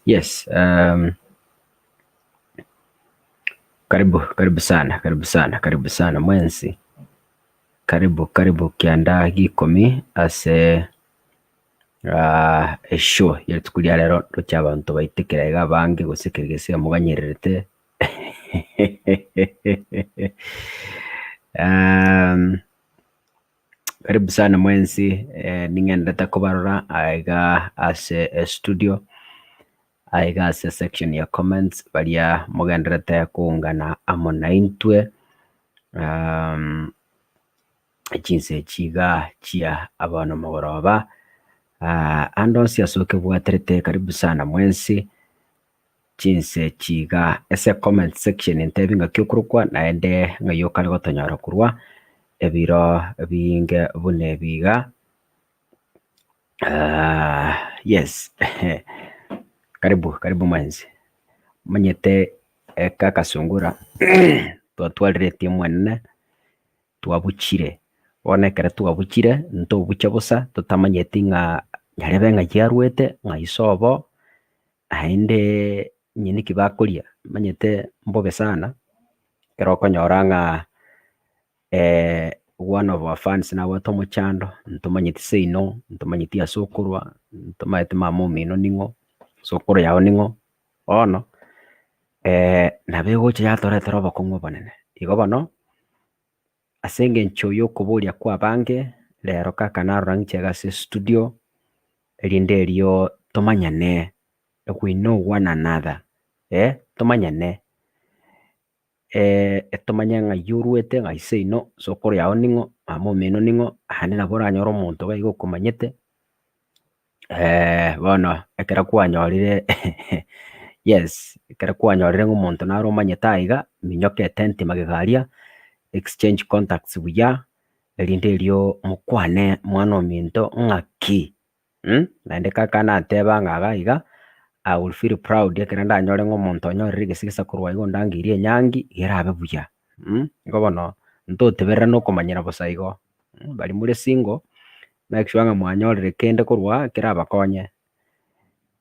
Yes, um, karibu karibu sana karibu sana karibu sana mwensi karibu karibu kianda gikomi ase ah, eshow ya rituko ria rero ndoche abanto baitekire iga abange gose kere gese moganyererete um, Karibu sana mwensi, ning'enderete kobarora aiga ase estudio, aiga ase section ya comments baria mogenderete koungana amo naintwe chinsa echi iga chia bono mogoroba, ande onsi ase okebwaterete karibu sana mwensi. Chinse echi iga ase comment section ntebi ng'aki okorokwa naende ng'ai okare gotonyora korwa ebiro binge buna ebi iga yes karibu karibu mwensi. Omanyete kaka sungura twatwarire etimu enene twabuchire, bono ekero twabuchire ntobuche bosa totamanyeti ng'a nyarebe ng'ai arwete ng'ai sobo. Naende onye niki bakoria, omanyete mbobe sana, ekero okonyora ng'a one of our fans nabwate omochando, ntomanyeti seino, ntomanyeti ase okorwa, ntomanyeti mama omino ning'o, sokoro yago ning'o, bono nabo egocha yatoretera obokong'u obonene. Igo bono, ase eng'encho ya okoboria kwa abange, rero kaka narora ng'iche iga ase estudio. Erinde erio tomanyane, we know one another, eh, tomanyane, tomanye ng'ai orwete, ng'ai seino, sokoro yao ning'o, mama omino ning'o, naende nabo oranyore omonto iga iga okomanyete, bono ekero kwanyorire yes, ekero kwanyorire ng'a omonto naro omanyete aiga, minyoka etenti magega aria, exchange contacts buya. Erinde erio mokwane mwana ominto ng'aki mh, naende kaka nateba ng'a iga iga, I will feel proud ekero ndanyore ng'a omonto onyorire egesigisa korwa iga ondangeirie enyangi, iga erabe buya mh, igo bono ntoteberera na okomanyera bosa igo, baria more single, make sure ng'a mwanyorire kende korwa kerabakonye,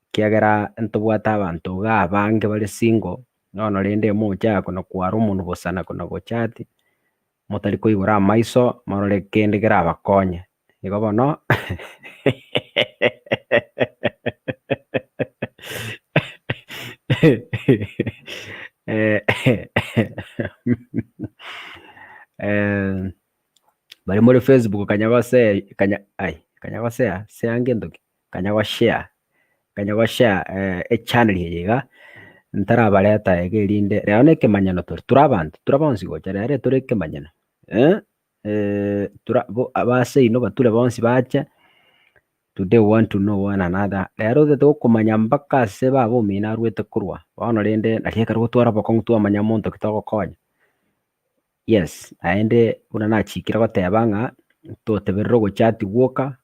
ekiagera ntobwate abanto iga abange bare single, bono rende mocha kona kwara omonwe bosa na kona gochati. motari koigora amaiso morore kende kerabakonye. Igo bono baria more Facebook kanya gose kanya ai kanya gosea sea ngento ki? Kanya goshare kanya goshare echannel eye iga, ntarabareta iga erinde rero na ekemanyano tore, ture abanto, ture bonsi gocha rero etore ekemanyano tura bo abaseino bature bonsi bache, today we want to know one another, rero otagete gokomanya mpaka ase baba omino arwete korwa, bono rende nari ekero gotwara obokong'u twamanya monto ki togokonya. Yes, naende buna nachikire goteba ng'a toteberera ogochati gwoka.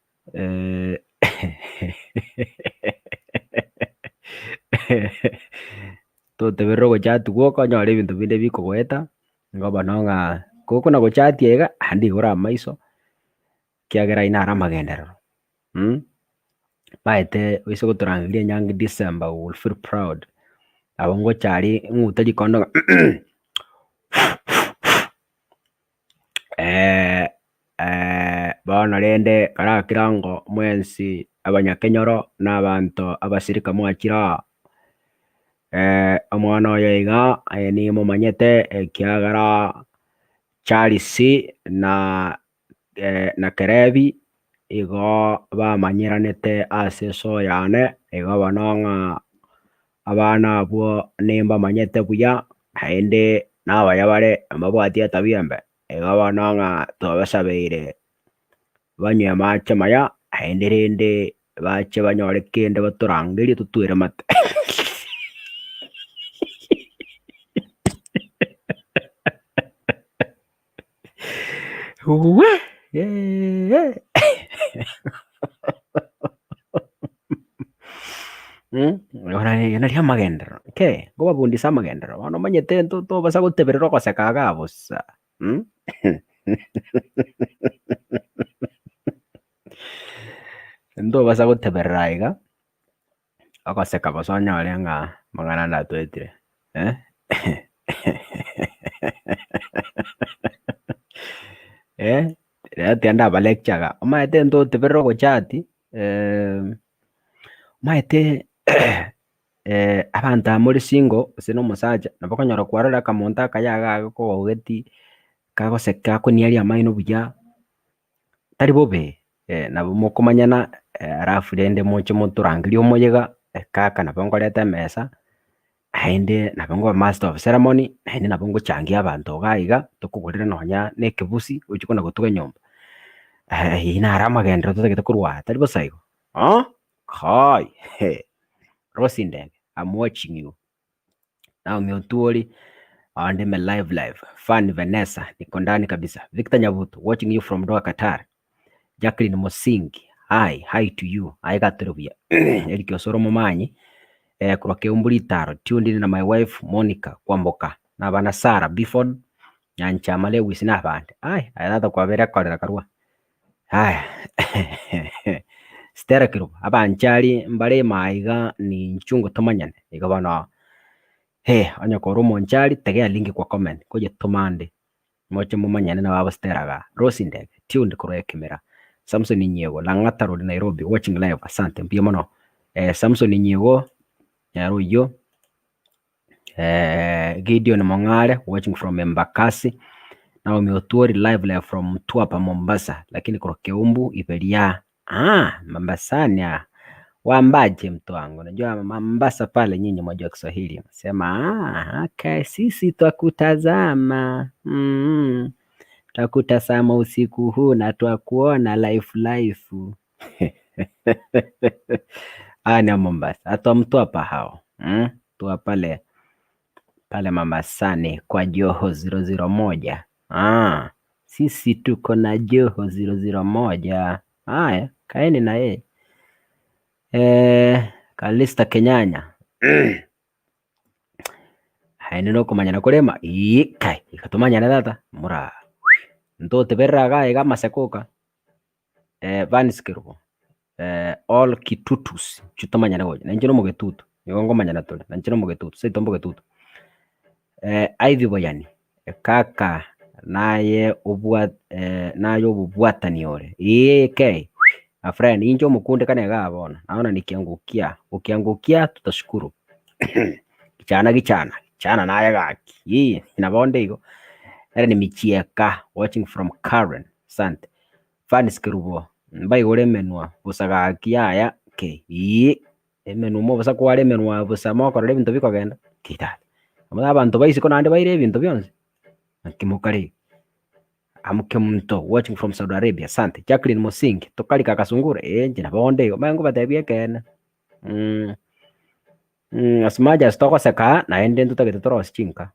Toteberera ogochati gwoka onyore ebinto binde bikogoeta, nigo bono ng'a gokona gochatia iga naende igoro amaiso, ekiagera aywo naro amagenderero Omanyete oise gotorangeria enyangi December we will feel proud, nabo ngocha aria ng'ute rikondo ng'a Bono rende karakire ango mwensi abanyakenyoro na abanto abasirika mwachire aa, omwana oyo iga aye nimomanyete ekiagera Charles na na Kerebi igo bamanyeranete ase esoo yane, igo bono ng'a abana abwo nimbamanyete buya, naende nabaya bare mbabwati etabia embe. Igo bono ng'a twabasabeire banywe amache amaya, naende rende bache banyore kende batorangerie totwere amate. Wee eeh Aya nario amagenderero, kei, nkobabundisa amagenderero, bono omanyete nto tobasa goteberera ogoseka igaa bosa ntobasa goteberera aiga. Ogoseka bosa onyore ng'a amang'ana ande atoetire eh eh, rero tiga ndaba lecture igaa, omanyete ntoteberere ogochati omanyete abanto aba more single gose na omosacha nabo okonyora kwarorire akamonto akaya iga gakogogeti kagoseka gakoniaria amaino buya. Tari bobe, nabo mokomanyana alafu rende moche motorangerie omoyega, kaka nabo nkoreta emesa, naende nabo nkoba master of ceremony, naende nabo ngochangia abanto iga iga, tokogorera nonya na ekebusi oche kona gotuga nyomba. Eyio naro amagenderero totagete korwa aa, tari bosa igo kai Rose Ndege I'm watching you. Naomi Otuori, aande ime live live. Fanny Vanessa, niko ndani kabisa. Victor Nyabuto, watching you from Doha, Qatar. Jacqueline Musingi, hi, hi to you. Aye gatore buya. Eric Osoro Momanyi, eh, korwa Keumbu Ritaro, tuned in na my wife Monica Kwamboka, na abana Sarah Biford, Nyanchama Lewis na abande. Ai, aye tata kwabere korera karua. Aya, Stella Kerubo, abanchari mbare ime iga ninchwe ngotomanyane, igo bono eh, onye kore omonchari tegea link kwa comment, koyetoma ande, moche momanyane na babo Stella igaa. Rose Ndege, tuned korwa Ekemira. Samson Nyiego, Lang'ata Road Nairobi, watching live, asante, mbuya mono. Samson Nyiego, nere oyio. Gideon Mong'are watching from Embakasi, Naomi Otuori live live from Mtwapa Mombasa, lakini korwa Keumbu Iberia. Ah, Mombasani ah. Wambaje mtu wangu, unajua Mombasa pale nyinyi mwajua Kiswahili. Sema ah, okay, sisi twakutazama. Mm. Twakutazama usiku huu na twakuona live live. Aya ni Mombasa. Atwa Mtwapa hao. Mm? Tua pale pale Mamasani kwa Joho 001. Ah, sisi tuko na Joho 001. Haya, kaeni na yeye. Eh, Kalista Kenyanya. Aye nokomanyana korema ii kai ikatomanyane tata mura ntoteberera iga iga amaseko oka Vance Kerubo, all Kitutus inchuo tomanyane gocha, na inche na omogetutu, nigo nkomanyana tore, na inche na omogetutu, seito mbogetutu. Ivy Boyani, kaka naye obwa naye obobwatani ore, eeh kei, my friend inche omokundekane igaa bono, naona nikiangukia, ukiangukia tutashukuru kichana kichana, kichana naye gaki, ii nabo onde igo. Ellen Michieka, watching from Karen, asante. Vance Kerubo, mbaigore emenwa bosa gaki yaya ki ii, emenwa mobosa kware emenwa bosa mokorora ebinto bikogenda ki tata. Amo abanto ba isiko naende baire ebinto bionsi, naki mokare Am Kemunto watching from Saudi Arabia, asante. Jacqueline Musingi, tokarika akasungura, eh inche nabo onde igo, omanye ngobatebia ekeene as much as togoseka naende ntotagete torosie chinka.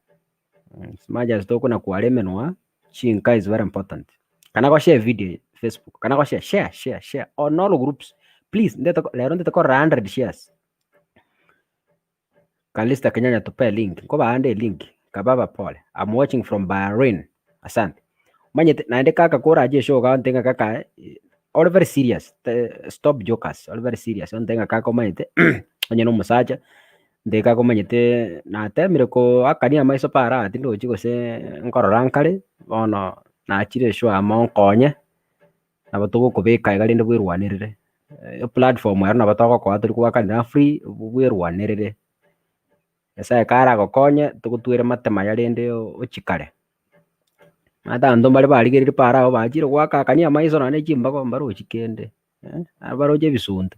As much as tokona kwara emenwa, chinka is very important. Kana go share video Facebook, kana go share, share, share, share on all groups. Please, ndete ko- rero ndete korora 100 shares. Kalista Kenyanya tupe link, nkobaande link, kababa pole. I'm watching from Bahrain. Asante. Omanyete naende kaka korache eshow iga onte ng'a kaka eh, ore very serious, te- stop jokers, ore very serious, onte ng'a kaka omanyete onye na omosacha, Nde komanyete natemire koakania amaiso para aa tindochi gose nkorora nkare, bono nachire esure amo nkonye, nabo togokobeka iga rende bwerwanerere, eplatform ero nabo togokoa tori goakanera free bwerwanerere. Nyasaye karagokonye togotwere mate maya rende ochie kare. Omanyete abanto mbare barigereire para abwo bachire goaka akania amaiso nonye ne chimbago mbarochi kende. Abaroche ebisunte,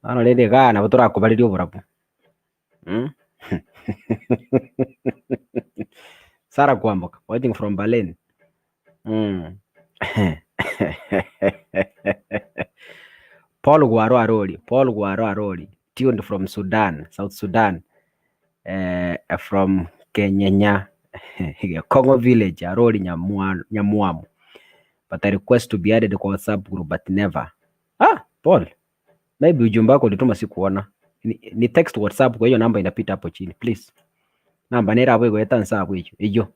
bono rende igaa nabo torakobarerie oborabu Sarah Kwamboka watching from Berlin Paul Gwaro Arori, Paul Gwaro Arori, tuned from Sudan, South Sudan, from Kenyenya, Congo village, Arori Nyamwa, Nyamwamu. But I request to be added kwa WhatsApp group but never. Ah, Paul, maybe ujumbe wako ulituma sikuona. Ni, ni text WhatsApp kwa hiyo namba inapita hapo chini please. Namba nera hapo igoeta nsa hapo hiyo. Hiyo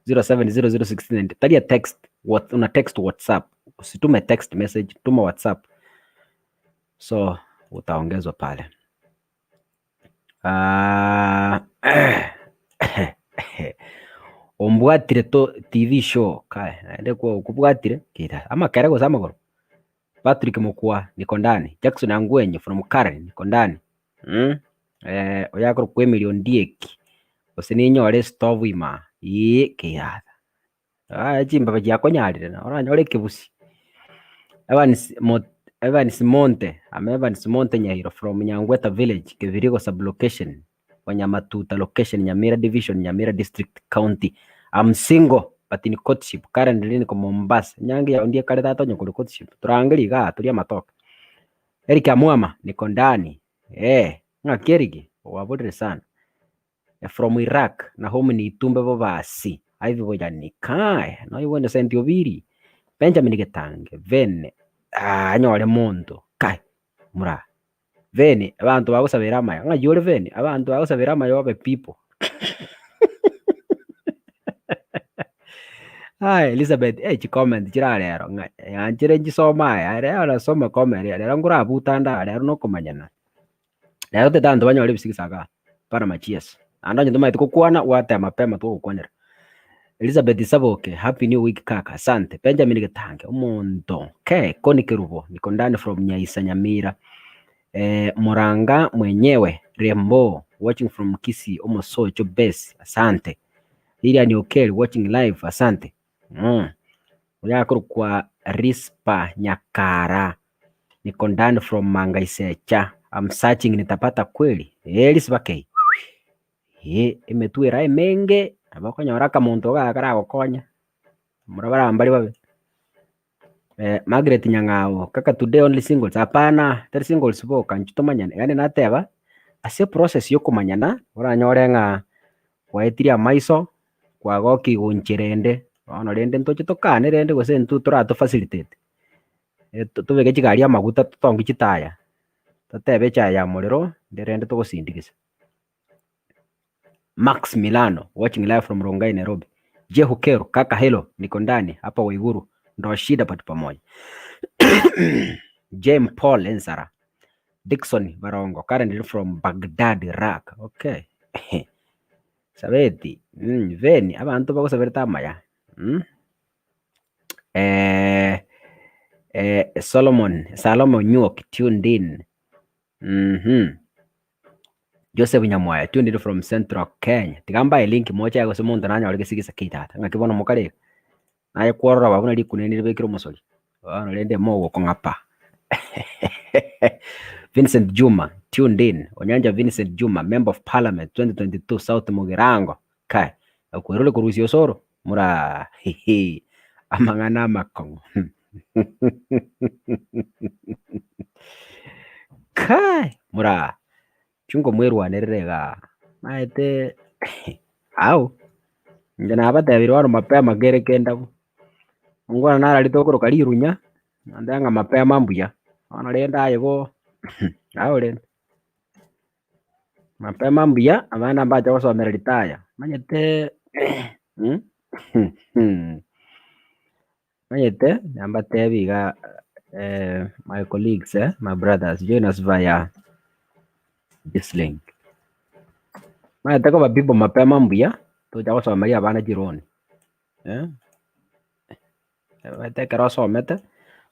070069 taria text what una text WhatsApp. Usitume text message, tuma WhatsApp. So utaongezwa pale. Ombwatire to TV show kae naende okobwatire keira amakere gose amagoro? Patrick Mokua niko ndani, Jackson Angwenyi from Karen niko ndani oyo akorokwa Emily Ondieki gose ninyore estovu imaa eeh keirata. Aya chimbaba chiakonyarire na oranyore ekebusi. Evans mo Evans Monte, I'm Evans Monte Nyairo from Nyangweta village, Kebirigo sub-location, Wanyamatuta location, Nyamira division, Nyamira district, county. I'm single but in courtship, currently niko Mombasa. Nyange yao ndie kare tata onye kore courtship, torangerie igaa torie amatoke. Eric Amwama, niko ndani, eh, ng'aki Eric, oaborire sana. From Iraq, Nahomi Nitumbe Bobasi, Ivy Boyani, Kai, noyo Innocent Obiri, Benjamin Getange, Vene, ah, anyore monto, kai, mura, Vene, abanto bagosabera amaya, ng'ai ore Vene, abanto bagosabera amaya babe people. Aye Elizabeth, eh chicomment chira rero ng'a nyanchere nchisome aya, rero nasoma comment, rero nkorabuta ande aa, rero nokomanyana. Rero tete abanto banyore ebisigisa igaa, para machiesa. Naende onye tomaeti gokwana, gwateba mapema togokwanera. Elizabeth Saboke, happy new week kaka, asante. Benjamin Getange, omonto ke Connie Kerubo, niko ndani from Nyaisa Nyamira. Eh, Muranga mwenyewe, Rembo, watching from Kisii, Omosocho base, asante. Lilian Okeli, watching live, asante. Mm. Oyo akorokwa Rispa Nyakara, niko ndani from Mangaisecha. I'm searching nitapata kweli? Eh, Rispa kei. Eh, emetwe era emenge, nabo okonyora akamonto igaa karagokonya, mura barambare babe. Margaret Nyang'au, kaka today only singles, hapana, tari singles boka, inchuo tomanyane, yaani nateba, ase eprocess ya okomanyana, oranyore ng'a gwaetirie amaiso, kwagokigwa nchera ende, bono rende ntoche tokane rende gose intwe torato facilitate, tobeke chigari amaguta totongi chitaya, totebe echae ya morero, inde rende togosindigisa. Max Milano watching live from Rongai Nairobi. Jehu Kero kaka hello niko ndani hapa Waiguru ndo shida but pamoja. James Paul Ensara Dickson Barongo currently from Baghdad Iraq. Okay. Sabeti mm, Veni abanto bagosaberete amaya mm. Eh, eh, Solomon Salome Onyuok tuned in. Mhm. Joseph Nyamwaya tuned in from Central Kenya. Tiga mbae link moche gose monto nanyore gesigisa ki tata. Ng'aki bono mokare iga? Naye kworora buna rikuneni ribekire omosori. Bono rende mogokong'apa. Vincent Juma tuned in. Onyanja Vincent Juma member of parliament 2022 South Mugirango. Kai, okwerore korusia osoro mura hehe amang'ana amakong'u. Kai mura chungo mwerwanerere igaa maete ao inche nabatebirie bono mapema kere kendabu, ngwana nararete okoroka rirunya, nanteba ng'a mapema mbuya, bono rende aye bo ao rende. Mapema mbuya abana mbache gosomera ritaya, omanyete omanyete nambatebi iga my colleagues eh, my brothers join us via this link. Omanyete koba people mapema mbuya, tocha gosomeria abana chironi Omanyete ekero osomete,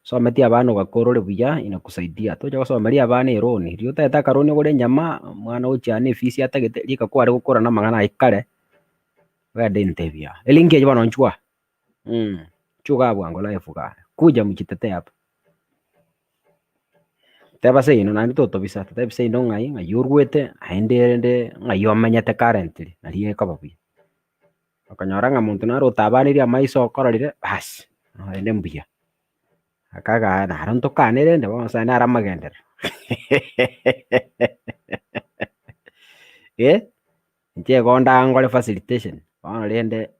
osometie abana ogakora ore buya inakusaidia, tocha gosomeria abana eroni, riria otagete akaroni ogore enyama, omwana ogochia na efees atagete, rika kware gokora na amang'ana ayio kare, ogende interview aa. Elink eywo bono nchwa nchwa igaa bwango live igaa, kuja mjitetee hapa. Teba seino naende totobisa, totebi seino ng'ai, ng'ai orwete, naende rende ng'ai omenyete currently, nario ekoba buya. Okonyora ng'a monto naro otabanerie amaiso okororire, baas, naende mbuya. Akagaa naro ntokane rende bono nyasaye nare amagenderero eh, inche igo ndangore facilitation, bono rende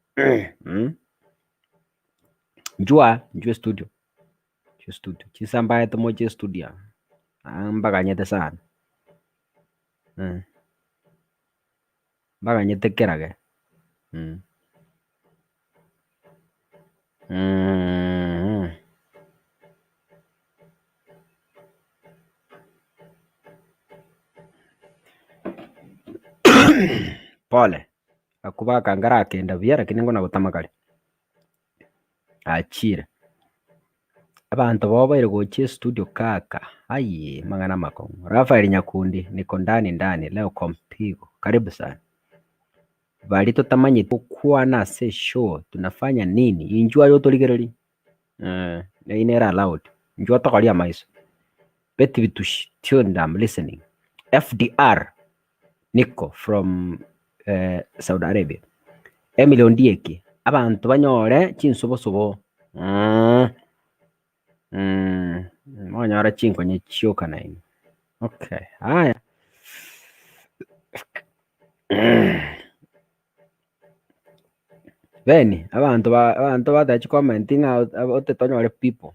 nchwa nchwe estudio, nchwe estudio, chinsa mbaete moche estudio aa, mbaganyete sana. Mbaganyete kerage Pole, akwo bakangara akenda buya lakini ngona gotama kare. Achire. Abanto boboire gochia estudio kaka, ayee amang'ana amakong'u. Raphael Nyakundi, niko ndani ndani leo kwa mpigo, karibu sana. Baria totamanyeti gokwana ase eshow tunafanya nini? Inchuo aye otorigererie, eh, eyio nere allowed, inchuo otokorie amaiso. Betty Bitushi, tuned am listening. FDR, Niko from eh, Saudi Arabia. Emily Ondieki, abanto banyore chinsobosobo mm. Mm, monyore chinkonye chioka nainwe. Okay, haya. Beni, abanto ba abanto bateba chicomment ng'a ote tonyore people.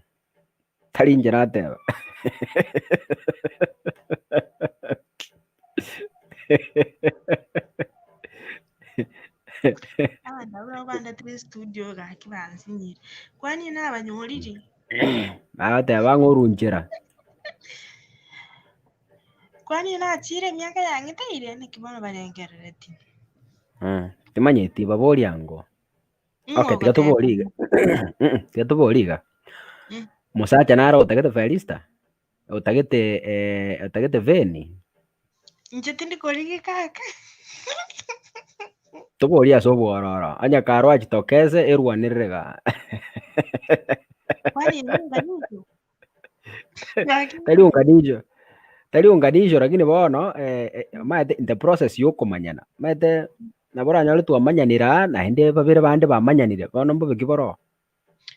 Tari inche nateba. Abanto abwo nabo bandetire studio gaki bansinyire. Kwani nabanyorire? Bagoteba ng'a orunchera. Kwani nachire emiaka yang'eteire naki bono barengereretie. Timanyeti baboria ango. Ng'o Okay, tiga ogoteba? tobori iga. Tiga tobori iga. Mosacha nare otagete Felista? Otagete eh, otagete Veni? Inche tindi korigi kaka. Toborie ase obwororo, onye karwa achitokese erwanerere igaa. Kwani nunganisho? Gaki Tari unganisho, tari unganisho lakini bono omanyete in the process ya okomanyana, omanyete nabo oranyore twamanyanire aa naende babere bande bamanyanire, bono mbobe ki boroo?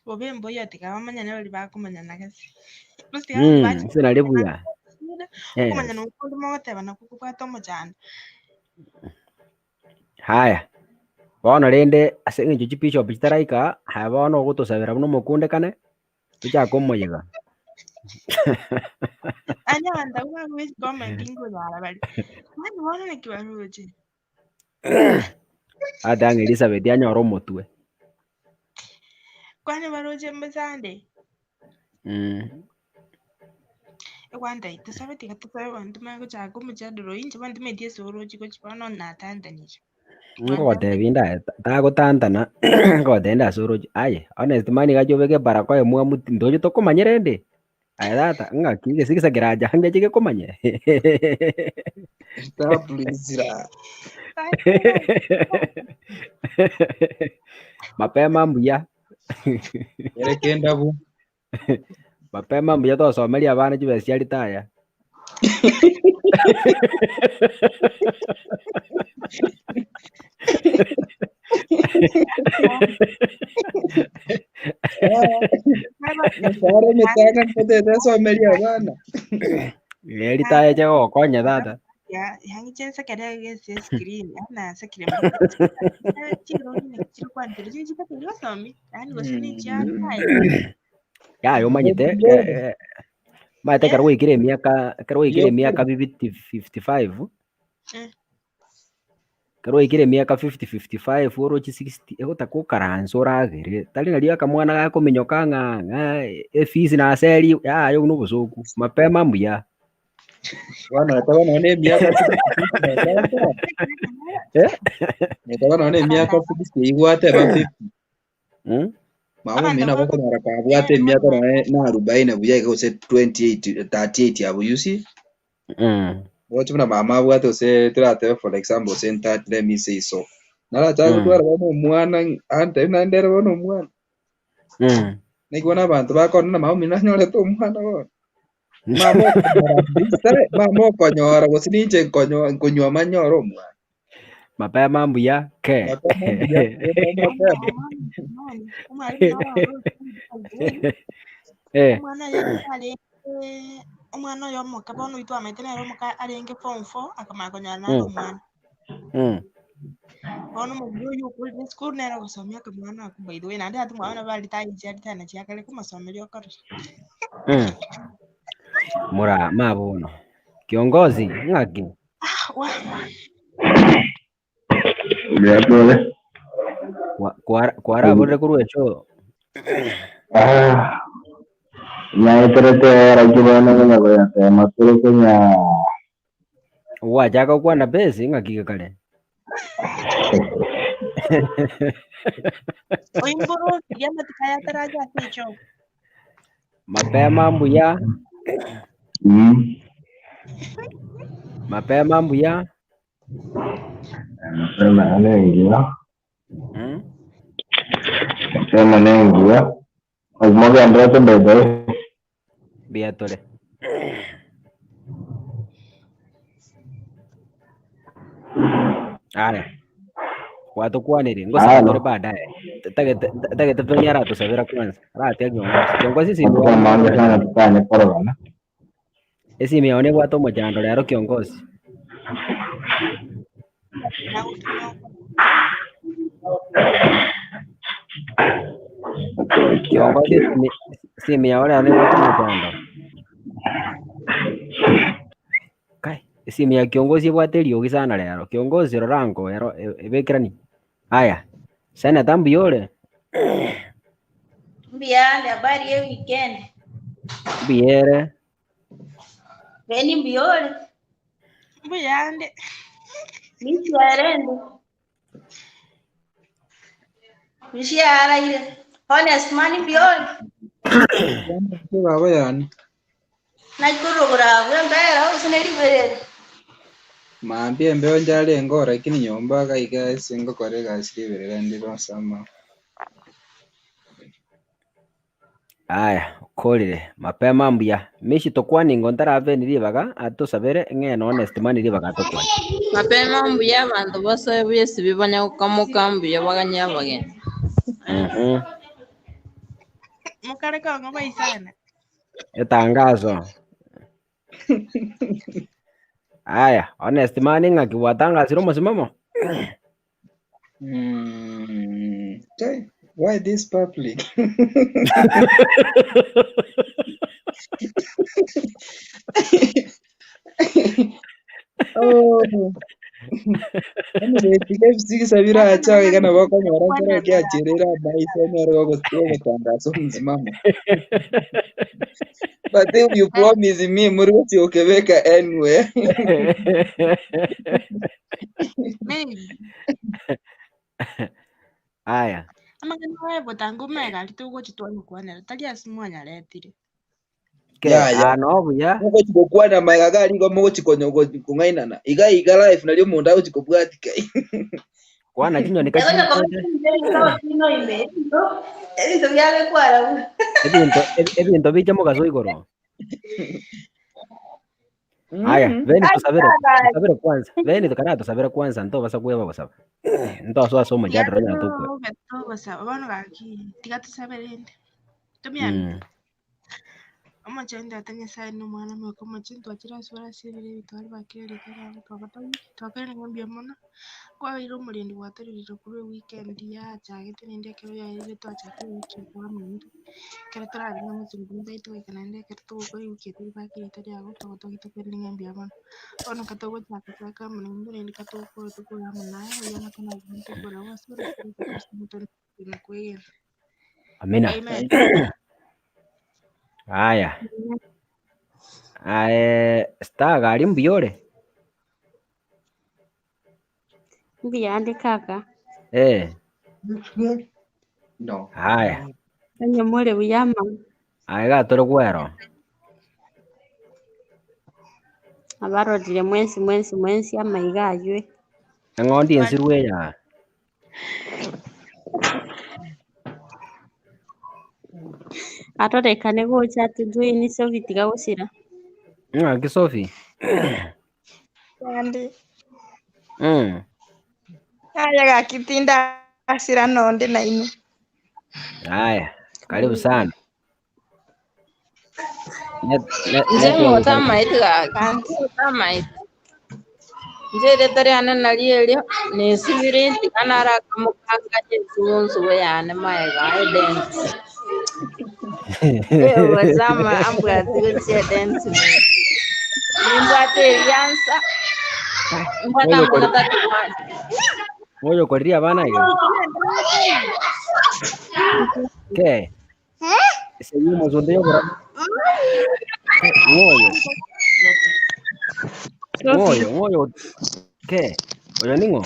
Bobe mboiyo tiga bamanyane baria bakomanyana gese. Gose tiga abanto bache Ase nari buya. Yes. Okomanyana okwo onde mogoteba nakwo kobwate omochando. Haya, bono rende ase eng'encho chibishop chitaraika, haya bono ogotosabera buna omokundekane, tochake omoyega. Yaani abanto abwo bagoe comment nkonyara bare. Yaani bono naki baroche. Agateba ng'a Elizabeth anyore omotwe. Kwani baroche mbosande. Mm. Egwantai tosabe tiga tosabe bono tomanye gochaka omochandero oyio inche bono timanyeti ase oroche gochia bono natantanire. Ngogotebi ndaye tagotantana ngogotebi nde ase oroche aye honest man iga ache obeke ebarakoa emwamu ti ntoche tokomanye rende. Aye tata, ng'aki egesigisa kerache ange gekomanye? Tabulizira. Mapema mbuya. Ere kendabu. Mapema mbuya tosomerie abana chibesa chia ritaya. Mishahara emetang'ani totete esomerie abana. Eh, ritaya eche gogokonya tata. Yangiche nsekere ase escreen yaani nasekire chirori naki chirokwanekera chiri chitakeire gosomi yaani gose nechiaye Yaya omanyete eh, omanyete ekero gwaikire emiaka ekero gwaikire emiaka bibiti 55 Ekero waikire emiaka 50, 55 oroche 60 egotaka okaranse oragere, tari nario akamwana gakominyoka ng'a ng'a efees naseri yaya obwo na obosoku, mapema mbuya. Bono ekaba nonya na emiaka 60 Eh? Ekaba nonya na emiaka 60 eyio gwateba 50. Mm? Mama omino nabo okonyora kabwate emiaka nonya na arubaini buya iga gose 28, 38 abwo you see. Mm. Roche buna mama abwate gose toratebe for example gose 30 let me say so. Narachake Mm. gotwara bono omwana antebi naende ere bono omwana. Mm. Naki bono abanto bakona na mama omino anyorete omwana bono. Mama okonyora this mama okonyora gose ninche nkonyo nkonywa manyore omwana. Mapema mbuya ke. Mapema mbuya, mapema. Eh. Omwana oyo arenge omwana oyo omoke bono oyio twamaete nere omoke arenge form four akamanya konyora nare omwana. Bono omomura oyio okorire esukuru nere ogosomia akamwana ako by the way naende tata omwabo nabo barete aye chiarete na chiakare komosomeria okorora. Mura mabono. Kiongozi ng'aki? Ah, wa. Mbuya tore. Kwaraborire korwa echoo? Ah, nyaeterete era ki bono konya koyatema tore konya Gwachaka gokwana base ng'aki gekare? Oimborokirie amatuko aya ataracha ase echoo. Mapema mbuya, mapema mbuya. Mapema nengiya. Mapema nengiya. Mogenderete by the way. Mbuya tore. Aya, gwatokwanire, ngosaba tore baadaye. Tagete tagete Tony aratosabera kwanza. Aratia kiongozi. Kiongozi esimu Matuko amange sana totanye kororana. Esimu yao nebwate omochando rero kiongozi. Kiongozi esimu yao rero nebwate omochando. Kai, esimu ya kiongozi ebwate eriogi sana rero. Kiongozi rora ango ero ebekerani. Aya, senator mbuya ore? Mbuyande, habari ye weekend? Mbuya ere. Beni mbuya ore? Mbuyande. Ninchiarende. Nchiaraire. Honest man mbuya ore? Baba yani. Naikorogora abwo embera gose ne riberera. Mambia embeo njarenge oo lakini nyomba iga iga ase ngokora egasi riberera ndire ase amao. Aya, okorire mapema mbuya. Mishi tokwane ingo ntarabeni ribaga atosabere ng'e na Honest man ribaga atokwane. Mapema mbuya abanto basoe buya esibi banya gokamoka mbuya baganye abageni. Mokare kong'o baisana. Etangazo. Aya, Honest man ng'aki gwatangasire omosimamo? Okay. Why this public? Oh. Tiga ebisigisa biracha iga nabo okonyora ekero kiacherire amaiso onyore gogotangaza omosimamo. But if you promise me muri gochia gokebeka anyway. Maybe. Aya. Amang'ana aye botango omegari togochi twamokwanera tari ase mwanyaretire. Ke, Ya, ya. ah, no buya. Mogochi gokwana maega iga aria igo mogochi kong'ainana. Iga iga life nario omonto agochi kobwatika. Kwana chinyoni Egocha kachikwete. kobeka ime ebinto biabekwara buya. Ebinto ebinto biche mogaso igoro. Aya, Beni tusabire, tusabire kwanza. Beni tukana tusabire kwanza ntobasa kweba gosaba. Ntosoa ase omojadala onya tokwe. Tiga togosaba bono gaki tiga tusabe rende. Tomiame. Omochenu tata Nyasaye na omwana omoika omochenu twachire ase ore ase ebiro ebi tware bakire riko riabo twabatogia twakorire ng'a mbuya mono kwabeire omorendi gwatorerire korwa eweekend yachagete naende ekero yaerire twachaka ewiki eye twaminto ekero torarenge amazungumzo aito goika naende ekero togokora ewiki eye tari bakire rita riago twagotogete korende ng'a mbuya mono. Bono ka togochaka chaka amo naintwe naende ka togokora tokore amo naye oria ng'a tokore ase ore na kwegena. Amina. Amen. Aya. Aye Star gari mbuya ore? Mbuyande kaka. Eh. No. Aya. Onye more buya ama. Aye gatore gwero. Abarorire mwensi mwensi mwensi amaiga aywe. Eng'ondi ensirwe eya. Arorekane gocha atojoini Sophie tiga gosira. Ng'aki Sophie? Yande. Aya gaki tindasira nonde nainwe. Aya, karibu sana. Net, Inche network ng'ote karibu. amaiti gaki, ng'ote amaiti. Inche erieta riane nario erio, nesibire tiga narakamokangania ensubu yane maega edance. Egocha ama ambwati gochia edance nimbwate ebiansa, mbwate Moyo kori amang'ana tari moyo koriria abana iga. Ke. Ese yimo zonde yobora. Ng'oyo. Ng'oyo, ng'oyo. Ke. Oyo ning'o?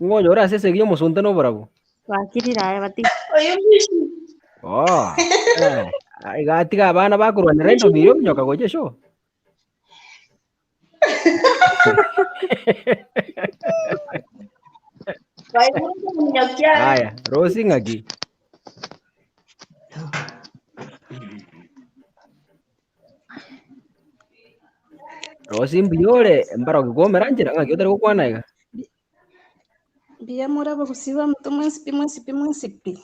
Ng'o onyore ase esegi y'omosunte na oborabu? Bakirire aye bati Oyo mbichi. Oh, eh, iga atiga abana bakorwanera endomi eria ominyoka gocha eshow. Baigure kominyokia. Aya, Rosi ng'aki? Rosi mbuya ore, mbarogi kwomera nchera ng'aki otari gokwana iga? Mbuya more abagusii baminto mwensi pi mwensi pi mwensi pi.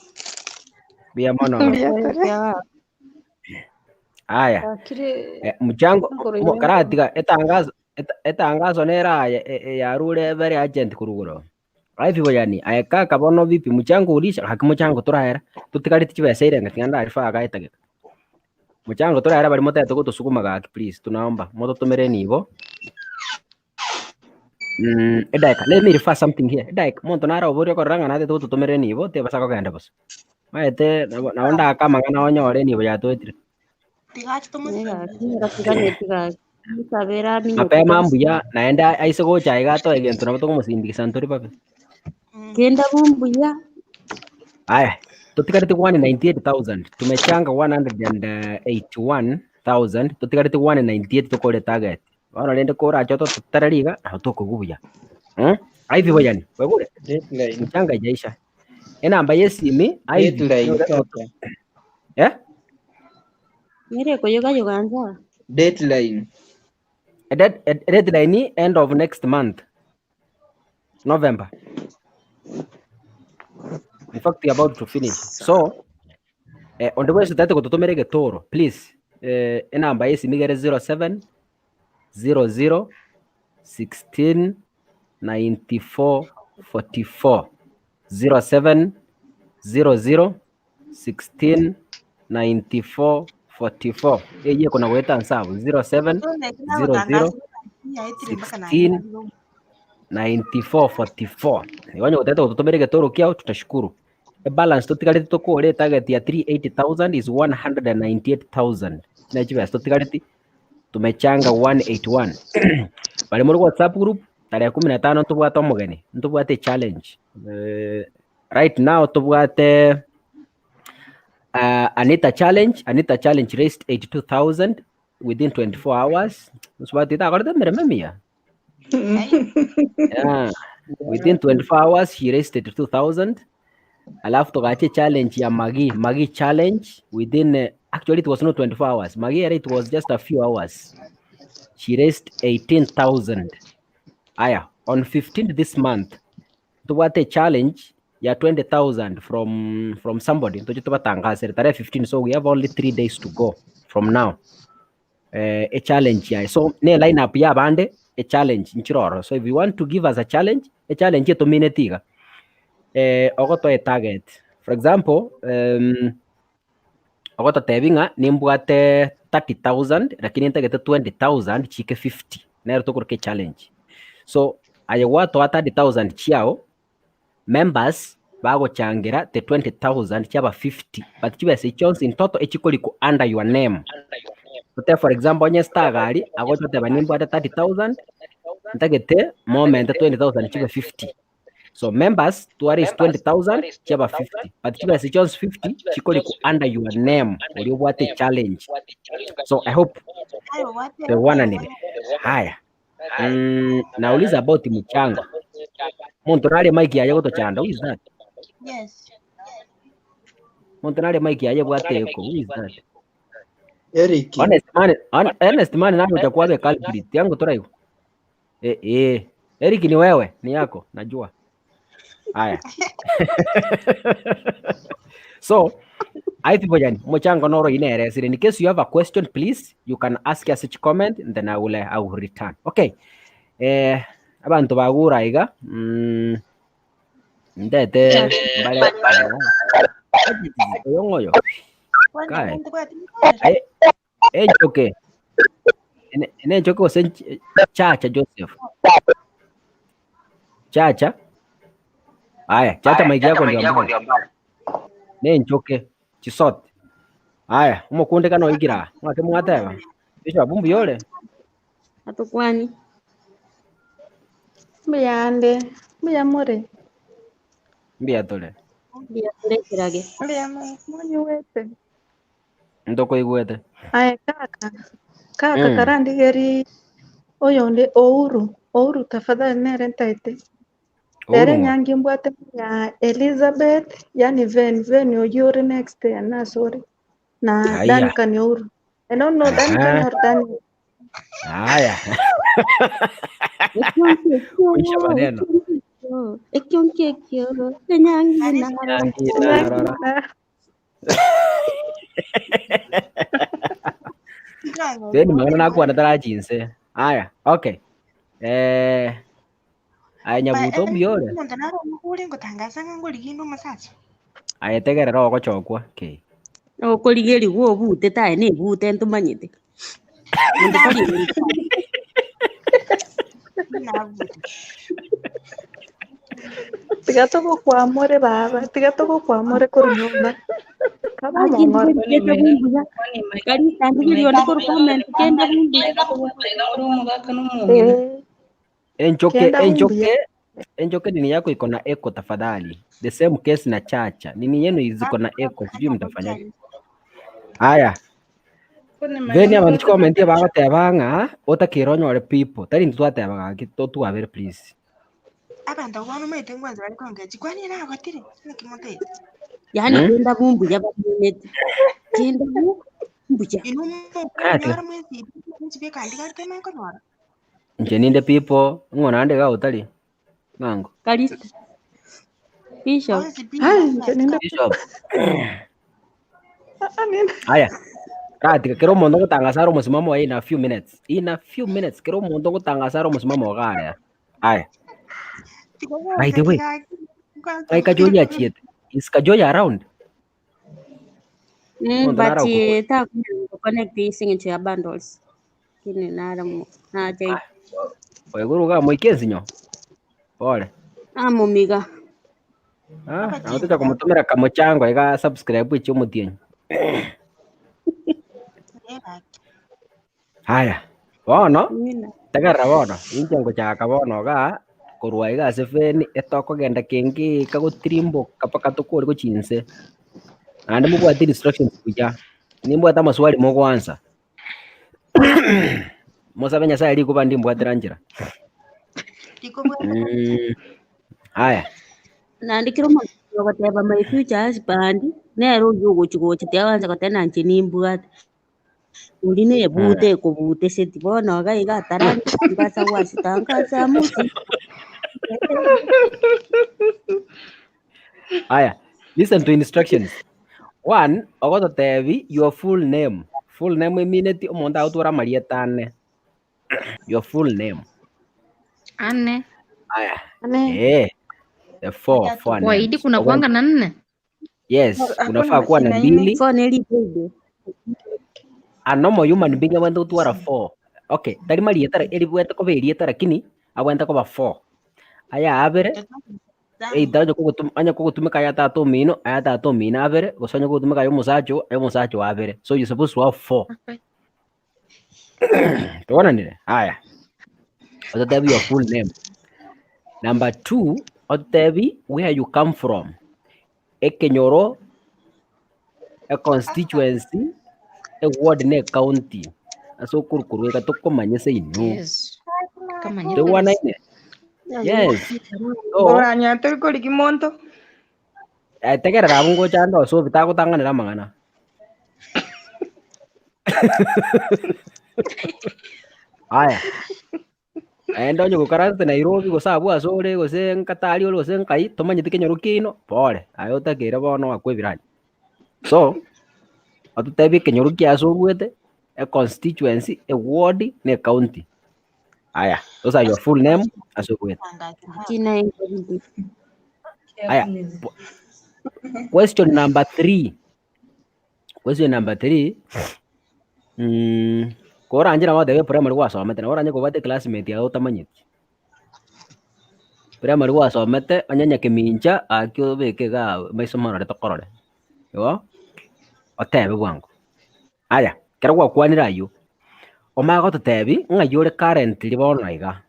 Mbuya mono. Mbuya tore. Aya, Gakire eh, mchango enkoro mo- ime karatiga etangazo eta- etangazo nere aye e- e- yarure very urgent korwa igoro. Ivy Boyani, aye kaka bono vipi mchango ulisha gaki mochango toraera totigareti chibesa irenga tiga ndarifa iga etageka. Mochango toraera baria motagete gotosuguma gaki please tunaomba mototomere nibo. Edaika let me refer something here edaika omonto nare oboria okorora ng'a natete gototomera enibo tebasa kogenda bosa. Omanyete nabo nabo ndake amang'ana onyore enibo yatoetire. Tigachi Gaki ngatiganeti gaki mosabere aminyoke Mapema kabisa. mbuya naende aise gocha iga atoe egento nabo tokomosindigisa ntori babe. Kenda bumbuya. Aya, totigareti 198,000 tumechanga 181,000 totigareti 198 tokore target. Bono rende korache otototare riga nabo tokoigwa buya. Mm? Ivy Boyani, wegure Deadline. mchanga ijaisha. Enamba y'esimi Ivy Deadline nore kaka. eh? Nere koyogayoga nsa. Deadline. A deadline end of next month. November. In fact, we are about to finish. So, eh, onde bwensi otagete gototomera egetoro, please, eh, enamba y'esimi iga ere 07 00 16 94 44. 07 00 16 94 44. Eyio ekona goeta nsabu 07 00 16 94 44. Igo onye gotagete gototomera egetoro kiao tutashukuru. Ebalance totigareti tokore etarget ya 380,000 is 198,000. Ne chibesa totigareti tumechanga 181. Bare more WhatsApp group tarehe kumi na tano ntobwate omogeni, ntobwate echallenge. Eh, right now tobwate Anita challenge, Anita challenge raised 82,000 within 24 hours. Nsubati takorete emeremo emiya. Yeah. Within 24 hours she raised 82,000. Alafu tukaachia challenge ya Magi, Magi challenge within actually it was not 24 hours. Magi era it was just a few hours. She raised 18,000. Aya, on 15th this month tubwate challenge ya 20,000 from somebody ntoche tubatangasere tarehe 15 so we have only 3 days to go from now. A challenge yaye so ne lineup ya abande a challenge nchiroro so if you want to give us a challenge a challenge etomineti iga ogotoe target for example ogototebi ng'a nimbwate 30,000 lakini ntagete 20,000 chike 50 nero tokoroka echallenge so aye gwatoa 30,000 chiao members bagochangira the 20,000 chiaba 50 but chibesa echio chionsi in total echikorikwa under your name. Tote for example onye Star gari agocha goteba nimbwate 30,000 ntagete momente 20,000 chibe 50 so members twaraise 20,000 chiaba 50 but chibesa echio chionsi 50 chikorikwa under your name oria obwate challenge so I hope twewananire. Haya nauliza about mchango monto nare mic yaye gotochanda who is that? Yes. Monto nare mic yaye bwate eko who is that? Eric. Honest man, honest man nani utakuwa the culprit yangu toraigo. Eh eh. Eric ni wewe, ni yako, najua. Haya. So, I think yani mchango noro ineresire. In case you have a question, please, you can ask us each comment and then I will return. Okay. Abantu bagura iga. Ndete mbale. Oyongoyo. Kai. Ai enjoke. Ene enjoke gose Chacha Joseph. Chacha. Aya, Chacha maiki yako ndio mbaya. Ne njoke chisot. Aya, umukunde kana oigira. Mwake mwateba. Bishop bumbu yole. Atukwani. Mbuyande, mbuya more? Mbuya tore. Mbuya tore ekirage. Mbuya mono. Monyigwete? Ntokoigwete. Aye kaka, kaka Mm. karandigeri oyonde Ouru, Ouru tafadhali nere ntaete. Rero Ouru ng'o? enyangi mbwate ya Elizabeth, yani Ven, Ven oyio ore next ane ase ore, na Aya. Duncan Ouru. I don't know Duncan Aha. or Daniel. Haya. Ekio nkekio, Kuisha maneno. ekio nkekio, ekio nkekio, enyangi Arisi narora. Nyangi Enyangi narora. na Then mang'ana nakwana tarachinse. Aya, okay. Eh, aya nyabuto mbuya ore. omonto nare omokure ngotangasa ng'a ngoriginda omosacha. Aye tegerera ogochokwa. Okay. Okorigerigwa obute taye na ebute ntomanyete. Monto tari ebute. Nabute. Tiga togokwamore baba, tiga togokwamore korwa nyomba. Kaba Aki omong'ora. ndigeriete bumbuya. Karisa ndigeri onde korwa comment kende bumbuya. Eh, Enchoke, kenda bumbuya. enchoke, enchoke nini yako iko na echo tafadhali. The same case na Chacha. Nini yenu ziko na echo, sijui mtafanyaje. Aya, then abantu chikomentie bagoteba ng'a otakire onyore people. Tari intwe twateba gaki totwabere please. Abanto abwo bono omanyete nkwansa bare kongea chikwani nagotire naki motaete. Yaani Hmm? kenda bumbuya bamenyete. Kenda bumbuya. Inwe Kati mokonyora mwensi mwensi bekandigarete mekonyora. inche ninde people ng'o naende iga otari ng'ango. Karisa. Bishop. Bonsi pi Ai, inche ninde Bishop. Ah, ninde. Aya. Ratika kero omonto ogotangasa are omosimamo oye in a few minutes. In a few minutes kero omonto ogotangasa are omosimamo iga aria. Aya. By the way, ng'ai Kajoi achiete? Is Kajoi around? Omonto But nare okobua. takunyara connect ase eng'encho ya bundles. Kini nare mo nacha Aya. Oigure iga moike ensinyo. Pole. amomiga. Ah, nabo tocha komotomera kamochango iga subscribe echi omotienyi. Haya, bono Ng'ina. tegerera bono, inche ngochaka bono igaa, korwa iga ase feni etokogenda kenge ika gotirimboka mpaka tokore gochia inse. Naende mobwate instructions buya, nimbwate amaswali mogoansa. Mosabe Nyasaye rikuba ndimbwatera nchera. Aya. Naende kera omonto ogoteba my future husband, nere oywo ogochi gocha tiagoansa goteba nanche nimbwate. Oria na ebute ekobuteseti bono iga iga atarangasa gwasitangasa amusi. Aya, listen to instructions. One, ogototebi your full name. Full name emineti omonto agotwara amarieta ane. Your full name. Ane. Aya. Ane. Eh. The four, four Kwa names. idi kuna kuanga na nne. Yes, Hakuna unafaa kuwa na majina ine. mbili. Four neri baby. A normal human being abwate gotwara four. Okay, tari marieta eribwate koba erieta lakini abwate koba four. Aya abere either onye kogotum onye kogotumeka aya tata omino, aya tata omino abere, gose onye kogotumeka aya omosacha oo, aya omosacha oo abere. So you supposed to have four. Okay. Tobonanire? Aya. Ototebi your full name. Number two, ototebi where you come from. Ekenyoro, econstituency, eward na ecounty. Ase okorukorwa iga tokomanya seino. Yes. Kamanyete. Toigwanaine? Yes. So, Oranyora tori korigi monto. eh, tegerera abwo ngocha ande ase obi tagotang'anera amang'ana. Aya. Naende onye goikaransete Nairobi gose abwo ase ore gose nkatari ore gose nkai tomanyeti kenyoro kiaino, pore, aye otakeire bono oakwe ebiranya. So, ototebie ekenyoro kia ase orwete, econstituency, eward, na ecounty. Aya, those are your full name ase orwete. Kina engo Aya, question number three. Question number 3, koranche nabo goteba eprimary gwasomete, nabo oranye kobwate eclassmate yago otamanyeti. Primary gwasomete, onye nyakemincha, gaki obeke igaa maiso marore tokorore, igo, otebe bwango. Aya, ekero gwakwanire aywo, omanye gototebi ng'ai ore currently bono iga.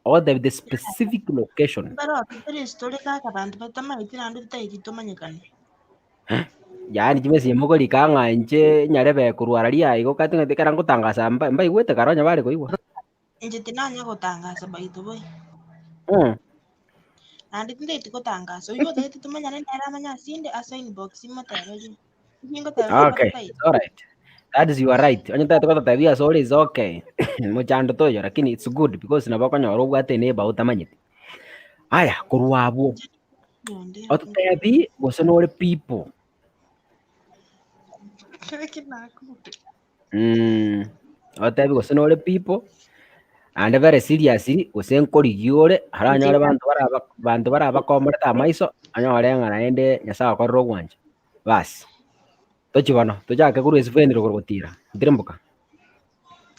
Ogotebi the specific location. Mbaro tore story kaka banto batamaeti naende totageti tomanyekane. Yaani chimessage mokorika ng'a inche nyarebe korwa araria igo kati ng'a ekero ngotangasa mba mbaigwete kare onye bare koigwa. Inche tinanya gotangasa by the way. Naende tintageti gotangasa, oywo otagete tomanyane nere amanye asinde ase inbox moteberie. Ingoteba Okay, batagete. it's alright. That is your right. Onye otagete gototebia ase ore is okay. Mochando toyo lakini it's good because nabo okonyora obwate eneighbor otamanyeti. Aya, korwa abwo, Onde. ototebi gose nore people. Kere nakure. Otebi gose nore people, naende very seriously, gose nkorigia ore, aranyore banto baraba banto barabakomorete amaiso, onyore ng'a naende Nyasaye okorire ogwancha. Baas, tochie bono, tochake korwa esibeni rogoro gotira, ntirimboka.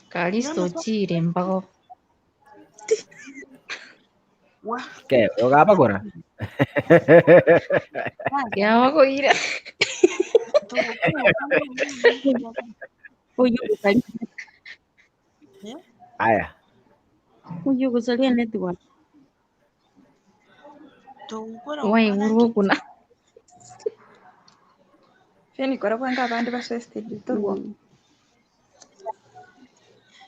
Karisto ochire mbago. Wa. Ke, ogabagora? Yabagoire. Oyo gosaria Aya, oyo gosaria network. Togokora Waigurwa okuna. Feni kora bwango abande basoe studio torwo.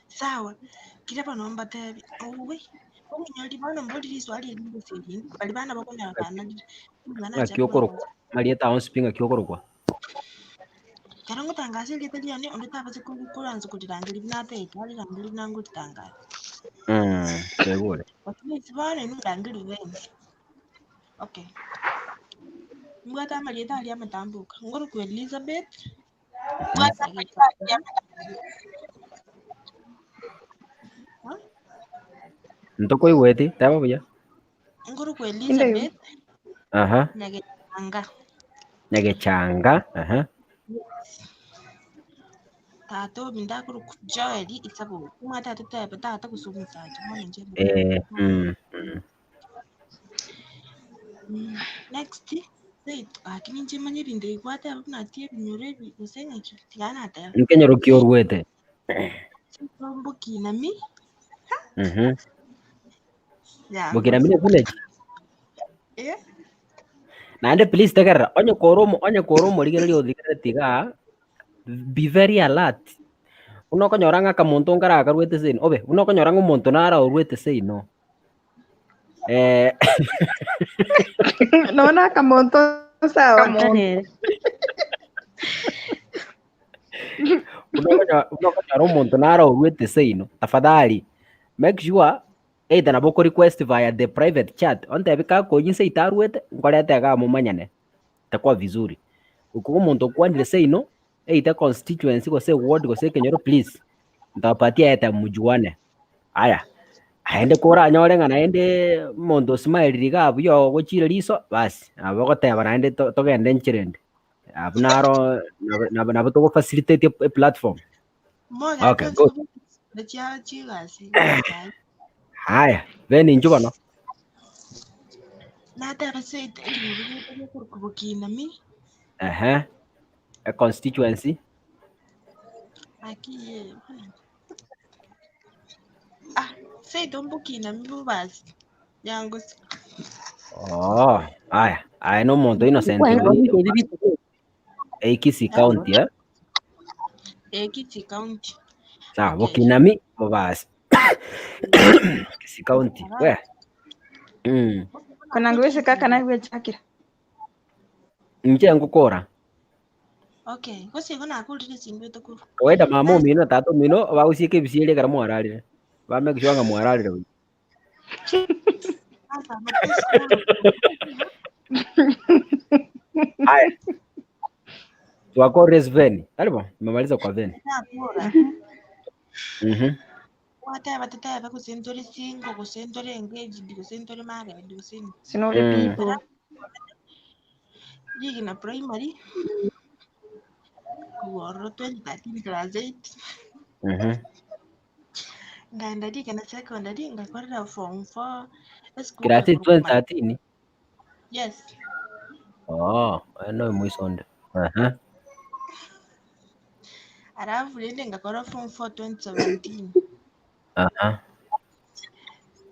Sawa, kira bono mbatebi, owe, ominyori bono mbori riswali erinde ase erinde, bari bana bakonyora banarire. Omwana ng'aki achake okorokwa? Marieta onsi pi ng'aki okorokwa? Ekero ngotangasa erieta riane, onde tabasa koransa korirangeria buna atagete, arirangerie buna ngoritangaza. Twaigure. Lakini ase bono inwe ndangerie bwensi. Okay. Mbwate amarieta aria amatamboka, ngorokwa Elizabeth, Ntokoigweti, teba buya. ngorokwa Elizabeth Aha, Nyagechanga. Nyagechanga, aha. Tata ominto akorokwa Joel Isaboke, omwate atotebe tata gose omosacha bono inche Eh, Next, seito gaki ninche manye ebinto ebi gwateba buna ti ebinyoro ebi gose ng'aki, tiga nateba. Nkenyoro ki orwete? Seito mbokinami, ya Bokinami ne village. eh, Naende please tegerera, onye kore omo onye kore omorigereria origerereti igaa, be very alert. Buna okonyora ng'a akamonto nkare akarwete seino, obe, buna okonyora ng'a omonto nare orwete seino. Eh, Nono akamonto sawa. Tarere. buna buna okonyora omonto nare orwete seino, tafadhali make sure either nabo oko request via the private chat, ontebi kakoyia seito arwete, nkorete igaa momanyane, itakuwa vizuri. Okwo omonto okwanire seino, either constituency gose eward gose ekenyoro please, ntawapatia airtime mjuane. Aya, aende koranyore ng'a naende omonto osmilire iga buya ogochire riso, basi nabo ogoteba naende to- togende enchera ende. Abwo naro nabo nabo nabo togo facilitate eplatform. mogere Okay, twensi good. kobeka chia chigasi Haya, then inchuo bono. Nateba seito ebinyoro biaito bikorokwa bokinami, Ehe, e constituency. aki eh, bono. Ah, seito mbokinami bobasi, nyangosi. Oh, aya, aya na omonto Innocent Kwaye ori ebi bituko. e Kisii County eh? Eh, Kisii County. Sawa, Okay. Bokinami Bobasi. Kisii County. We. Konango wese kaka nagwechakira. Inche ngokora. Okay, gose igo nakorire sindwete korwa. Kawaida mama omino na tata omino bagusieka ebisieri ekero mwararire. Ba make sure ng'a mwararire buya. Sasa esukuru. Aya. Twakorire Veni. Tari bo? Nimemaliza kwa Veni. Nakora. Gwateba totebe gose ntore single gose ntore engaged gose ntore married gose nki. Sinore people. Rigena primary. Korwa ororo 2013 class 8. Nkaenda rigena secondary ngakorera form 4 esukuru Class 8 ekorokwa Ma- 2013. Yes. Oh, no mwisonde. Aha. Alafu rende ngakora form 4 2017. Aha.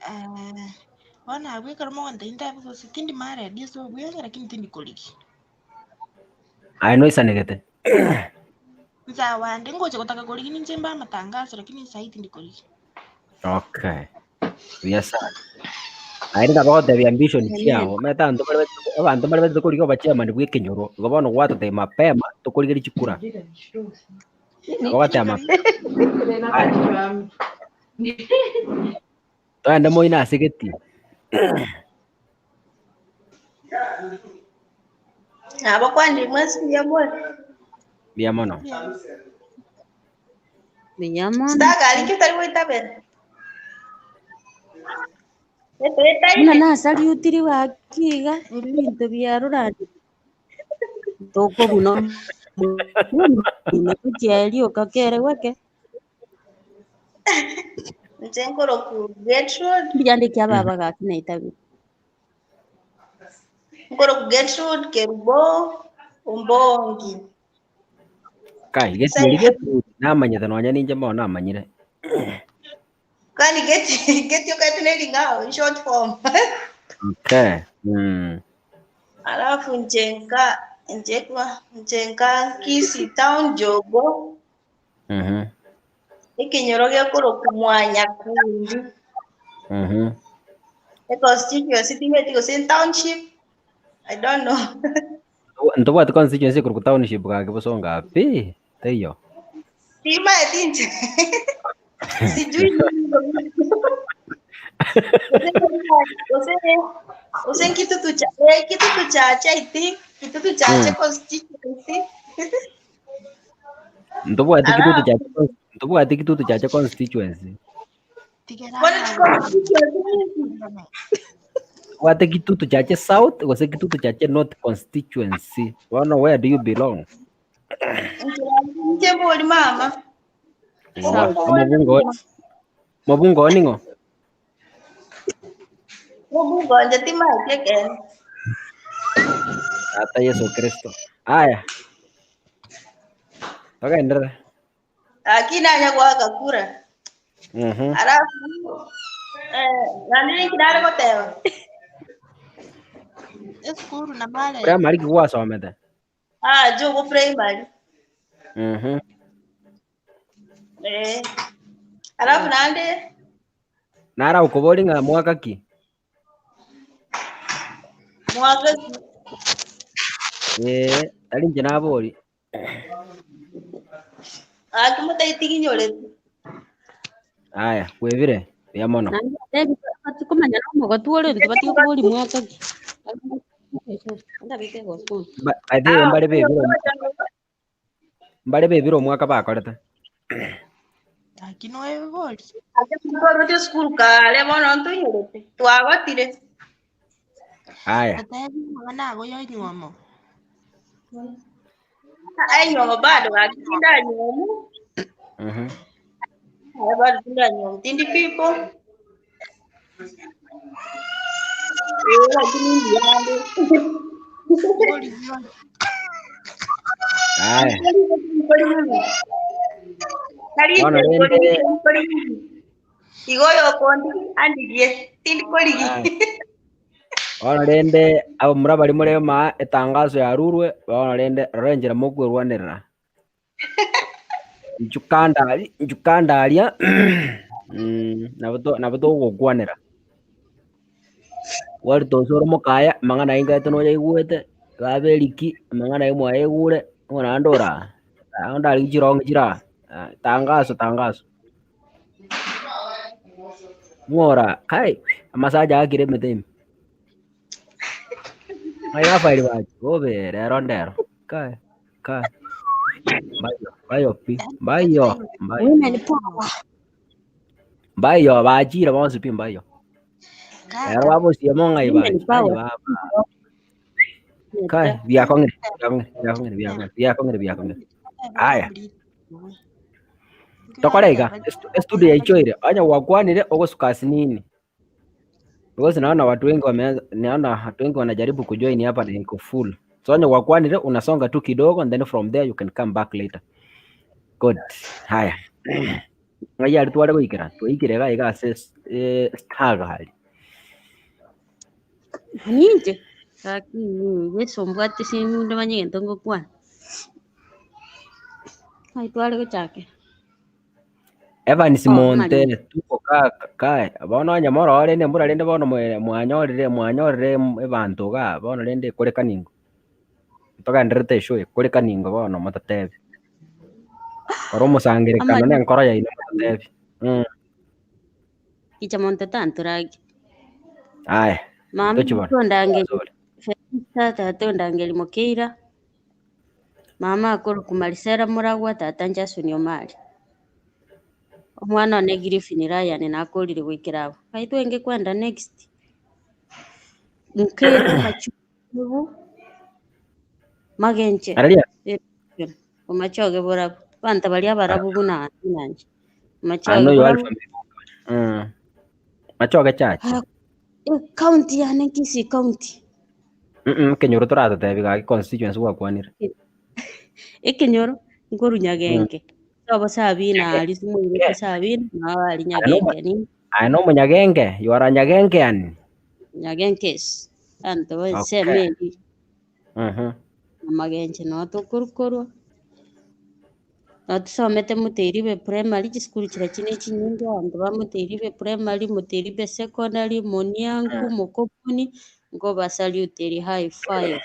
Eh, bono abwo ekero mogontebia ntabe gose tindi married ase obweng'e lakini tindi korigia. Aye noisanegete. Nsawa nde ngocha gotaka korigia ninche mbe amatangazo lakini sahi tindi korigia. Okay. Buya sana. Aye niga bagotebia ambition chiago, omanyete abanto mbare baete abanto mbare baetete korigia obochairman bwa ekenyoro, igo bono gwatotebia mapema tokorigeria chikura. Nabo ogoteba mapema. Aya. Togende moino ase getii. Nabakwanire mwensi mbuya more. Mbuya mono. Mbuya mono. Sitagari ki otari goitabera? Buna Etoetaine. nasariutiri gaki iga, ebinto biarorani tokobuna omonwe gochia rioka kere gweke. Inche nkoroku Gertrude. Mbuya nde kia baba gaki naitabire. Nkoroku Gertrude Kerubo Ombongi. Kai, getieri Gertrude, namanyete nonya ninche bono namanyire. Kwani geti geti okanyete ne ring'ao in short form. Okay. Mm. Alafu inche nka inche kwa inche nka Kisii town Jogoo. Mhm. Ekenyoro gekorokwa Mwanyakundi. Mhm. Econstituency timanyeti gose township, I don't know. Ntobwati constituency ekorokwa township gaki bosongo pi, teiyo. Timanyeti inche. Sijui gose gose nkitutu cha eh, kitutu chache I think kitutu chache constituency. Ntobwati kitutu Alafu chache ntobwati kitutu chache constituency. Tigera bono aye. constituency ninki? Tobwate kitutu chache south gose kitutu chache north constituency. Bono where do you belong? Inche inche mbori mama. Igwa, South. omobunge o- omobunge oo ning'o? Omobunge onde timanyeti ekeene. Tata Yeso Kristo. Aya. Togenderere. Lakini nanya goaka kura. Mhm. Alafu eh, naende ninki nare goteba? Esukuru na marriage. Primary ki gwasomete? Ah, Jogo Primary. Mhm. Eh. Alafu naende Nara okobori ng'a mwaka ki? mwaka ki? Eh, tari inche nabori. Gaki motaitiginyoreti. Aya, kwebire, buya mono. Naende atebi batikomanya na omogotu ore intwe batige kobori mwaka ki. Ba- by the way, mbare bebire mbare bebire omwaka bakorete. Gaki noebori. Ake twarwete esukuru kare bono ntoinyorete. Twagotire. Aya, Otebi amang'ana ago ya enywomo. Enywomo bado gaki tindanywomu. mhm. Aye bado tindanywomu. Tindi people. Eh, lakini mbiyande. Nkorigia Aya. Bono rende Igo oyokondi andigie, tindi korigi. Aya. Bono rende abamura baria more maa etangazo yarurwe, bono rende rora enchera mokwerwanerera. Inchuo kando aria, inchuo kando aria nabo to nabo togokwanera. Waritoa ase ore omokaya, amang'ana ayio nkaete noyaigwete, baba eriki, amang'ana ayio mwayaigure, ng'o naende ore aa, aa ndarigie chirongi chire aa, tangazo tangazo. Ng'o ore aa, kai, amasacha aakire emete ime. Ng'ai abairi bache, bobe rero ndero, kai, kai, mbayo, mbayo pi, mbayo, mbayo. Women power. Mbayo bachire bonsi pi mbayo. Rero kaka babosie mong'ai Women bache, ai power. baba. Kai, biakong'ire, biakong'ire, biakong'ire, biakong'ire, biakong'ire, biakong'ire. Aya. Tokore iga, estudio yaichoire, onye gwakwanire ogosuka asinini. Because naona watu wengi wameanza, naona watu wengi wanajaribu kujoin hapa na iko full. So onye gwakwanire unasonga tu kidogo and then from there you can come back later. Good. Haya. Ng'ai aria tware goikera? Twaikire iga iga ase eh, Star aria. Ninche, gaki Yeso ombwate simu inde manye egento ngokwana. Ng'ai tware gochakera? Evans Oh, Monte Maria. tuko ka kae bono onye moroo rende embura rende bono mwe- mwanyorire mwanyorire em- ebanto igaa bono rende ekoreka ningo. Togendererete eshow ekoreka ningo bono mototebi. Kora omosangerekano Amari- na enkoro yaino mototebi. Ticha monto tantoragi. Aya, Mama tochi bono. tondangeri Sorry. Felista tata ondangeri Mokeira. Mama akorokwa Marisela Muragwa tata Jason Omari. Omwana one Griffin Ryan nakorire goikera abwo. Ngai twenge kwenda next. Nkeira machugu magenche. Araria Omachoge borabu. Abanto baria abarabu buna buna inche. I Omachoge know you are borabu. from Machoge church. Ah, County yane Kisii County. Kenyoro toratotebi gaki constituency gwakwanire. Ekenyoro nkoru Nyagenge. Sobo Sabina aria simoirete Sabina nao aria Nyagenge ni Aye no Munyagenge, you are a Nyagengean. Nyagenkes. Abanto Okay. b'ensemo eri Amagenche noo tokorukorwa, noo tusomete Muteiribe Primary, chisukuru chiria chine chinyinge, abanto ba Muteiribe Primary, Muteiribe Secondary, Monianku, Mokopuni, nkobasaluteri high five.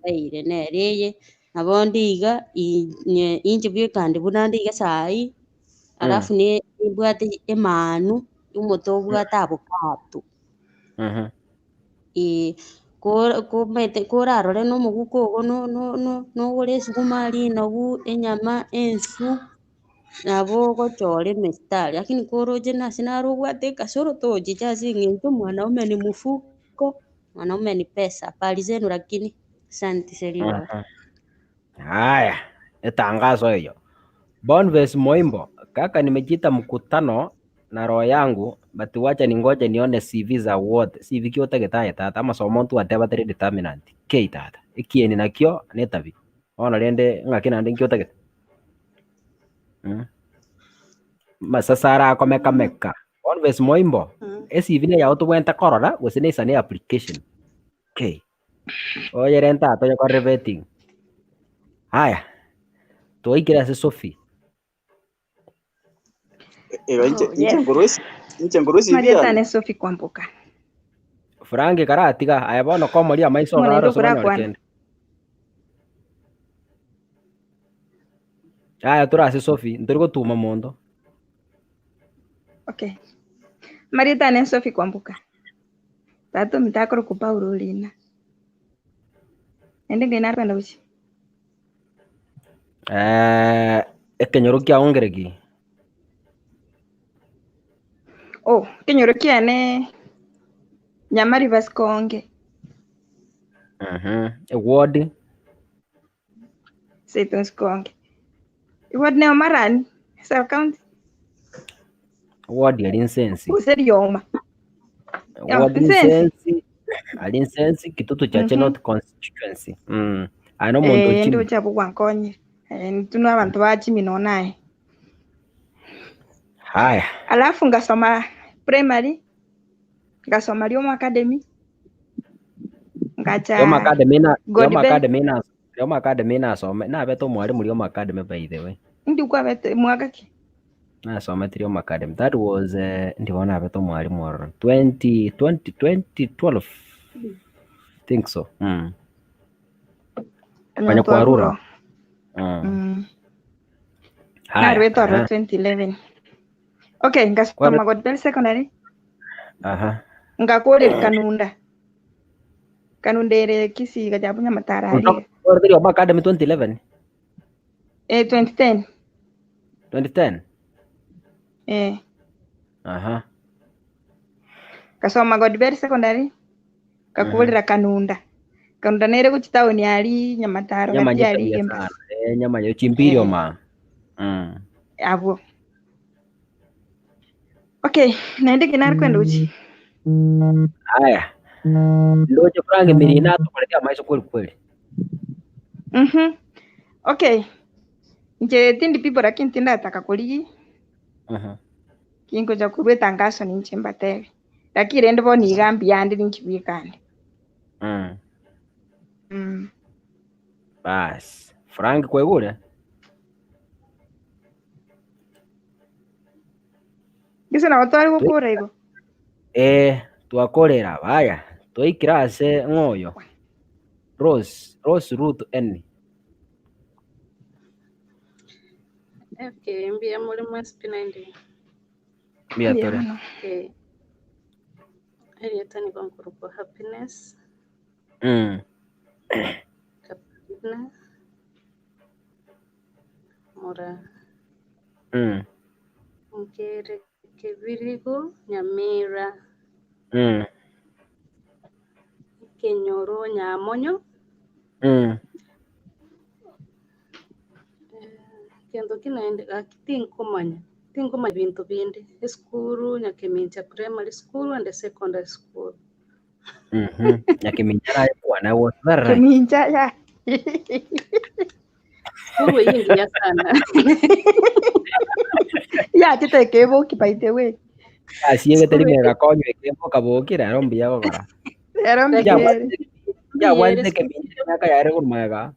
Baire nere eye, nabo nde iga, inye inche bweka inde buna nde iga saii, alafu ne nimbwate emanu, omote obwate avocado. Eh, ko- komaete korarore na omoguko ogo no- no- no- nogore esukuma, rinagu, enyama, ensu, nabo ogochora emistari. Lakini koroche nase naro obwate ekasoro tochicha ase eng'encho mwanaume ni mfuko, mwanaume ni pesa. Habari zenu lakini, asante Seriba. Haya, etangazo hiyo. Bonface Moimbo, kaka nimejiita mkutano na roho yangu but wacha ningoje nione CV za wote. CV ki otagete aye tata amasomo ntwateba tari determinant. Kei tata. Ekieni nakio netabi. Bono rende ng'aki naende nki otagete? Masasa arakomekameka. Bonface Moimbo, eCV neyao tobwenerete korora gose neisane application. Kei. Oyerente tata oyekorere vetting. Haya, twaikire ase Sophie. Ero inche Oh, inche yes. nkorwa esi inche nkorwa esibi Marieta yane. ne Sophie Kwamboka. Frank karatiga aye bono komoria amaiso Ng'o ogare naende ase okonyora okorakwana? kende. Aya tore ase Sophie, ntori gotuma monto. Okay. Marieta ne Sophie Kwamboka. Tata ominto akorokwa Paulo Orina. Naende ngai nakwenda gochia. Eh, ekenyoro kiao ngereki? Oh, ekenyoro kiane Nyamariba Sikonge. Eward? Seito Sikonge. Eward ne Omarani, sub county. Ward eri Nsensi. Gose Rioma. Ya, Ward Nsensi. Nsensi, ari Nsensi, Kitutu Chache North constituency. Aye nomonto Eh, ochimi. ndoche abwo gwankonyire. Eh, intwe na abanto ba chimi nonya naye. Haya. Alafu ngasoma primary, ngasoma Rioma Academy, ngacha Rioma Academy na God Rioma Bell. Academy na Rioma Academy nasome nabete omwalimu Rioma Academy by the way. Ndi kwabete mwaka ki? Nasomete Rioma Academy. That was ndi bono nabete omwalimu ororo 20 20 2012 think so. Kwanya kwarura. Haya. Narwete ororo 2011. Okay, ngasoma Kware- God Bell Secondary, Aha. ngakorera Kanunda. Kanunda ere Kisii gajabu Nyamatara aria. Kwarete Rioma Academy 2011? Eh, 2010. 2010? Eh, Aha. ngasoma God Bell Secondary, ngakorera Kanunda. Kanunda nere gochia town aria Nyamataro gati Nyamanyete aria buya Igembe. sana. Eh, nyamanye chimpirio Eh. ma. Abwo. Okay, naende ki nare kwenda gochia. Haya. Ndoche Frank Mirina atukoretie amaiso kweli kweli. Okay. Inche tindi people lakini tindataka korigia, Mhm. kingocha korwa etangazo ninche mbatebi. Lakini rende bono iga mbuya ande ninki bweka ande. Bas, Frank kwaigure? Gese nabo tware gokora igo. Eh, twakorera baya. Twaikire ase ng'oyo. Rose, Rose Ruth N. Okay, mbuya muri mwesi pi naende. Mbuya Mbuya tore. mono. Okay. Erieta nigo nkorokwa Happiness Katarina Mura Nkere Kebirigo Nyamira Ekenyoro Nyamonyo Kento ki naende gaki tinkomanya, tinkomanya binto binde, esukuru Nyakemincha primary school and secondary school. Nyakemincha naye kwana was very right. Kemincha ya. Sukuru eyio engiya sana. Yachete ekeboki by the way. Asiegete Sukuru rimega konywa ekembo kabokire ero mbuya gokora. Ero Lakini mbuya ere. Yabwatete ere kemincha emiaka yare korwa magega.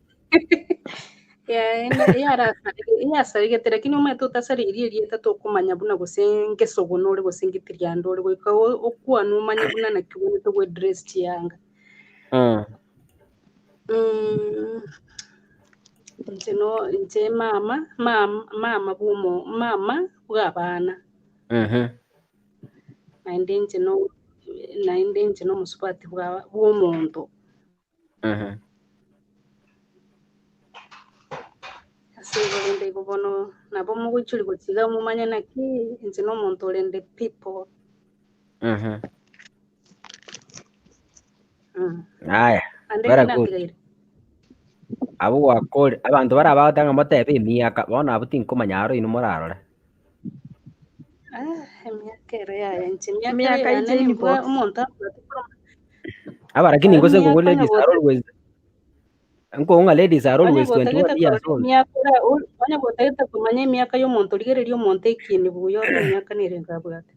Yasarigete lakini omanyete otasaririe erieta tokomanya buna gose ngesogono ore gose ngetirianda ore goika okwane omanye buna naki obwenerete goedress chianga. Inche no inche mama, mama mama bwa omo mama bwa abana. Naende inche no naende inche na omosubati bwa bwa omonto. Ase igo rende igo bono nabo mogoichoria gochia iga momanye naki inche na omonto orende people. Aya, Ande very ki good. natigaire? Abwo gwakore abanto bara bagoteba ng'a motebe emiaka, bono abwo tinkomanya aro inwe morarore. Ah, emiaka ero yaya inche emiaka Emiaka ere yane inche nimbwa inbox. omonto abwate korwa Aba lakini gose emiaka ng'o onye ladies are gotagete always nkong'u ng'a ladies are onye always gotagete 21 years korora old. emiaka ora onye gotagete komanya emiaka ya omonto rigereria omonto ekieni buya ore emiaka nerenge abwate.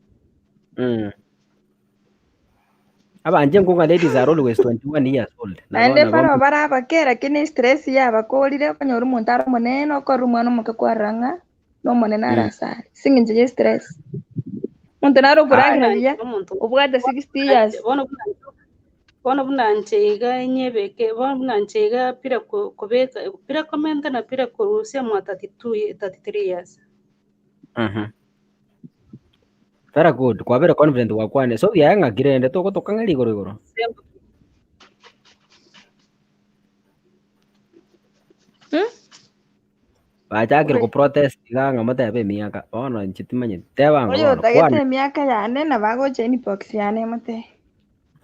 Abanche nkong'a ladies are always 21 years old. Nabo Naende nabo baroo bare abake lakini estress yabakorire okonyora omonto are omonene okorora omwana omoke kwarora ng'a nomonene are ase are ase eng'encho ya estress. Omonto nare Aya. okoragera Buna buya inche omonto obwate 60 years. bono buna inche bono buna inche iga nyebeke bono buna inche iga bila ko kobeka bila komenta na bila korusia mwa 32 33 years. Very good. Kwabere confident gwakwane. So biaye ng'aki rende togotoka ng'a rigoro igoro. Bachakire Ore- ko protest iga ng'a motebe emiaka. Bono inche timanyeti. Teba ng'a Oyo bono otagete kwana. emiaka yane nabo agocha inbox yane motebi.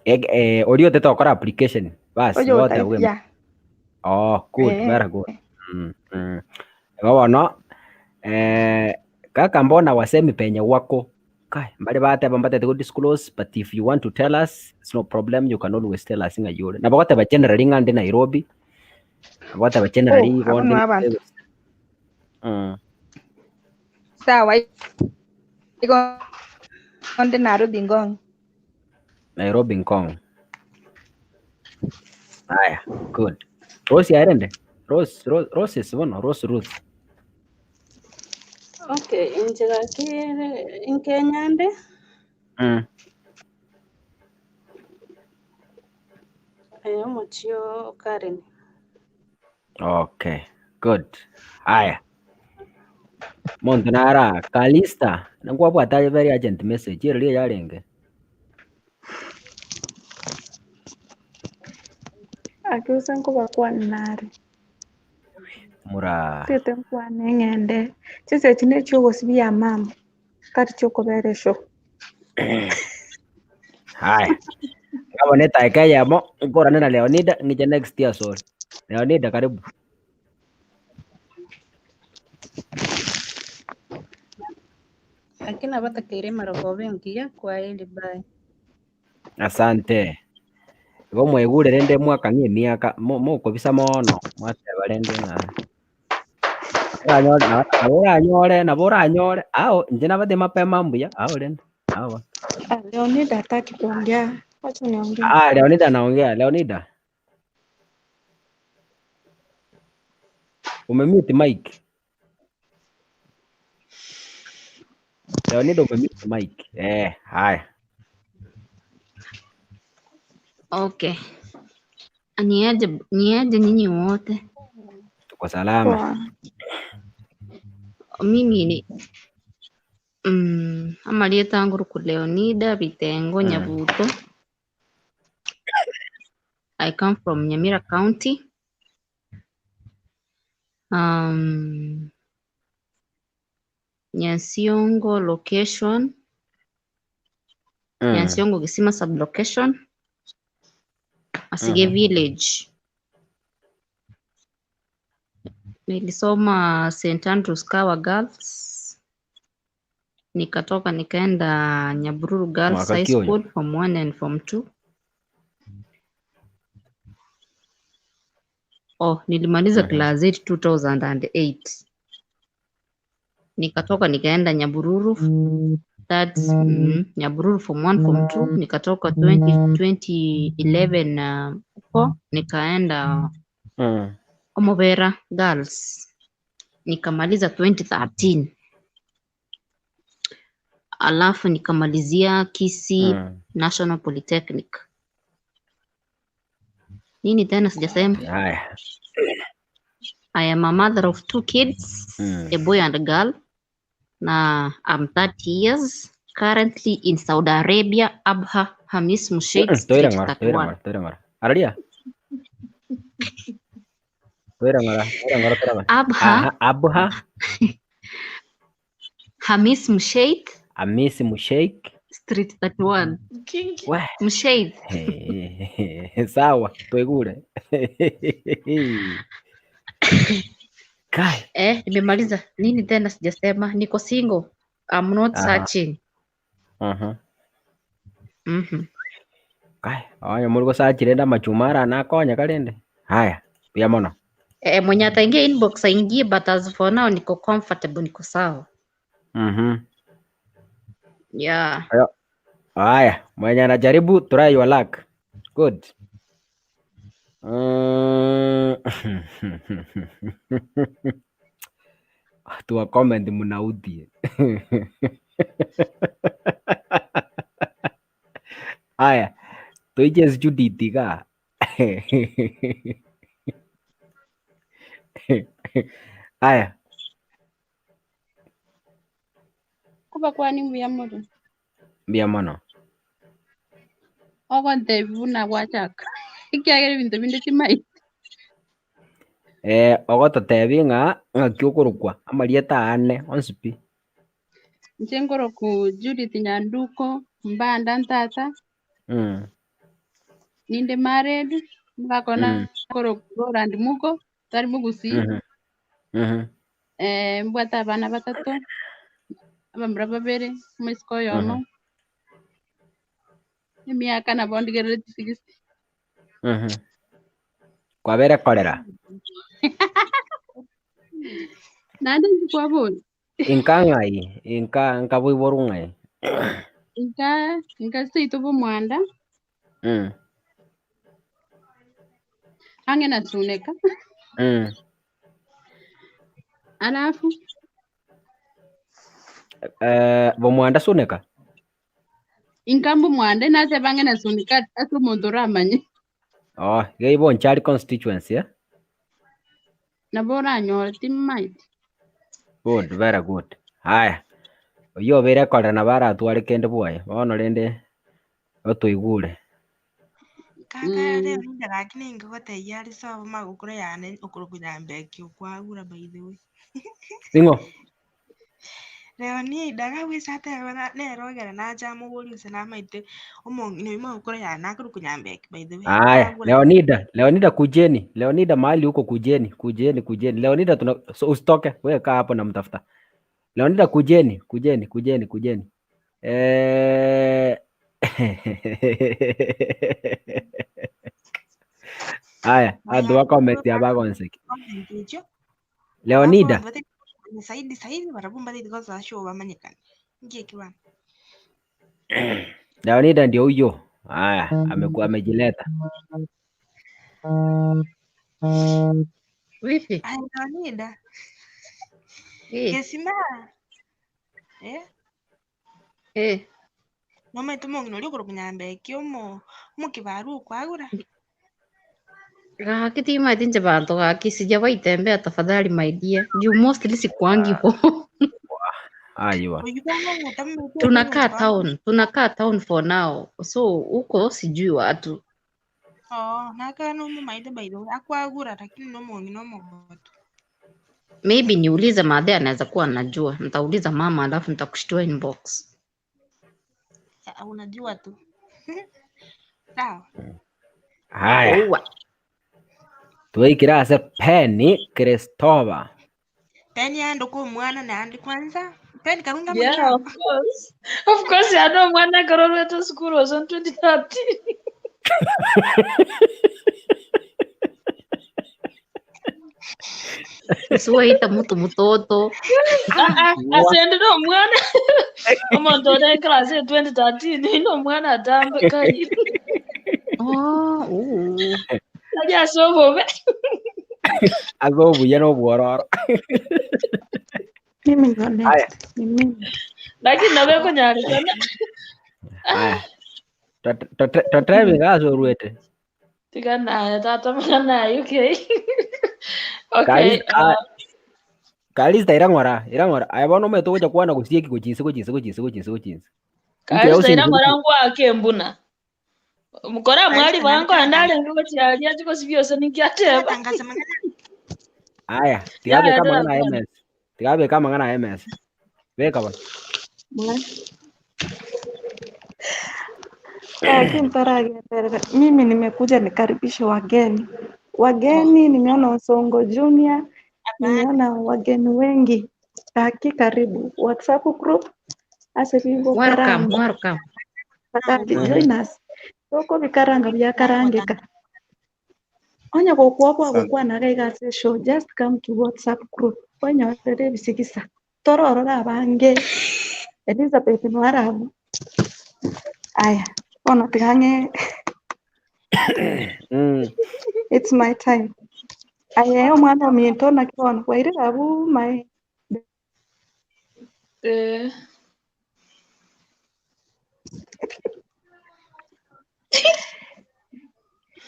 Eh, oria otete gokora application. Bas, Oyo nigo otagete otebwa ya. Oh, good, Eh. very good. Igo bono, eh, kaka mbona wasemi penye wako kai mbare bateba mbatete go disclose but if you want to tell us it's no problem you can always tell us ng'a yore nabo goteba generally ng'a ndi Nairobi nabo goteba Oh, generally igo abo ndi noo abanto. Sawa igo onde Nairobi Ngong. Nairobi Ngong. Aya, good. Rose yarende? Rose, Rose, Roses bono, Rose Ruth. Okay, inche gaki inkenya nde omochie o Karen. Okay, good. Aya. Monto nara Kalista, nkwabwate aye very urgent message ero riria yarenge. Ake gose nkobakwana nare. Mura. Ntete nkwane ng'ende. Chinsa echi ne chiogosibia amama, tari chiokobera eshow. Haya. Ngabo ne taika eyemo nkorane na Leonida ng'iche next year sorry. Leonida karibu. Lakini abatakeire emarogoba engiya kwaheri bye. Asante. Igo mwaigure rende mwakang'ia emiaka mokobisa mono mwateba rende ng'a. Oranyore nabo oranyore nabo oranyore ao inche nabate mapema mbuya ao rende ao bono. Ah, Leonida hataki kuongea. Wacha niongee. Ah, Leonida anaongea. Leonida. Umemute mic. Leonida umemute mic. Eh, haya. Okay. Niaje, niaje nyinyi wote. Tuko salama. Poa. Mimi ni amarieta nguru Leonida Bitengo Nyabuto. I come from Nyamira County. Nyansiongo location, Nyansiongo Kisima sublocation, Asige village. Nilisoma St. Andrews Kawa Girls, nikatoka nikaenda Nyabururu Girls Mwaka High kioyo. School form 1 and form 2. Oh, nilimaliza class 8 2008. Nikatoka nikaenda Nyabururu that's Nyabururu form 1 form 2 nikatoka 20, 2011 na huko nikaenda Omobera Girls nikamaliza 2013 alafu nikamalizia Kisii National Polytechnic. Nini tena sijasema? Haya. I am a mother of two kids, a boy and a girl. Na I'm 30 years, currently in Saudi Arabia, Abha Hamis Mushaid Toire Street ng'ora, toire 31. ng'ora, toire ng'ora. Araria. Toire ng'ora, toire ng'ora, toire ng'ora. Abha Aha, Abha Hamis Mushaid Hamisi Musheik. Street 31. King. We. Mushaid. Sawa, tuigure. Kai. Eh, nimemaliza. Nini tena sijasema? Niko single. I'm not Aha. searching. Kai, onya muri gosachire nda machuma ara nakonya karende. Haya, buya mono. Eh, mwenye ataingia inbox aingie, but as for now niko comfortable, niko sawa. Yeah. Ayo. Haya, mwenye anajaribu try your luck. Good. Watu wa comment mnaudhi. Haya, toiches Judith iga. Haya, Kuba kwani mbuya mono mbuya mono. ogontebi buna gwachaka ekiagera ebinto binde timaeti Eh, ogototebi ng'a ng'aki okorokwa amarieta aane onsi pi. Inche nkoroku Judith Nyanduko mbanda ntata ninde married mbakona nkoroku Roland Mugo tari mugusii mbwate abana batato abamura babere omoisiko oyomo emiaka nabo ndigerereti 60. Kwabere korera. Naende inche kwabori Inka ng'ai? Inka nka boiboru ng'ai? Inka inka seito bomwanda ang'e na Suneka alafu Eh, bomwanda Suneka? inka mbomwanda nateba ang'e na Suneka ase omonto oramanye. Oh, iga ibo Bonchari constituency eh? Nabo oranyore timaeti. Good, very good. Haya. Oyio obeire korera nabo aratware kende bwoye. Bono rende otoigure. Kaka Leonida gaki ningigotebia are sawa magokoro yane okorokwa Nyambeki okwagura by the way. Ning'o? Leonida gabwise ateba nere ogera nacha amobori gose namaete omong'ina oywo magokoro yane akorokwa Nyambeki by the way Haya, okwagura. Leonida, Leonida kujeni. Leonida mahali huko kujeni, kujeni, kujeni. Leonida tuna so, usitoke, wewe kaa hapo namtafuta. Leonida kujeni, kujeni, kujeni, kujeni. Eh... Haya, andu Maya wa comment ya bagonseki. comment icho Leonida, bakonde. Ni saidi saidi barabwo mbareti gosoa show bamanyekane. Nki eki bana? Leonida ndio huyo. Haya, amekuwa amejileta. Vipi? Ay, Leonida. Eh, Gesima. Eh? eh. Nomaete omong'ina oria okorokwa Nyambeki omo omokibaru okwagura. Gaki timaeti inche banto gaki sijawahi tembea tafadhali my dear. Juu mostly sikuangi ho. Aiwa. Oyio bono otamomanyeti Tunakaa okogocha town, tunakaa town for now. So huko sijui watu. Oo, nakare nomomaete by the way, akwagura lakini nomong'ina omogotu. Maybe niulize madhe anaweza kuwa anajua. Nitauliza mama alafu nitakushtua inbox. Ah, unajua tu. Sawa. Haya. Owa. Twekire ase Penny Christopher. Penny aende kwa omwana naende kwanza. Penny karunga Yeah, amang'ana of course. Of course, I know mwana karorwete school was on 2013. Usiwaita mtu mtoto. Ah, ah, Wa- asende no mwana. Omuntu ore class ya 2013 no mwana atambe kai. Oh, ooh. Aja sobobe. Ase obuya na obwororo. Mimi ndio Haya, next. Ni mimi. Lakini nabe kunyarikana. haya. Totebe ase orwete. Tiga naye tata mwana naye okay. Okay. Kalista Kalista irang'ora, irang'ora. Aya bono omanyete ogocha kwana gosieki gochinse gochinse gochinse gochinse gochinse. Inche Kalista osinse irang'ora ngwake embuna. Mukora mwali Kalista bango naende andale ngochiaria chikosi byose ninkiateba. taratangaza mang'ana. Aya, tigabeka Yeah, amang'ana ya yeah. MS. Tigabeka amang'ana ya MS. Beka bono. Lakini taragenderera. Mimi nimekuja nikaribishe wageni. Wageni nimeona Osongo Junior, nimeona wageni wengi. Taki karibu WhatsApp group asiribo Welcome, karanga. welcome. Tafadhali join us. Toko bikaranga byakarangika. Onya gokwa Asante. gokwana iga ase show just come to WhatsApp group. Onyorere ebisigisa. Tororora abange. Elizabeth nwarabu. Aya, bono tiga ng'e it's my time. Aya omwana ominto naki bono bwairire abwo my Eh.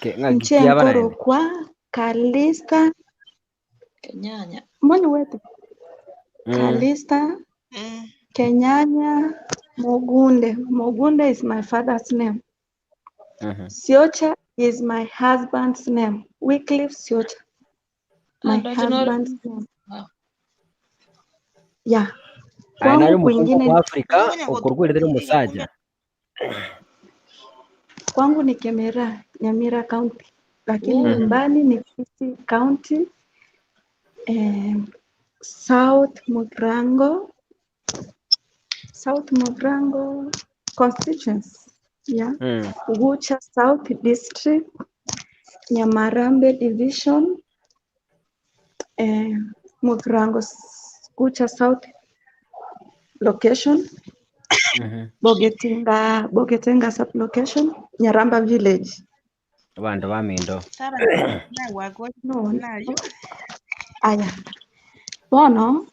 Ke ng'aki inche kiaba naende. nkorokwa Kalista Kenyanya. mwani wetu Kalista Kenyanya Mogunde. Mogunde is my father's name. Siocha is my husband's name. Wycliffe Siocha, my Ah, don't you know? husband's name. Yeah. Aya naye Kwangu omukungu kwingine kwa Afrika okorwerete omusacha. kwangu ni Kemera, Nyamira County, lakini Mhm. nyumbani ni Kisii County, eh, South Mugirango, South Mugirango constituency, yeah. Gucha South District, Nyamarambe Division, eh, Mugirango Gucha South location, Bogetinga, Bogetinga sub-location, Nyaramba village. Abanto bamindo. Sara nagwakwa No, nayo. aya. Bono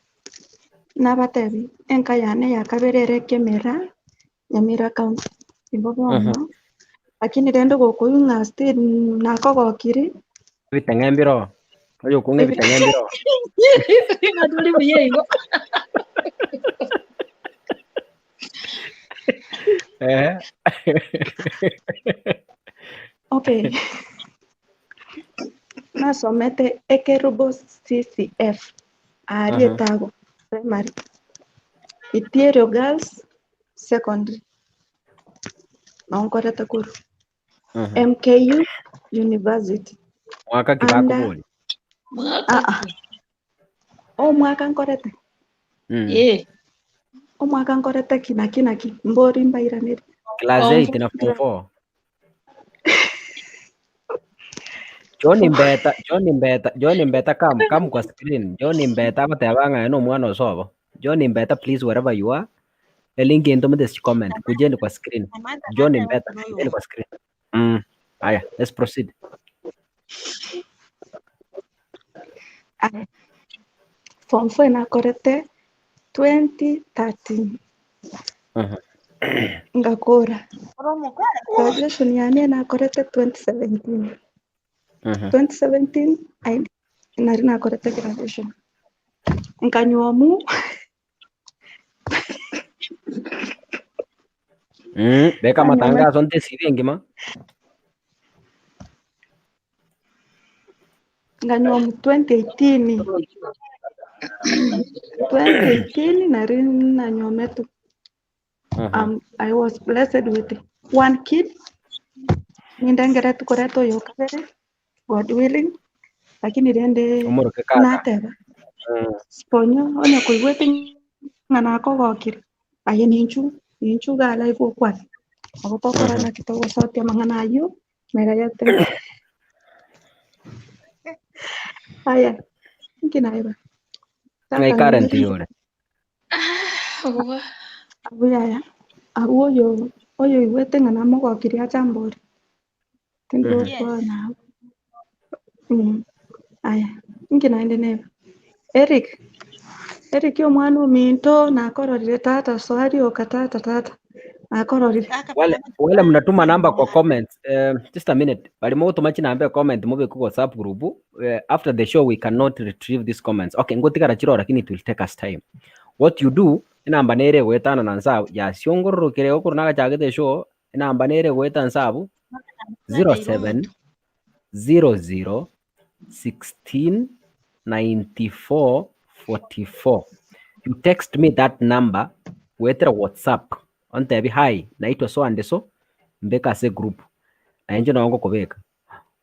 nabatebi enka yane yakaberere Kemera, Nyamira County. Igo bono lakini rende gokoigwa ng'a still nakogokiri Ebiteng'e mbiro. Oyo okong'a ebiteng'e mbiro. Ng'a turi buya igo. Eh. Okay. Nasomete Ekerubo CCF aria etago primary. Itierio Girls Secondary. Nonkorete korwa. MKU University. Mwaka Under kibakobori. ah ah. Omwaka nkorete. Omwaka nkorete ki naki naki mbori mbairaneri. Class 8 na form 4. John Mbeta, John Mbeta, John Mbeta come, come kwa screen. John Mbeta agoteba ng'a aye na omwana osobo. John Mbeta please wherever you are, elink entomete ase comment, kujeni kwa screen. Samantha John nateba Mbeta, buna kujeni oyomo. kwa screen. Aya, let's proceed. Aya, form 4 nakorete 2013 ngakora Ore omokora. graduation yane nakorete 2017 2017 I, nari nakorete graduation nkanywomu Beka nkanywa amatangazo nte CV engima. nkanywomu 2018 2018 nari nanyometu I was blessed with one kid nindengere tukorete oyo kabere God willing lakini rende Omoroke kaka. nateba Sponyo onye koigwete ng'a nakogokire aye ninchu ninchu iga live okwane nabo tokora naki togosotia amang'ana aywo megayete aya inki naeba Ng'ai tata current nere yore. Oba. abwo yaya abwo oyo oyo oigwete ng'a namogokirie acha ambore tindigokwana abwo aya inki naende neba Eric Eric omwana ominto nakororire tata soa rioka tata tata nakororire Wale wale mnatuma namba kwa comments. Just a minute. Bali mogotoma chinamba e comment mobeke WhatsApp group. After the show we cannot retrieve these comments. Okay, ngotigara chiroo lakini it will take us time. What you do, enamba nere goetana na nsabu yasiongororokere okoro nagachagete show, enamba nere goeta nsabu 07 00 16 94 44. You text me that number wetera WhatsApp ontebi hi naitwa so and so mbeka ase group naye inche nabo ngokobeka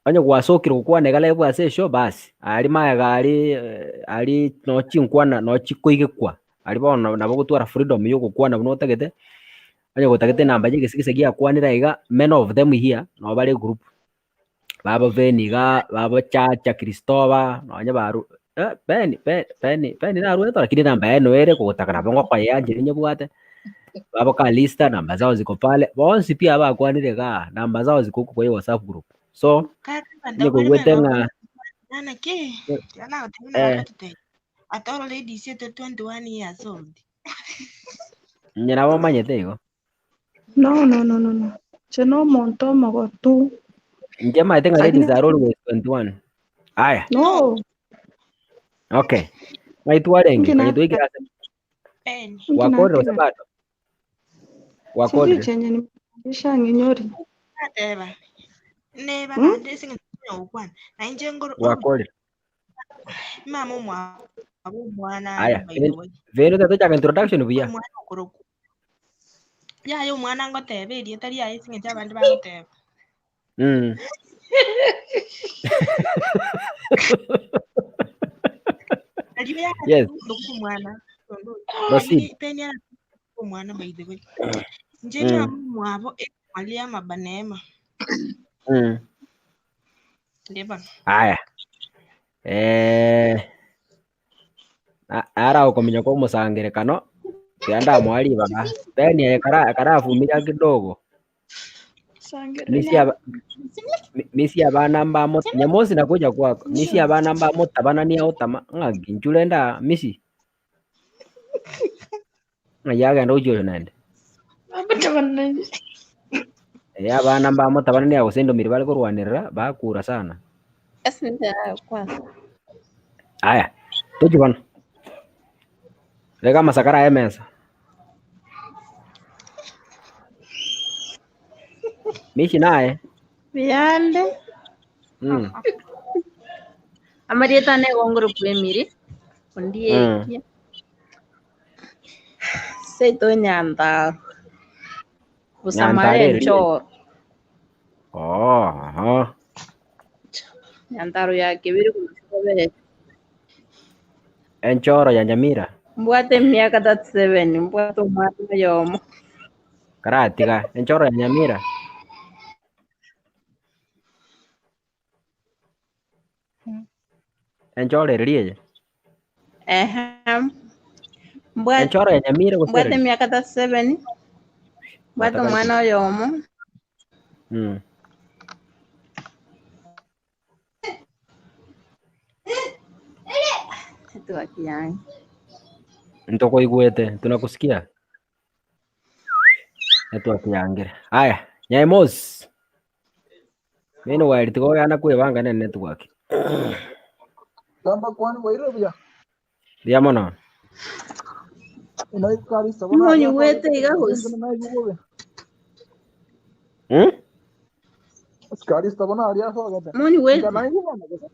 onye gwasokire gokwana iga live ase eshow basi aria magega aria aria no chinkwana no chikoigekwa aria bono nabo ogotwara freedom ya ogokwana buna otagete onye gotagete enamba ya egesigisi giakwanire iga many of them here nabo bare egroup baba Ben iga, baba Chacha Christopher, nonye baru eh, Ben Ben Ben Ben narwete lakini enamba yaye noyo ere kogotaka nabo ngokoyea inche ninyebwate. Baba Kalista namba zao ziko pale, bonsi pi abakwanire igaa namba zao ziko huko kwa hiyo WhatsApp group. So Kaka onye abanto bare koigwete ng'a nana ki tiana goteba eh, bakatotebia at all ladies ete 21 years old. inye nabo omanyete igo. no no no no no inche na omonto omogotu Inche maete ng'a lakini ladies are always 21. Aya, no okay. Ng'ai twarenge, inki kanye nateba twaikire ase Ben. inki gwakorire gose nateba bado? sijui Gwakorire? chenye nimebadilisha ng'inyori Nateba. Neba hmm? naende ase eng'encho tonya gokwana. Na inche ngoro Gwakorire. mama omwabo omwana Aya, by the way. Vero tatochaka introduction buya. Omwana okorokwa. Yaya omwana ngoteba erieta riaye ase eng'encho abande bagoteba. Nario Yes, yaya omwana. proceed. Lakini Ben ara omwana by the way. Inche mama omwabo Mariam Abanema. Ndiyo Aya. Eh, ara okominya kwa omosangerekano tiga ndamoa ribaga Ben aye kara karavumilia kidogo misi aba misi abana mbamo nyamosi nakuja kwako misi abana mbamotabanania otama ng'aki inchu rende aa misi ng'ai agenda gochia oyo naende eh abana mbamotabanania gose endomiri bare korwanerera bakura sana aya tochie bono reka amasakara aye emesa misi naye Biyande amarieta ane egongoro kwa Emily ondiekia seito Nyandarua Busamara Nyandarua eri enchoro oh aha Nyandarua ya kebere korwa enchoro ya Nyamira mbwate emiaka 37 mbwate omwana oyomo karatiga enchoro ya Nyamira. Enchoro ereri eye. Ehe. Mbwate Enchoro ya Nyamira gose mbwate ereri? emiaka 37, mbwate Gwataka omwana oyomo. Network yange. Ntokoigwete, tunakusikia. Network yangire. Aya, Nyaimos. Meanwhile, tiga oyana kwebanga ne network. Gamba kwani bwairire buya Mbuya mono. naikarisa bono aria Monyigwete iga gose? naigwe bobe Sikarista bono aria asogete Monyigwete? inga naigwe bono gose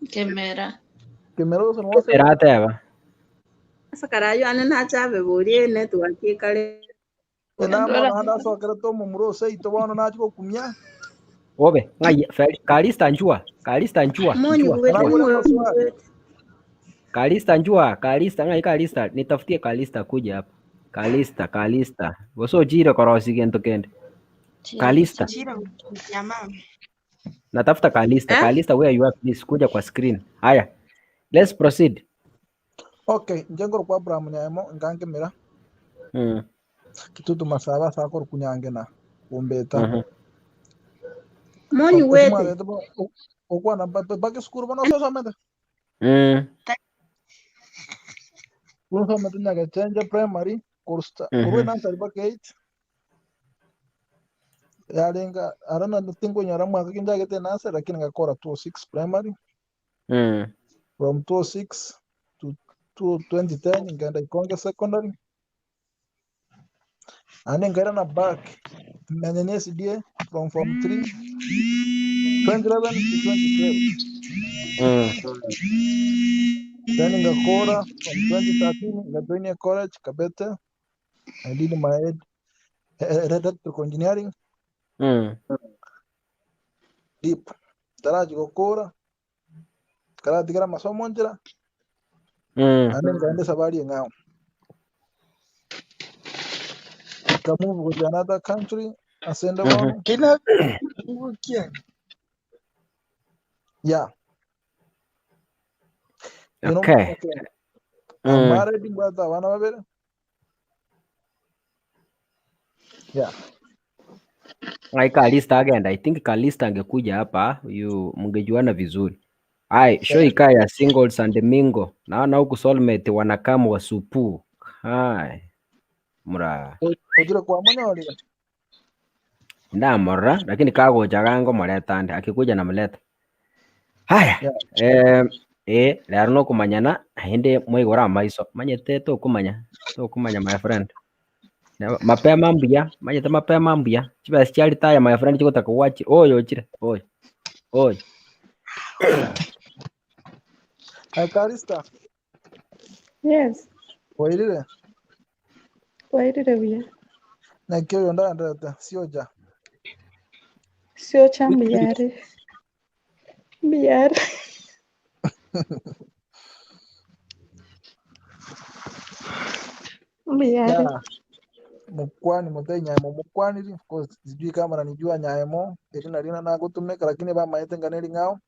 Kemera. kemera gose nwase Erateba. Ase karayo ane nachabe borie network ekare. enamo naende asokerete omomura oseito bono nachi gokumia Obe, ng'ai Kalista njua, Kalista njua, njua, Monyigwete njua. nabore amaswali monyigwete. Kalista njua, Kalista ng'ai Kalista, nitafutie Kalista kuja hapa. Kalista, Kalista. Gose ochire korosi gento kende. Kalista. Chira jamaa. Natafuta Kalista. Eh? Kalista where you are please kuja kwa screen. Haya. Let's proceed. okay inche nkoro kwa Abraham nyaemo nkankemera kitutu masaba sakoro kunyangena kumbeta Monyigwete. osimwarete okwana bakesukuru bono ososomete osomete Nyagechenje primary korwa nursery mpaka 8 yarenga arana tingonyora mwaka kinjagete nursery lakini ngakora 206 primary from 206 to 2010 ngaenda Ikonge secondary ande ngairana back Menyenye SDA from form 3 2011 to 2012 then ngakora from 2013 ngajoin a college Kabete I did my electrical engineering deep taraji gukura karatigara masomo njira ande ngaende safari eng'ao nkamove to another country asende bono Kina ngukia. yeah you know Okay. okay I'm married mbwate abana babere yeah Ai Kalista agenda. I think Kalista angekuja hapa, you mngejuana vizuri. Ai, show ikaa ya singles and mingle. Naona huku soulmate wanakamu wa supu. Hai. Mura. ojire kwa monyorire Ndamorora lakini kagocha gango mureta ande akikuja namleta. Haya. yeah Eh rero nokumanyana inde mwaigora amaiso manyete tokumanya tokumanya my friend. Mapema mbuya manyete mapema mbuya chibesa chia retire my friend chigotaka gwachi oyo ochire oyo oyo Hi Kalista Yes, wairire wairire buya. naki oyo ndaenderete sioja Siocha mbuyare. Mbuyare. Mbuyare. yeah mukwani muthei nyaemo mukwaniri of course sijui kama nanijua nyaemo erina rina nagutumika lakini bamaete ngana ring'ao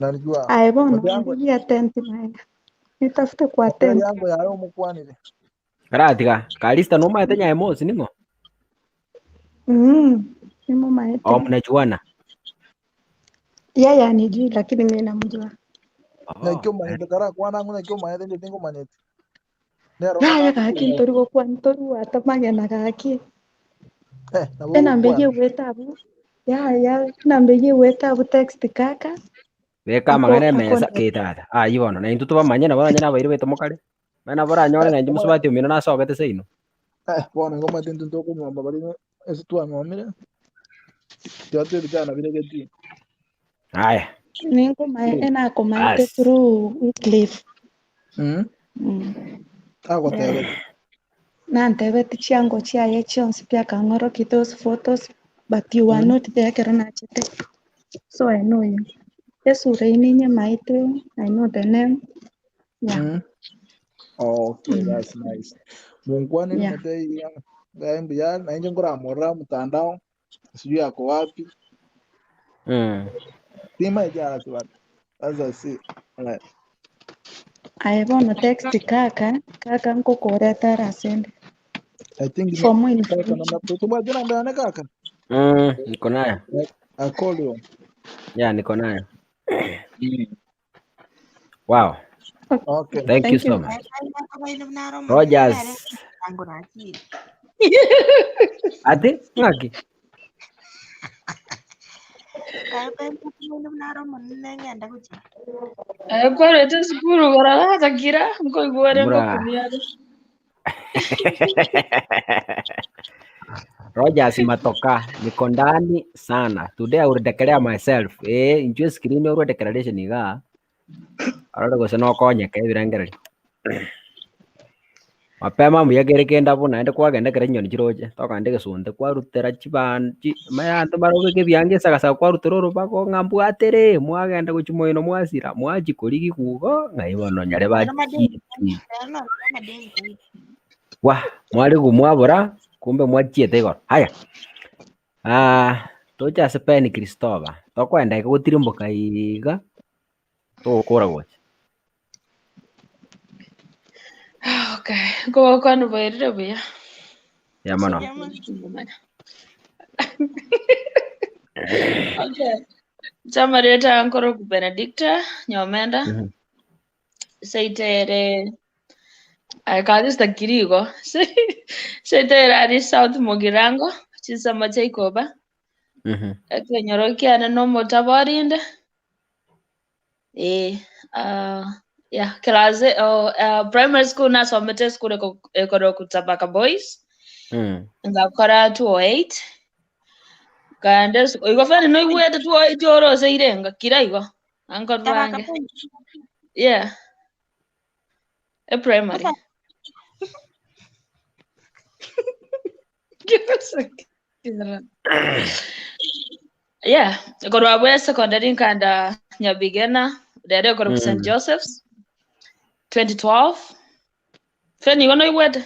nanijua Aye bono mothe yangu ndigia tent naye. Nitafute kwa mothe tent. yangu yayo mukwanire karatiga Kalista nomaete nyaemosi ning'o Nimumaete. o mnajuana Yeye anijui lakini mimi namjua. naki omanyete karakwana ng'u naki omanyete inche tingomanyete nero Yaya gaki nakukumanya ntori gokwa ntori gwatamagena gaki. nabo Enamba ogokwana eye gweta abu. Yaya enamba eye gweta abu text kaka. beka Ako amang'ana emesa ako ketata ayi bono na intwe tobamanye nabo onye nabaire baito mokare bana boranyore ng'a inche mosubati omino nasogete seino bono igo omanyete intwe ntokonyuoma bari ase twanyuomire tiga vijana biregeti haya ninkomae enakomaete basi through Wycliffe. Agotebete Nantebeti chiango chiaye chionsi pi akang'oroki those photos but you were not there ekero nachete. So I know you. Esura eye ninyemaete, I know the name. Yeah. Okay, that's nice. Munkwaniri Yeah. muthei ngai mbuya na inche nkoramorora mtandao sijui ako wapi. Timaeti ase but as I see. Alright. Aye bono text kaka, kaka nkokoreta are asende. I think For more kaka information. namba tobwate namba yane kaka. Niko nayo. I call you. Yeah, niko nayo. Wow. Okay. Thank you Thank you. so much. Rogers. Ati ng'aki? Kwarete sukuru kora gatakira nkoigwere Mura. ngokumia Rogers Matoka, niko ndani sana. Today I will declare myself. Eh, injue screen orwe declaration iga. Arore gose nokonyeka ebirengererio. Mapema mbuya kenda bo naende kwagenda ekero chinyoni chiroche tokande egesunte kwarutera chiban chi mayanto barobeke ebianga esagasaga kwarutera orobago ng'a mbwatere mwagenda gochia moino mwasira mwachi korigi kugo ng'ai bono nyare bachieti wa mwarigu mwabora kumbe mwachiete igoro haya ah toche ase Pen Christopher tokoenda iga gotirimboka iga togokora gocha Okay, nkogokwana bwairire buya. ya mono Okay. Chamareta nkoroku Benedicta Nyomenda. Seitere akazista kirigo. Seitere ari South Mugirango, chisama cha Ikoba. Ekenyoro kiane nomotaborinde. Eh, yeah, class oh, primary school nasomete school ekoroku Tabaka Boys. Ngakora 208. Kande igo fani no igwete 208 oroseire ngakira igo. Anko rwange. Yeah. E primary. Yeah, korwa bwe secondary nkanda Nyabigena, rero korwa St. Joseph's 2012. Feni igo no igwete.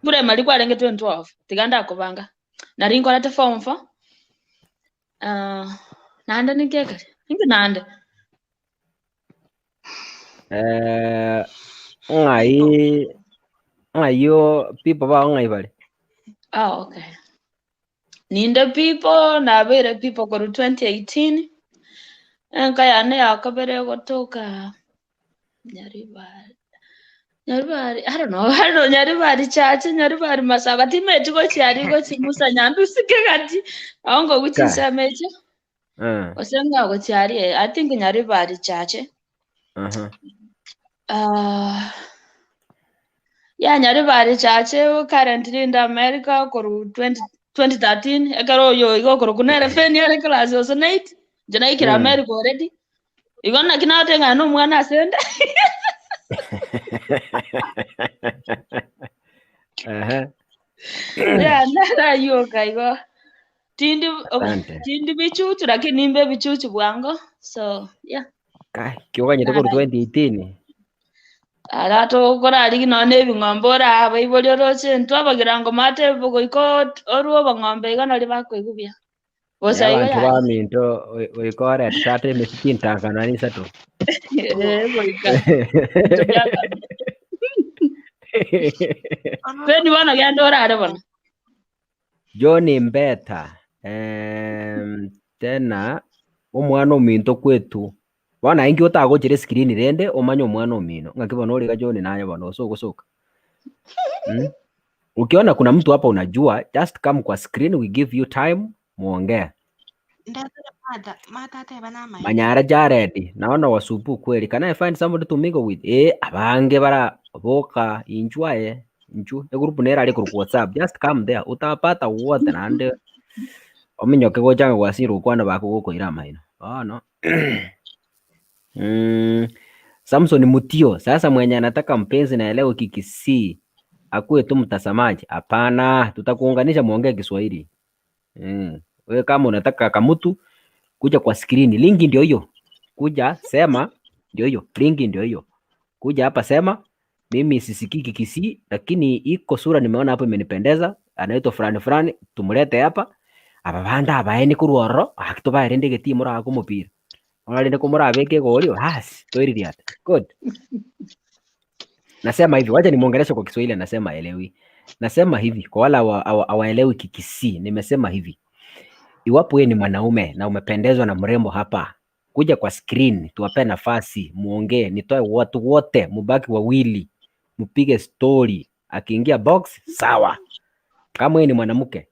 Primary kwarenge 2012. Tiganda kubanga. Nari nkorete form 4. Nande nikekare. Ingi nande. Eh, ng'ai ng'ai o people bao ng'ai bare Ah, okay. Ninde people nabere people koru 2018. Enka yane yakabere gotoka Nyaribari. Nyaribari, I don't know, I don't know, Nyaribari Church, Nyaribari Masaba, timeti gochiari gochimusa nyandusike kati. Aongo ka kuchisemecho. Osenga gochiari, I think Nyaribari Church. Yeah, Nyaribari Church, currently in America, koru 20, 2013. Ekero yo igo koru kunere feni are class ose 8. Jana ikira America already. Igo nakina no mwana asende. Yeah, narayoka igo. Tindi okay, Asante. tindi bichuchu lakini nimbe bichuchu bwango. So, yeah. Kai, kioganyete koru 2018 Ara togokora arigi nonye ebing'ombe ora baibori oroche ntwabagira ngo mate goika orwo obong'ombe iga nari bakoigwa buya. Bosa igo abanto yaya. baminto goika orete tata emesi chintakana nisato Eh, goika. Feni bono genda orare bono. John Mbeta tena omwana ominto kwetu bono inki otagochera screen rende omanye omwana omino ng'aki bono origa John naye bono ose ogosoka Ukiona kuna mtu hapa unajua just come kwa screen we give you time muongee Manyara Jared naona wasupu kweli can I find somebody to mingle with eh abange bara boka injwaye inchu egroup nera ari ku WhatsApp just come there utapata wote naende ominyoke gochanga gwasira okwana bakogokoira amaino bono Samson Mutio sasa mwenye anataka mpenzi naelewa Kikisii akuwe tu mtazamaji hapana tutakuunganisha muongee Kiswahili Wewe kama unataka kamutu kuja kwa screen linki ndio hiyo kuja sema ndio hiyo linki ndio hiyo kuja hapa sema mimi sisikii Kikisii lakini iko sura nimeona hapo imenipendeza anaitwa fulani fulani tumlete hapa. Aba bande abaeni korwa ororo, gaki tobae rende egetii moraake omopira. Bono rende komorabeke egori, bas, toiririate. Good. Nasema hivi, wacha nimuongeleshe kwa Kiswahili anasema haelewi. Nasema hivi, kwa wale hawaelewi Kikisii, nimesema hivi. Iwapo wewe ni mwanaume na umependezwa na mrembo hapa, kuja kwa screen, tuwape nafasi, muongee, nitoe watu wote, mubaki wawili, mpige story. Akiingia box, sawa. Kama wewe ni mwanamke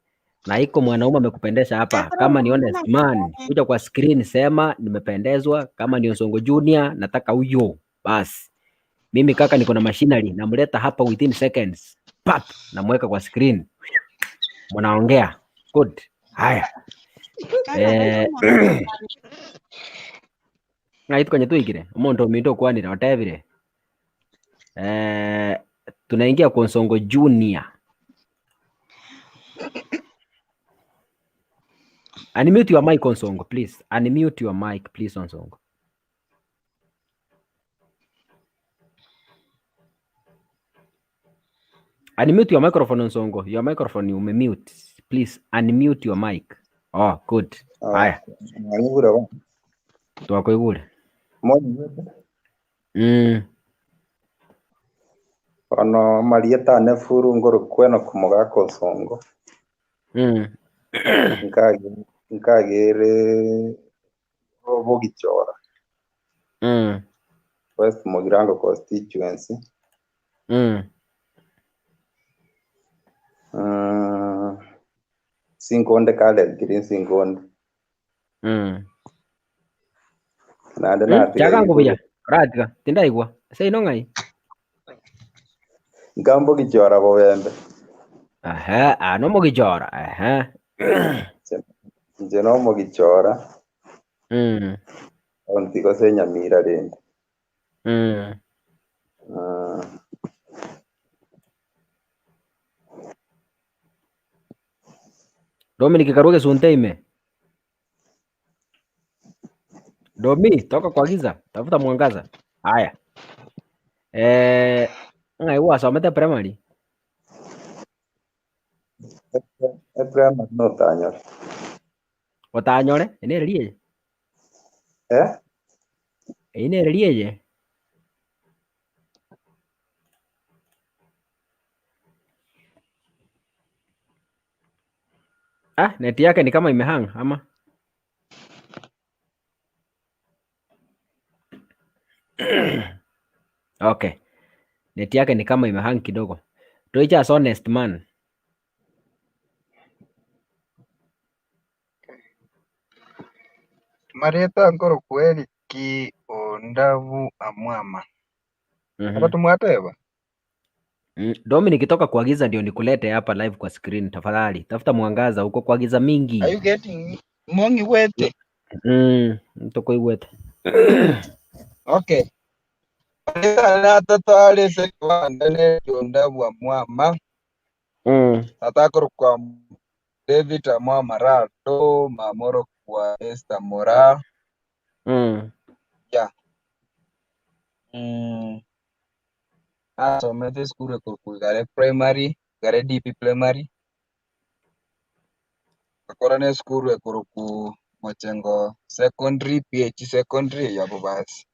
na iko mwanaume amekupendesha hapa, kama ni honest man, kuja kwa screen, sema nimependezwa. Kama ni Osongo Junior, nataka huyo basi. Mimi kaka niko na machinery, namleta hapa within seconds, pap, namweka kwa screen, mnaongea. Good. Haya, eh, ng'ai tukonye tuikire omonto ominto okwanire otebire eh, tunaingia kwa Onsongo Junior. Unmute your mic Onsongo, please. Unmute your mic, please Onsongo. Unmute your microphone Onsongo. Your microphone you mute. Please unmute your mic. Oh, good. Haya, Mwanyigure ba. twakoigure. Mwanyigure. Ono marieta ane furu ngoro kweno kumugaka Osongo. Nkage nkagere bogichora. West Mugirango constituency. Sinkonde kale green sinkonde. Naende natiga Chakango igoro. buya. Oratiga, tindaigwa. Seino ng'ai? Nkambo gichora bobembe. Aha, ano mogichora. Aha. Inche no mogichora. Ontigo se Nyamira rende. Dominic Karuge Sunteime. Domi, toka kwa giza, tafuta mwangaza. Haya. Eh, ng'ai wasomete primary? E primary no tanyore. Otanyore, ene eye. Eh? Ene eye. Ah, neti yake ni kama imehang ama? Okay. Neti yake ni kama imehang kidogo. Toicha as honest man. Marieta nkoro kweli ki ondabu amwama. Hapa tumwateba. Dominic, toka kwa giza ndio nikulete hapa live kwa screen tafadhali. Tafuta mwangaza huko kwa giza mingi. Are you getting mongi wete? Ntokoigwete. Okay. Marieta natatware sekwa ne ondabu amwama. Atakoro kwa David amwama rado mamoro kwa Esther Mora. Yeah. Asomete skuru Igare primary, Igare DP primary. Akora ne skuru ekoroku Mochengo secondary, PH secondary yabo basi.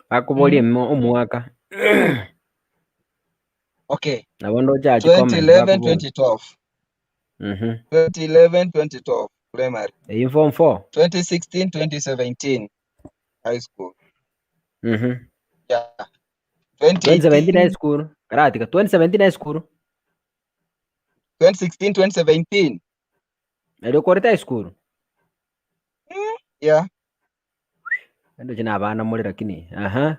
Bakuborie omwaka. Okay. Nabo ndochachi comment 2011 bakuboria. 2012. 2011 2012 primary. Eyi form 4. 2016 2017 high school. Yeah. 2017 high 2018 school. Karatika 2017 high school. 2016 2017. Erio korete high school. Yeah. Endo china abana muri lakini. Aha.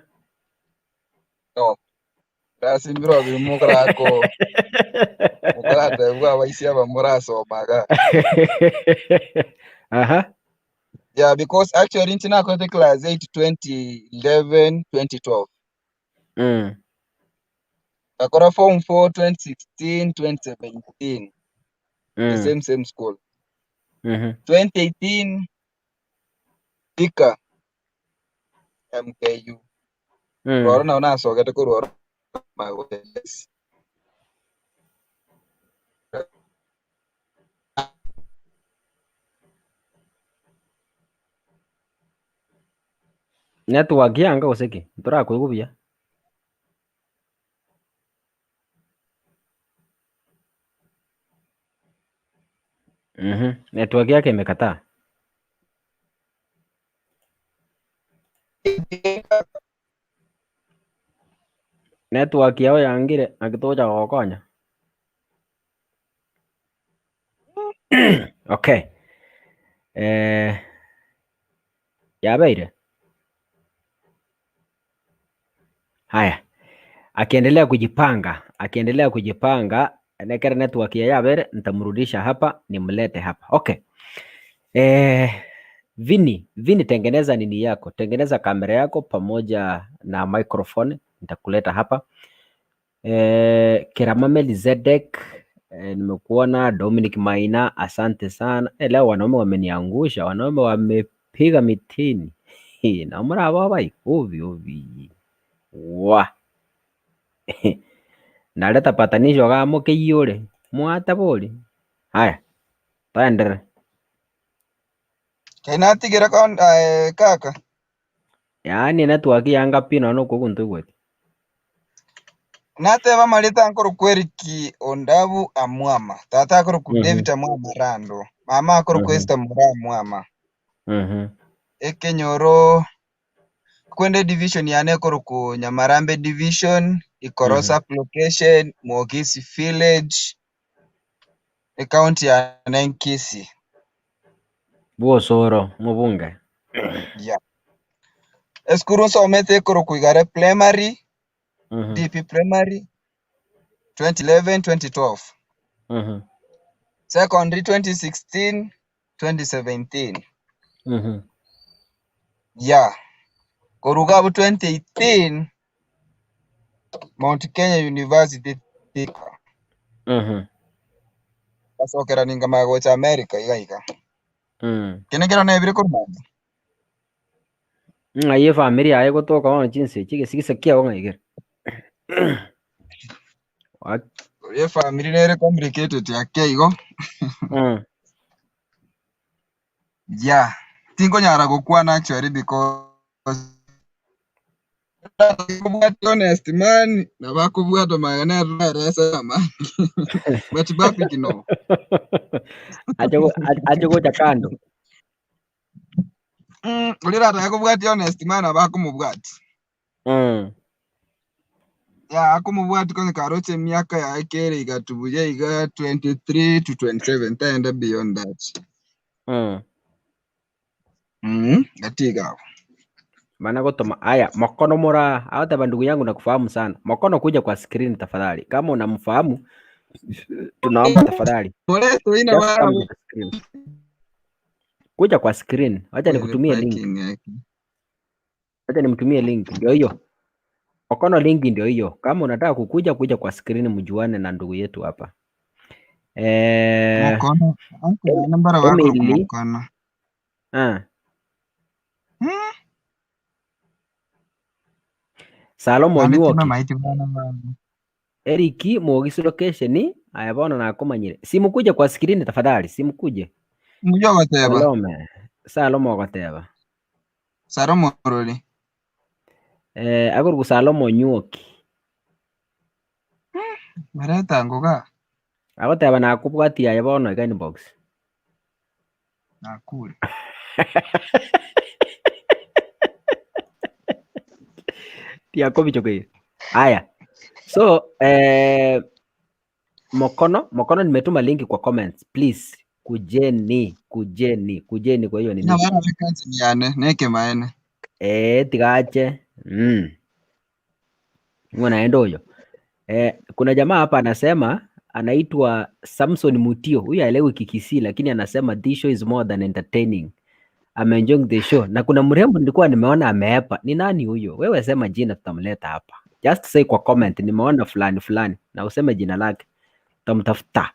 No. Rasimbirwa bimukarako. Mukaratebwa abaisi aba murasomaga. Aha. Yeah, because actually nchi nakote class 8 2011 2012. Akora form 4 2016 2017. The same same school. 2018 Thika MKU. Rwaro nao nasogete kurwaro magwes. Network yanga gose ki? Ntorakoigwa buya. Mhm, network yake imekataa. Network yao yangire naki togocha gogokonya. Okay. Eh, yabeire? Haya, akiendelea kujipanga, akiendelea kujipanga, nekere network ya yabere, nitamrudisha hapa, nimlete hapa. Okay. Eh, Vini, Vini tengeneza nini yako, tengeneza kamera yako pamoja na microphone, nitakuleta hapa. Eh, Kerama Melizedek, eh, nimekuona Dominic Maina, asante sana. Eh, leo wanaume wameniangusha, wanaume wamepiga mitini. Hii, na mura baba ovi ovi. Wa. Naleta patanisho kamo keiyore. Mwata bori. Haya, taendere. Kainatigera kon eh, kaka. Yaani network yanga pi nono koguntu gweti. Nateba marita ankoro Eric Ondabu Amwama. Tata akoro ku David Amwama Rando. Mama akoro ku Esther Mura Amwama. Ekenyoro kwende division yane ekoro ku Nyamarambe division, Ikoro sub location, Mwogisi village, ecounty yane Nkisi. Bwosoro mubunge. Yeah. Esukuru nsomete ekoro ku Igare primary, DP primary 2011 2012. Secondary 2016 2017. Yeah. Koruga abu 2018 Mount Kenya University Thika. Gasokera ninga magocha America iga iga. Kene kero nebire korumanga. Ng'ai efamiri yaye gotoka bono chinse echi egesigisa kiago ng'ai kere? What? Oria family nere complicated ake igo. Yeah. Tinkonyara gokwana actually because kubwata honest man na bakubwata magana eresa man. But bafiki no. Ache go- a- ache gocha kando. Oria rataka kobwati honest man abakomobwati. Yeah, akomobwati konye karoche emiaka yaye kere igatu buya iga 23 to 27 taenda beyond that. Gatiga aho. Maana gotoma haya Mokono mora hata ndugu yangu nakufahamu sana. Mokono kuja kwa screen tafadhali. Kama unamfahamu tunaomba tafadhali. Moleto ina Just come wao. to the screen. Kuja kwa screen. Wacha nikutumie link. Parking yake. Wacha nimtumie link. Ndio hiyo. Mokono link ndio hiyo. Kama unataka kukuja kuja kwa screen mjuane na ndugu yetu hapa. Eh, Mokono. Okay, nambara wako Emily. mokono. Ah. Salomo Nane tima Nyuoki. maiti bana bana. Eric Mogisi location aya bono nakomanyire. Simukuje kwa screen tafadhali, simukuje. Mujo goteba. Salome. Salomo goteba. Salomo rori. Eh agorugu Salomo Nyuoki. Mareta ngoga. Agoteba nakubwati aya bono iga inbox. Nakure. Tiakobichokeire. Aya. So eh, Mokono, Mokono nimetuma linki kwa comments. Please kujeni, kujeni, kujeni kwa hiyo Na nini. bana bekanzi yane neke maene. Eh, tigache. Ng'ona endo huyo. Eh, kuna jamaa hapa anasema anaitwa Samson Mutio. Huyu haelewi Kikisii lakini anasema this show is more than entertaining. I'm enjoying the show. Na kuna mrembo nilikuwa nimeona ameepa. Ni nani huyo? Wewe sema jina tutamleta hapa. Just say kwa comment nimeona fulani fulani na useme jina lake. Tutamtafuta.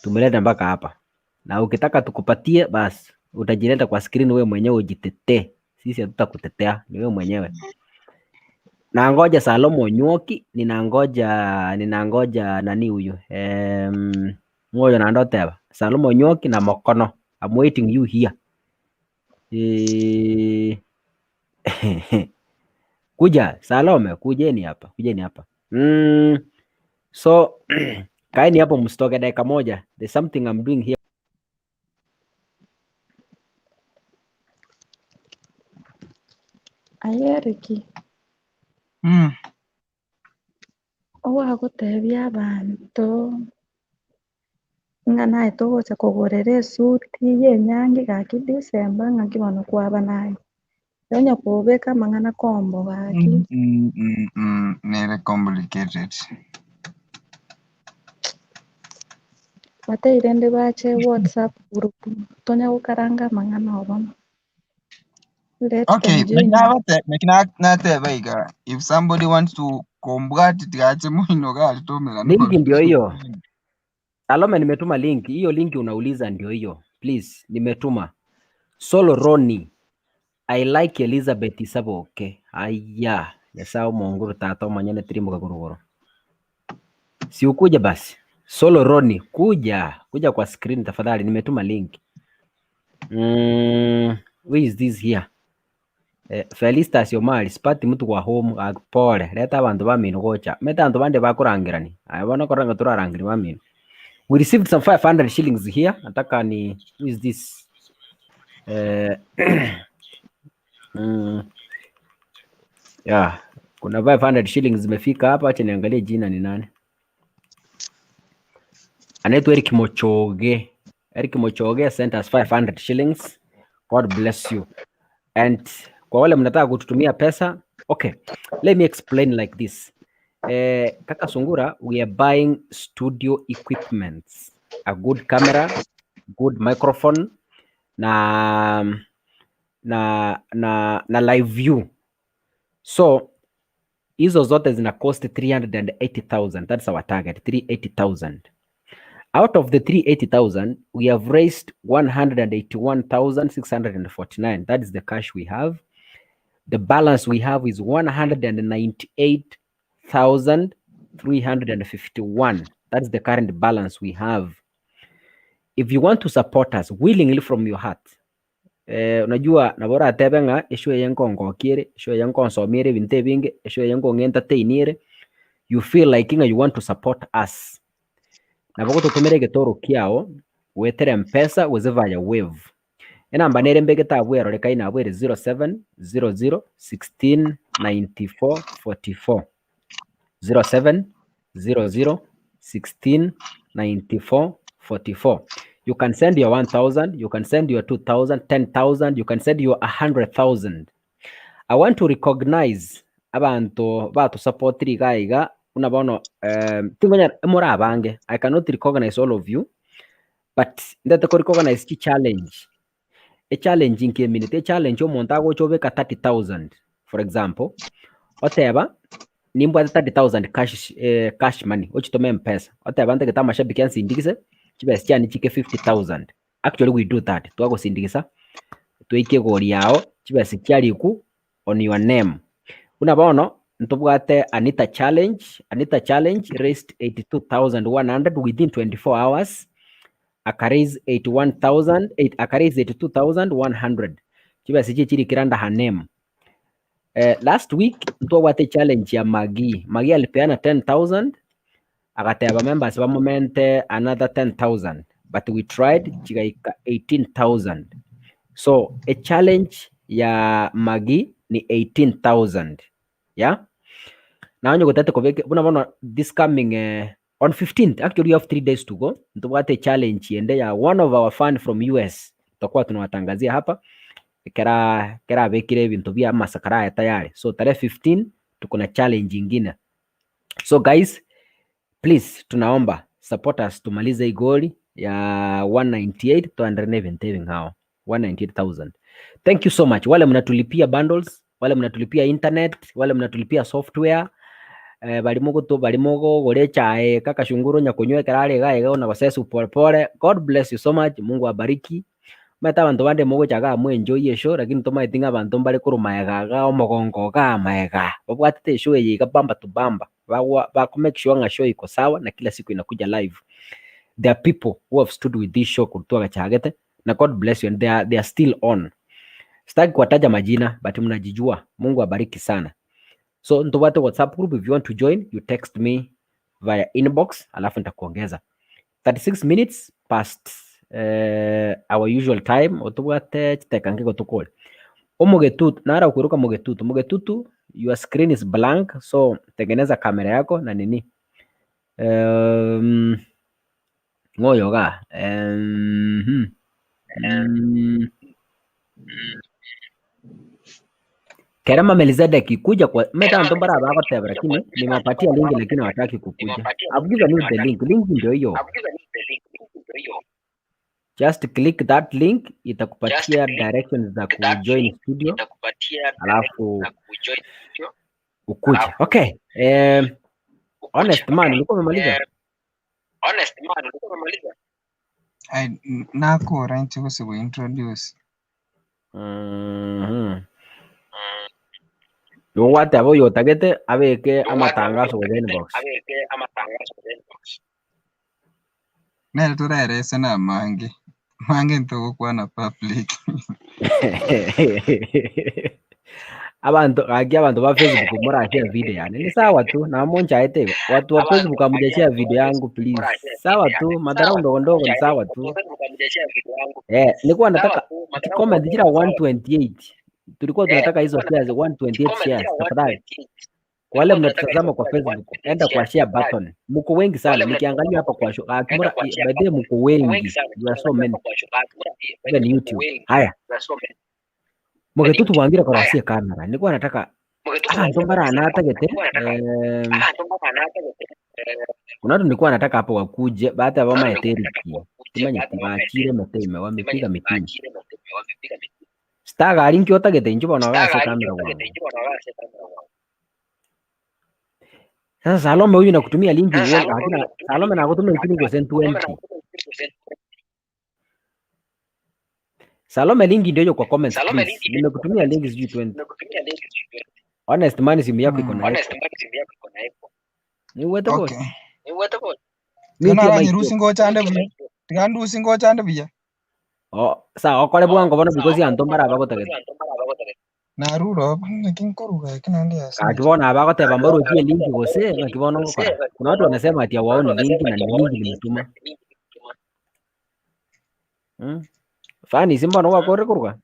Tumlete mpaka hapa. Na ukitaka tukupatie basi utajileta kwa screen wewe mwenyewe ujitetee. Sisi hatutakutetea, ni wewe mwenyewe. Nangoja Salomo Nyuoki, ninangoja ninangoja nani huyu? Ngoja na ndoteba. Salomo Nyuoki na Mokono. I'm waiting you here. Kuja Salome, kujeni hapa, kujeni hapa. So kaeni hapo msitoke dakika moja. There's something I'm doing here. Aye Eric, Owagotebia abanto ng'a naye togocha kogorera esuti ya enyangi gaki December ng'aki bono kwaba naye. Onya kobeka amang'ana kombo gaki. Nere complicated. Batebie rende bache whatsapp group tonya gokaranga amang'ana obomo. Let Okay, them join. naki nateba iga if somebody wants to kombwati tigache moino gari tomera Link ndio hiyo. Salome, nimetuma link. Hiyo link unauliza ndio hiyo. Please, nimetuma. Solo Roni. I like Elizabeth Isaboke. Aya, Nyasaye omonguru tata omonyene tirimboka korogoro. Si ukuje basi. Solo Roni, kuja. Kuja kwa screen tafadhali, nimetuma link. Who is this here? Eh, Felistas Omari, sipati mtu kwa home, ah, pole. Leta abantu bamino gocha. Meta abantu bande bakurangirani. Aya bono koranga turarangiri bamino. We received some 500 shillings here. Nataka ni who is this? Eh, yeah, kuna 500 shillings zimefika hapa. Acha niangalie jina ni nani. Anaitwa Eric Mochoge. Eric Mochoge sent us 500 shillings. God bless you. And kwa wale mnataka kututumia pesa, okay, let me explain like this. Eh, Kaka Sungura, we are buying studio equipments, a good camera, good microphone na na na na live view. So hizo zote zina cost 380,000. That's our target, 380,000. Out of the 380,000, we have raised 181,649. That is the cash we have. The balance we have is 198,351. That's the current balance we have. If you want to support us willingly from your heart, eh, unajua nabo oratebe ng'a eshow eye nkongokia eshow eye nkonsomia ere ebinto ebinge, eshow eye nkong'entertain ere, you feel like ng'a you want to support us. Nabo gototomera egetoro kiao, goetera mpesa gose via wave. Enamba nere mbegete abwo erorekaine abwo ere 0700 16 94 44. 0700 16 94 44. You can send your 1,000, you can send your 2,000, 10,000, you can send your 100,000. I want to recognize abantu batusupportire iga iga buna bono tingonya more abange. I cannot recognize all of you, but ndete ko recognize chi challenge. E challenge nkeminete, e challenge omonto agocha obeka 30,000 for example, oteba nimbwate 30,000 cash, cash money ochitome mpesa oteba ntagete amashabiki ansindigise chibesa chiane chike 50,000. Actually we do that, twagosindikisa tweike egori yao chibesa chiariku on your name. Buna bono ntobwate Anita challenge. Anita challenge raised 82,100 within 24 hours. Akaraise 81,000, eight, akaraise 82,100. Chibesa chie chirikire under her name. Last week ntobwate challenge ya Magi. Magi alipeana 10,000 agateba members bamomente another 10,000 but we tried chigaika 18,000. So a challenge ya Magi ni 18,000. Yeah? Na onye gotete kobeke buna bono this coming on 15th actually we have 3 days to go. Ntobwate challenge ende ya one of our fan from US. Tutakuwa tunawatangazia hapa kera kera bekire ebinto bia masakara aya tayari. So tarehe 15 tuko na challenge ingine. So guys, please tunaomba support us tumalize hii goli ya 198 tuendelee ebinto ebing'ao 198,000. Thank you so much. Wale mnatulipia bundles, wale mnatulipia internet, wale mnatulipia software, bari mogoto bari mogogora echae kaka shunguru nyakunywa ekero are iga iga ona gosesu pole pole. God bless you so much. Mungu abariki. Omanyete abanto bande mogocha iga mwenjoy eshow lakini tomaeti ng'a abanto mbare korwa maega iga omogongo igaa maega. Babwatete eshow eye iga bamba to bamba. Bagwa bako make sure ng'a show iko sawa na kila siku inakuja live. There are people who have stood with this show korwa twagachagete na God bless you and they are still on. Sitaki kuwataja majina but mnajijua. Mungu abariki sana. So ntobwate WhatsApp group if you want to join you text me via inbox alafu nitakuongeza. 36 minutes past eh, our usual time otobwate chiteka nke gotokore. Omogetutu nara okweroka mogetutu mogetutu your screen is blank so tengeneza kamera yako na nini um, ng'oyo igaa mhm, mm. Kerema Melizedeki kuja kwa meta anto bara bagoteba lakini nimewapatia link lakini hawataki kukuja. I've given you the link. Link ndio hiyo. Just click that link itakupatia directions za kujoin studio alafu ukuje. Okay. Eh, honest man ulikuwa umemaliza? Ai, nakora inche gose introduce. Igo gwateba oyo otagete abeke amatangazo gocha inbox. Nere toraerese na amange. Mange ntogokwana public. Abanto gaki abanto ba Facebook morashare video yane ni sawa tu na monchaete igo. Watu wa Facebook hamjashare video yangu please. Sawa tu madharau ndogo ndogo ni sawa tu. Eh, nilikuwa nataka comment jira 128. Tulikuwa tunataka hizo shares 128 shares tafadhali. Kwa wale mnatazama kwa Facebook, enda kwa share button. Mko wengi sana nikiangalia hapa kwa show, ah, kimura, by the way mko wengi. You are so many. Even YouTube. Haya. Mugetutu bwangire korosia camera. Nilikuwa nataka abanto mbaranatagete em, kuna watu nilikuwa nataka hapo wakuje baada bamaete eriki timanyeti bachire emete ime wamepiga mitini sitagari nki otagete inche bono iga ase camera bwango sasa Salome huyu nakutumia link uone lakini Salome nakutumia link gose 20 Salome link ndio hiyo kwa comments please nimekutumia link sijui 20 honest man simu yako iko na echo ni uwete boy Okay. mute Tiga your mic naranyerusi yo ngochande buya. Tiga ndusi ngochande buya. oh sawa okore bwango bono because anto mbara bagotagete Narure obo naki nkoruga eke naende Gaki yasinye. bono abagoteba mbarochie link gose ng'aki bono ngokora kuna watu wanasema ati hawaoni link na ni link nimetuma mm. Fani simba no wakore koruga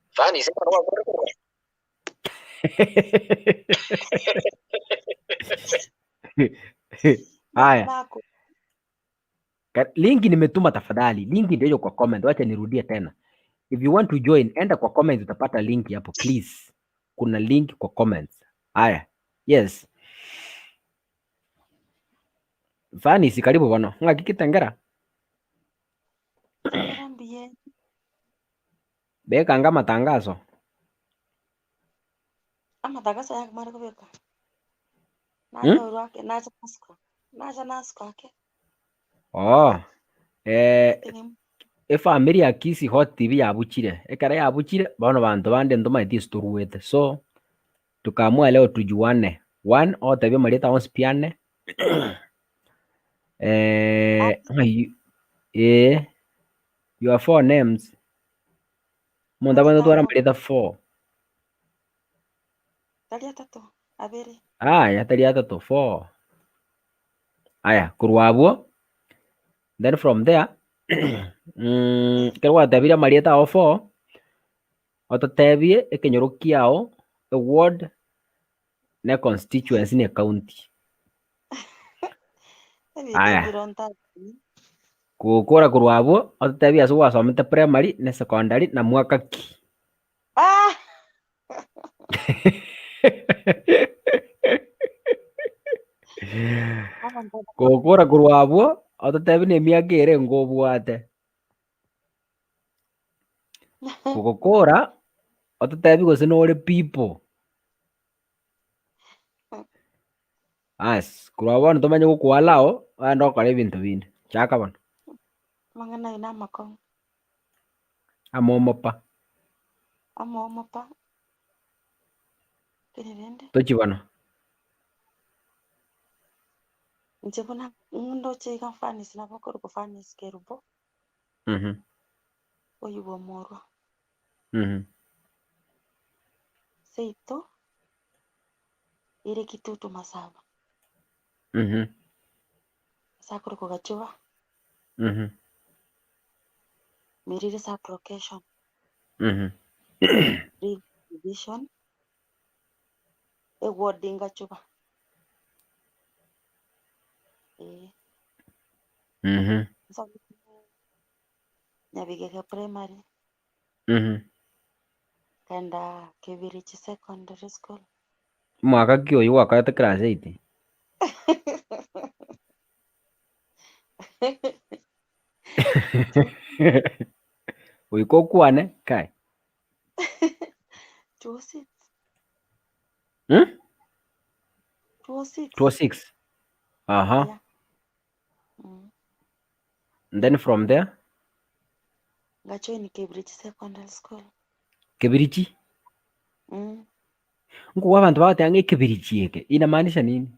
Haya, Nako. linki nimetuma tafadhali. Linki ndio hiyo kwa comment. Wacha nirudie tena. If you want to join, enda kwa comments utapata link hapo please. Kuna link kwa comments. Haya. Yes. Fani si karibu bono. Ng'aki kitengera. Tengera mbuya. Bekanga amatangazo. Amatangazo yakumara kobeka. Hmm? Nacha orwake, nacha nasuka. Nacha nasuka ake. Oh. Eh, Tengem. efamiri ya Kisii Hot TV yabuchire. Ekero yabuchire bono banto bande ntomaeti ase toruete. So tukaamua leo tujuane. One, otebie amarieta onsi pi ane. Eh, ng'ai eh, your four names. Omonto abwenerete otware amarieta four. Tari atato, abere. Aya, tari atato, four. Aya, korwa abwo, then from there, mm, ekero gwatebire amarieta ao four, ototebie ekenyoro kiao, eward, na econstituency na ecounty. Ebinto Aya. mbiro ntabi. Gokora korwa abwo, ototebie ase gwasomete primary na secondary na mwaka ki. Ah! Abanto Gokora korwa abwo, ototebie na emiaka ere ngobwate. Kogokora, ototebie gose nore people. As, korwa bono tomanye gokoallow, ogende okore ebinto binde. Chaka bono. Amang'ana aye na amakong'u. Amo omopa. Amo omopa. Keri rende. Tochi bono. Inche buna ndoche iga Fanis nabo okorokwa Fanis Kerubo. Oywo bwa Omorwa. Seito ere Kitutu Masaba. Ase akorokwa Gachuba. Miriri sub location. Ring division. Eward Gachuba. Eh. Nsomete Nyabigege primary. Nkaenda Kebirichi secondary school. Mwaka ki oywo gwakorete class eight? Goika okwane kai. 206. Hmm? 206. 206. Aha. Yeah. And then from there? Ngajoin Kebirichi secondary school. Kebirichi? Nkogwa abanto bagoteba ng'a ekebirichi eke inamaanisha nini?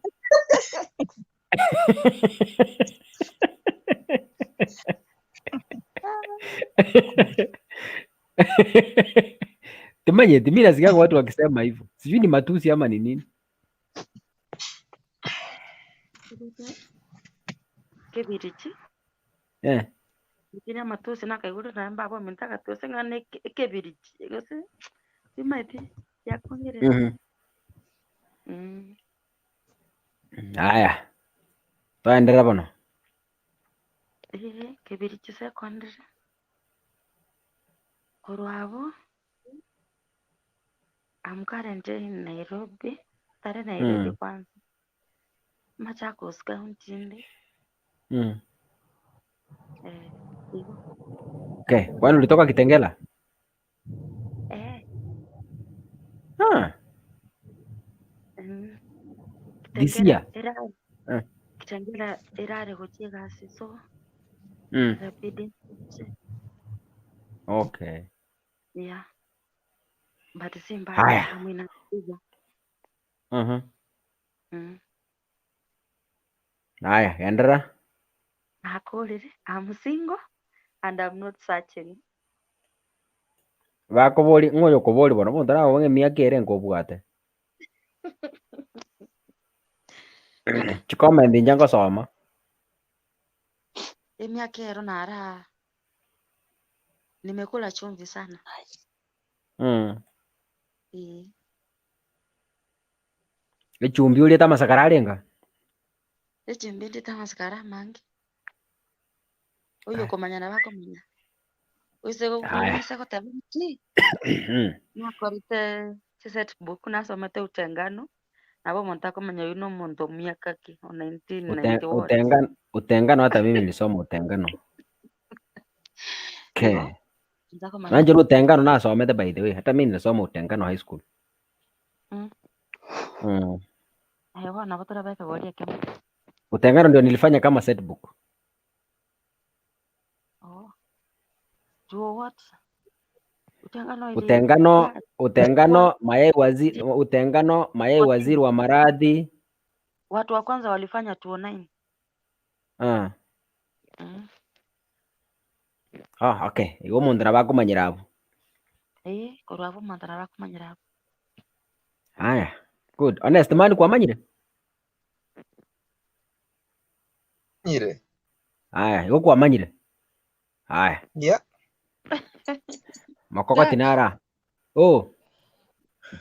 Timanyeti, mi nasikianga watu wakisema hivyo, sijui ni matusi ama ni nini. Kebirichi Eh. Lakini amatusi nakaigure naye mbaba ominto agatose ng'a ne ekebirichi gose timaeti yakong'ire. Aya, twaenderera bono. Ee, kebirichi secondary. Korwa abwo, I'm currently in Nairobi, tari Nairobi kwanza, Machakos county inde. Eh, igo. Okay, kwani ulitoka Kitengela? Eh. Ah. This Kitengela year? era Eh. Kitengela erare gochia egasi so ikabidi nche. Okay. Yeah. But si mbali Haya. I'm in Abuja. Haya, enderera. Nakorire, I'm single and I'm not searching. Bakobori ng'o oyokobori bono omonto arakoborie ng'a emiaka ere nkobwate. Chikomenti inche ngosoma. Emiaka ero nara nimekula chumvi sana. Eh. Echumbi oriete amasakara arenga? Echumbi ndete amasakara amange. Oyo okomanya nabo akomanya. Oise Aya. oise goteba ki? Nakorete chiset book nasomete utengano, nabo omonto akomanya oyio na omonto omiaka ki, o 1990 what. Utengano hata mimi nilisoma utengano. Okay. Igo, ntakomanya. Nanche utengano nasomete by the way. Hata mimi nilisoma utengano high school. Aye bono nabo torabeke boria ekemo. Utengano ndio nilifanya kama set book. Oh. Chuo what? Utengano ili Utengano, utengano mayai waziri, utengano mayai waziri wa maradhi. Watu wa kwanza walifanya 209. Ah. Ah, okay. Igo omonto nabo akomanyera abwo. Eh, korwa abwo omonto nabo akomanyera abwo. Haya. Good. Honest man kwamanyire? Nyire. Haya, igo kwamanyire. Haya. Yeah. Makogoti Jack. nara. Oh,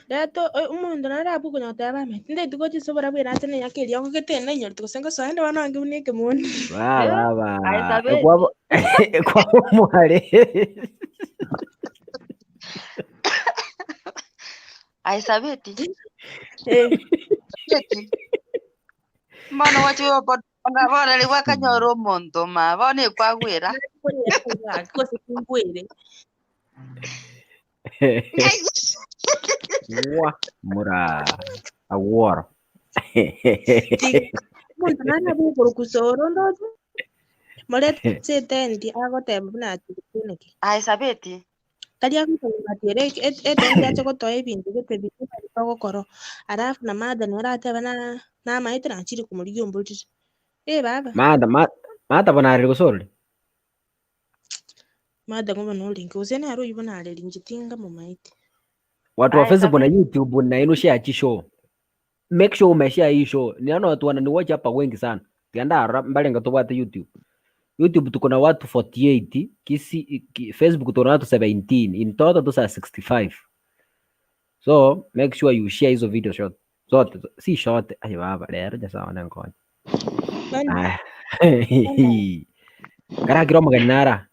Reto omonto nare abwo konya goteba ame tindeti gocha ase oborabu erache na enyaka eria ogogete nainyorete gose ngosoa ende bono ange buna ekemoni. ba ba ba. Aye Sabeti. Ekwabo ekwabo mware. Aye Sabeti. Eh. Sabeti. Mbono gwachi bono riria gwakanyora omonto ma bono ekwagwera. Gose kingwere. Wa mura awuoro. Tiga omonto nare abwo okorokwa Soro ndoche morete ase etendi agoteba buna atigeneke. Aye Sabeti. Tari agoteba ati ere etendi ache gotoa ebinto gete biria togokora alafu na Martha nere ateba na namaete nachire komorigia omborire. Eh baba. Martha Martha bono arire gose orore? Martha ng'o bono orenge gose nere oywo bono areri inche tinga momaete. Watu wa Aya, Facebook na Sabina. YouTube na inu share chi show. Make sure umeshare hii show. Niona watu wananiwatch hapa wengi sana. Tianda mbalenga tobwate YouTube. YouTube tuko na watu 48, kisi ki, Facebook tuko na watu 17. In total tusa 65. So make sure you share hizo video short. Zote si short. Ay baba, lero ja sawa na ngoja. Ah. Karakiro omogeni nara.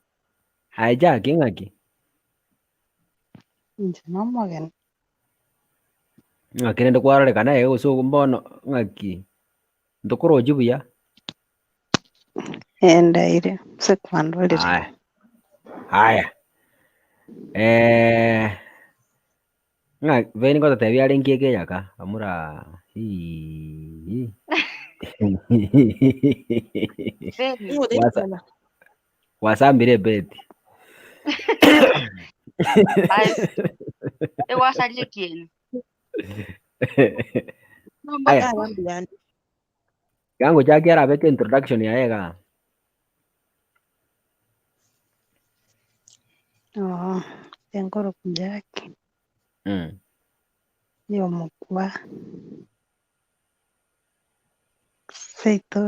Aye Jack ing'aki? Inche nomogeni. Ng'aki rende kwarorekana iga gose mbono ng'aki ntokorochi buya? Endaire, ase kwandorire. Aya. Aya. Eh, ng'a beni ngototebia arenge ekeyaka amura hii. Beni. Wasa wasambire ebeti. Ai, ewasarie kieni. Aya, kiango chake arabeke introduction yaye iga. Oo, enkoroku Jack, Yomokwa, seito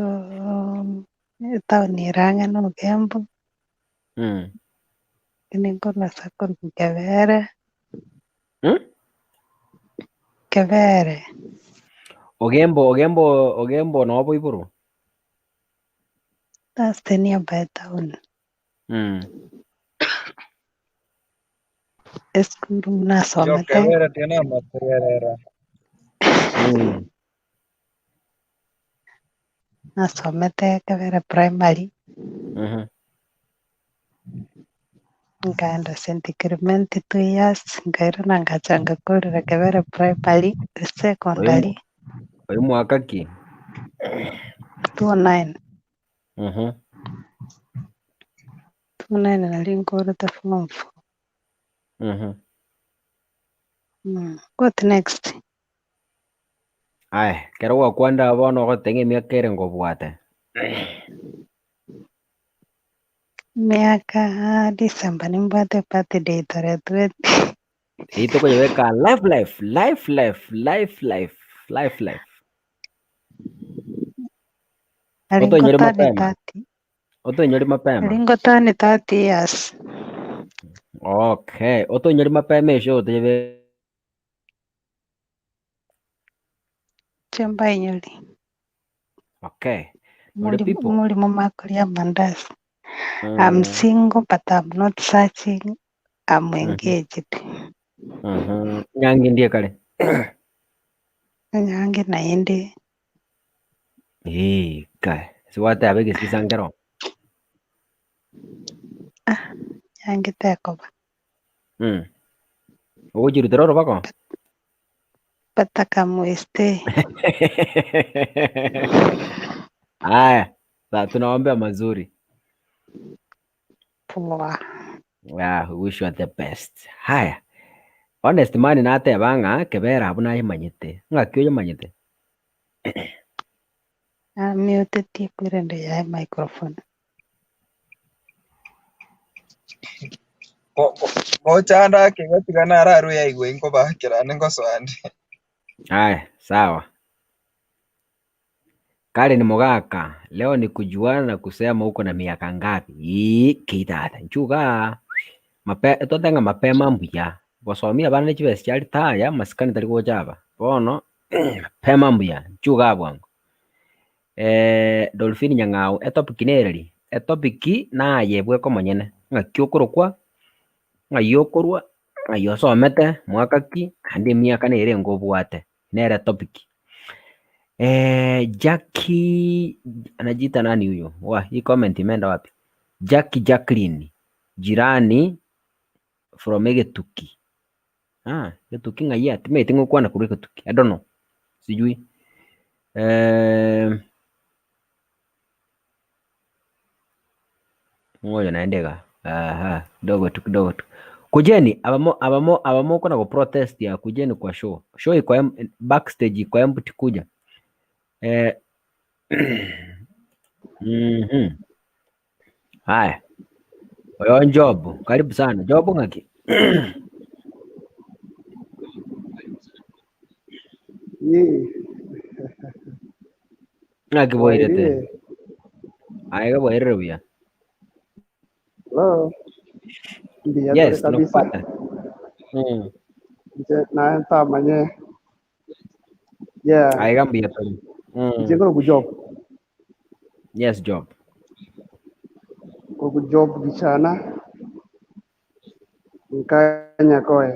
etown ere ang'e na Ogembo, ninkorwa ase akorokwa Kebere, Kebere, Ogembo Ogembo Ogembo nobo iboro. That's the nearby town. Esukuru Yo nasomete kebere tiene amategerera. Nasomete Kebere primary, nkaenda St. Clement 2 years, nkairana ngachanga korera Kebere primary, secondary Oyo mwaka ki? 2009. 2009 nari nkorete form 4. What next? Aya, kero gwakwanda bono ogoteng'a emiaka ere ngobwate. Miaka December nimbwate birthday tarehe 20. Ii tokoyebeka life life life life life life life life. Nari Otoinyore ngotani mapema. 30. Otoinyore mapema. Nari ngotani 30 years. Okay, otoinyore mapema esho otoyebe Chembainyori. Okay. Ore Muri people. muri mumakuria mandazi. I'm single but I'm not searching. I'm engaged. Nyangi ndiye kare. Nyange naende Eh, kai. Siwate abe gesisa ngero. nyange tekoba. Ogochirutera orobako? Bataka mweste. Haya, sa tunaombea mazuri. Poa. Yeah, we wish you the best. Haya. Honest man nateba ng'a kebera abwo nayemanyete. Ng'aki oyemanyete? Amutetie kwirende ya microphone. Gochanda ake gotigana ararwe yaigwe nkobakera ningosoande. Haya, sawa. Karen Mogaka, leo ni kujuana na kusema uko na miaka ngapi? Ii, kitata nchuga. Mape totenga mapema mbuya. Gosomia abana ne chibesa chiari taya masikani tari gochaba. Bono mapema mbuya nchuga bwango. Eh, Dolphine Nyang'au etopic nereri? Etopic naye bweka omonyene. Ng'aki okorokwa, ng'ai okorwa, ng'ai osomete, mwaka ki, naende emiaka nere ngobwate. Nere topic. Eh, Jackie anajiita nani huyo? Wa, hii comment imeenda wapi? Jackie Jacqueline, jirani from Egetuki. Ah, Getuki ng'ai atimete ng'okwana korwa Egetuki. I don't know. Sijui. Eh, ngoja naende ga. Aha, kidogo tu kidogo tu. Kujeni abamo abamo abamo kuna go protest ya kujeni kwa show. Show iko backstage iko empty kuja. Eh, Haya. Oyo Job, karibu sana. Job ng'aki? Ng'aki bwairete? Bwairire. Aiga bwairire buya. Hello. Mbuya tore Yes, kabisa. nakupata. Inche naye ntamanye. Yeah. Aiga mbuya tore. Inche nkoroku Job. Yes, Job. Nkoroku Job Gichana. Nkanyakoe.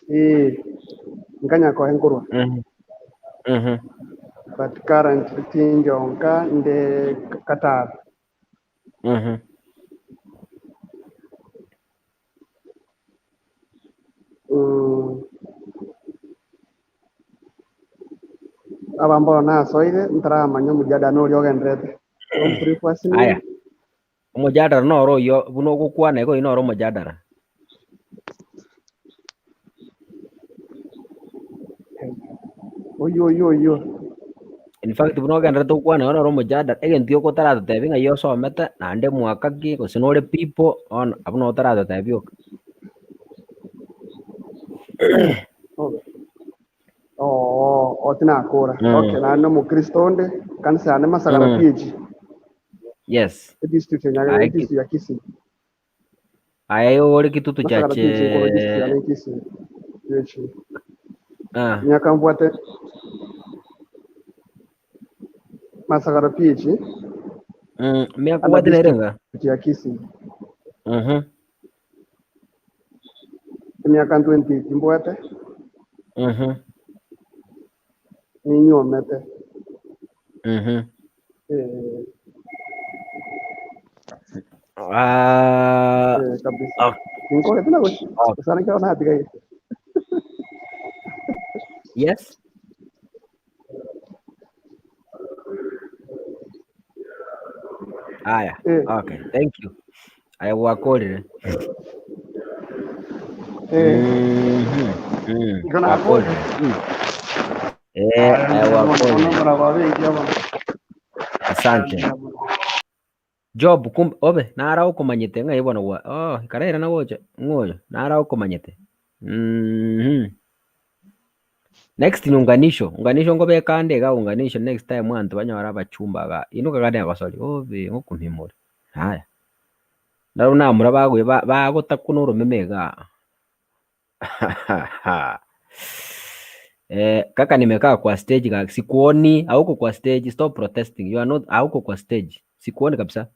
Eh, nkanyakoe nkorwa. But currently tinjonka nde Qatar. Aba mbono nasoire ntaramanya omojadala noria ogenderete. Don't brief us in. Aya. Omojadara noro oyio buna ogokwana igo oyio noro omojadara. Oyio oyio oyio. In fact buna ogenderete gokwana igo noro omojadara, egento gioka otaratotebi ng'ai osomete, naende mwaka ki, gose nore people, bono abwo nabo otaratotebi oka. Oo, oo tinakora. Okay, naende nomokristo onde, kanisa yane Masagara PAG. Yes. Edistrict ya Nyagere, Aye, edistrict ya Kisii. aye igo ore Kitutu Masagara Church PAG nkoro district yane Kisii. PAG. ah, Miaka mbwate Masagara PAG miaka under obwate nere district ng'a? ya Kisii. Emiaka 28 mbwate, ninyuomete. Eh, Ah, eh, kabisa. ok- Ninkorete na gochi ok. gosana ekero natigaire. Yes. Aya, Eh, okay, thank you. Aya gwakorire. eh, Mhm. igo nakorire. Gwakorire. Eh, Aya aya mbuya mono mono gwakorire. murababe engiya mono. Asante. Mbuya mono. Job kumbe obe nara okomanyete ng'ai bono gwa oh karaira na gocha ng'o oyo nara okomanyete. Next ni unganisho, unganisho ngobeka ande iga unganisho next time abanto banyore abachumba iga inwe kagane gosori obe ngokumimore. Haya. Nabo namura bagoe ba bagotakuna oromeme igaa. Eh, kaka nimekaa kwa stage ga sikuoni, hauko kwa stage, stop protesting. You are not hauko kwa stage. Sikuoni kabisa.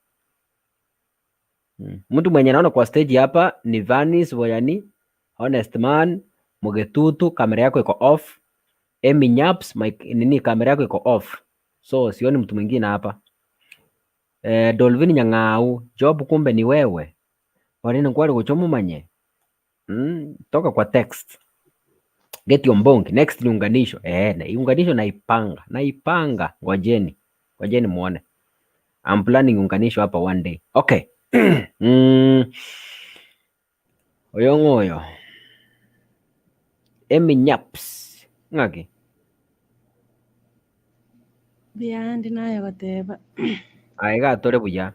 Mtu mwenye naona kwa stage hapa ni Vanis Boyani, Honest Man, Mugetutu, kamera yako iko off. Emi Nyaps, mic nini kamera yako iko off. So sioni mtu mwingine hapa. Eh, Dolvin Nyang'au, Job kumbe ni wewe. Wanene nkwari gochomumanye. Toka kwa text. Get your mbongi. Next ni unganisho. Eh, na unganisho naipanga. Naipanga. Ngojeni. Ngojeni muone. I'm planning unganisho hapa one day. Okay. Oyo ng'oyo. Emi Nyaps. Ng'aki? Mbuya naye goteba Aye gatore buya.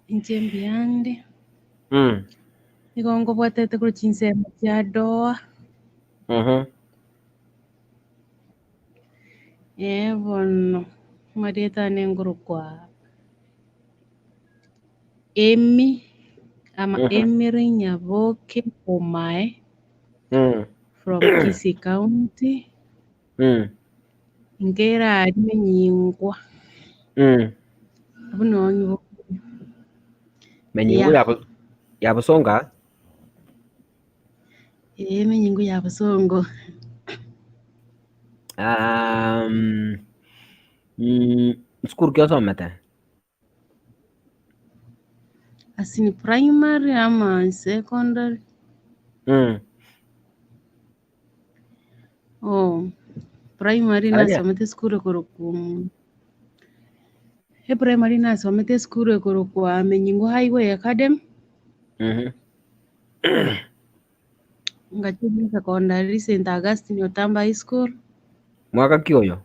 inche mbuya nde nigo nkobwatete korwa chinsemo chia Doha eh bono amarieta ane nkorokwa Emmy ama Emily Nyaboke Omae from Kisii County nkera aria Menyingwa abwo noo nyibo Menyingu yeah ya ya Bosonga. eh Menyingu ya Bosongo Sukuru ki osomete? As in primary ama secondary Oh, primary Aria. nasomete school ekorokwa eprimary nasomete school ekorokwa Menyingu Highway Academy ngachia secondary St Augustine Otamba High School Mwaka ki oyo?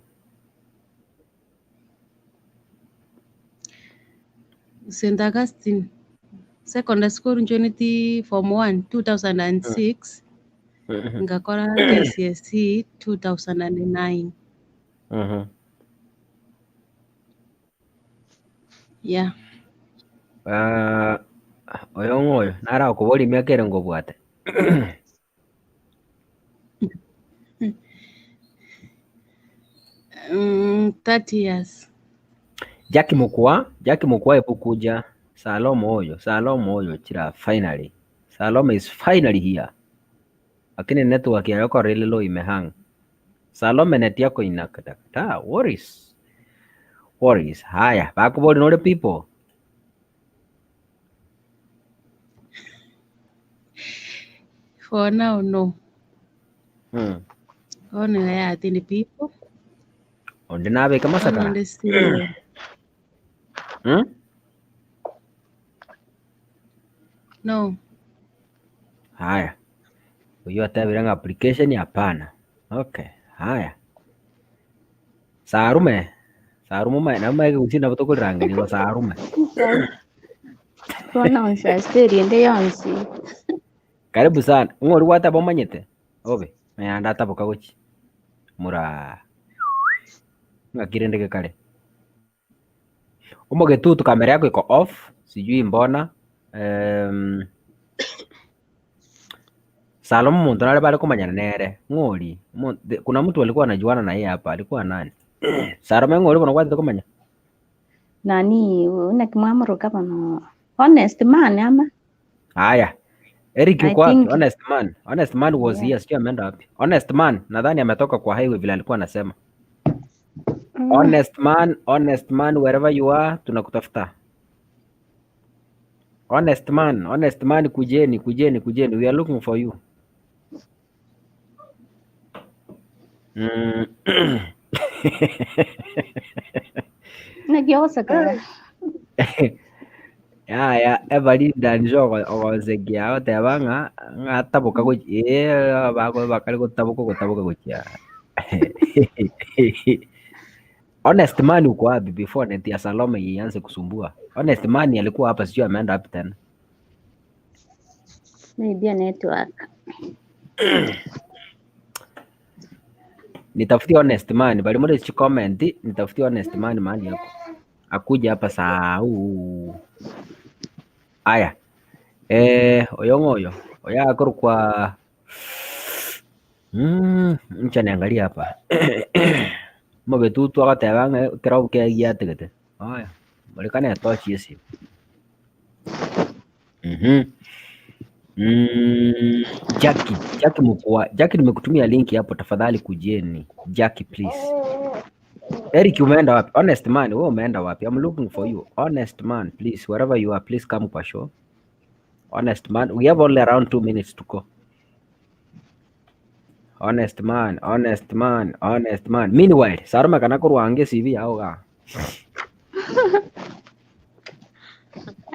St Augustine secondary school njoineti form 1 2006 Ngakora KCSE 2009. Yeah. Ah, oyo ng'o oyo? Nare agokoboria emiaka ere ngobwate. 30 years. Jackie Mukwa, Jackie Mukwa ebukuja Salome oyo, Salome oyo chira finally. Salome is finally here. Lakini network yayo korele low imehang. Salome net yako inakatakata. Worries. Worries. Haya, bakubori nore people. For now, no. Bono iga yatindi people. Onde nabeke Bono masakara. onde single. No. Haya. Oyio atebire ng'a application hapana. Okay. Haya. Sarume. Sarume omae nabo omanye gusii nabo tokorirangeria igo Sarume. Bono nse erinde yonsi. Karibu sana. Ng'o oria gwateba omanyete? Obe. Naye ndataboka gochia. Muraa. Ng'aki rende gekare. Omogetutu kamera yako iko off, sijui mbona. Salomo omonto nare bare komanyana nere, ng'o oria? Omo- the- Kuna mtu alikuwa anajuana na yeye hapa, alikuwa nani? Salome ng'o oria bono gwatete komanya? Nani naki mwamoroka bono honest man ama Haya. Eric I yuko wapi? think Honest man. Honest man was yeah. here, sijui ameenda wapi. Honest man, nadhani ametoka kwa highway vile alikuwa anasema. Honest man, honest man wherever you are, tunakutafuta. Honest man, honest man kujeni, kujeni, kujeni. We are looking for you. Naki ogosakara Yaya, Evalinda nicho ogosekia agoteba ng'a ng'a ataboka gochi eh, bako bakare gotaboka ogotaboka gochia. Honest man uko wapi before net ya Salome ianze kusumbua? Honest man alikuwa hapa sijui ameenda wapi tena. Maybe a network. Nitafutie honest man, bali mbona chi comment, nitafutie honest man mahali hapo. Akuja hapa saa huu. Aya. Eh, oyo ng'oyo. Oya akoro kwa ncha niangalia hapa. Mogetutu agateba ng'a ekero kegiategete. Aya, morekane etochi esimo. Jackie, Jackie mkwa, Jackie nimekutumia link hapo tafadhali kujeni. Jackie please. Eric umeenda wapi? Honest man, wewe umeenda wapi? I'm looking for you. Honest man, please wherever you are, please come kwa show. Honest man, we have only around 2 minutes to go. Honest man, honest man, honest man. Meanwhile, Saruma kana korwange CV yao ga.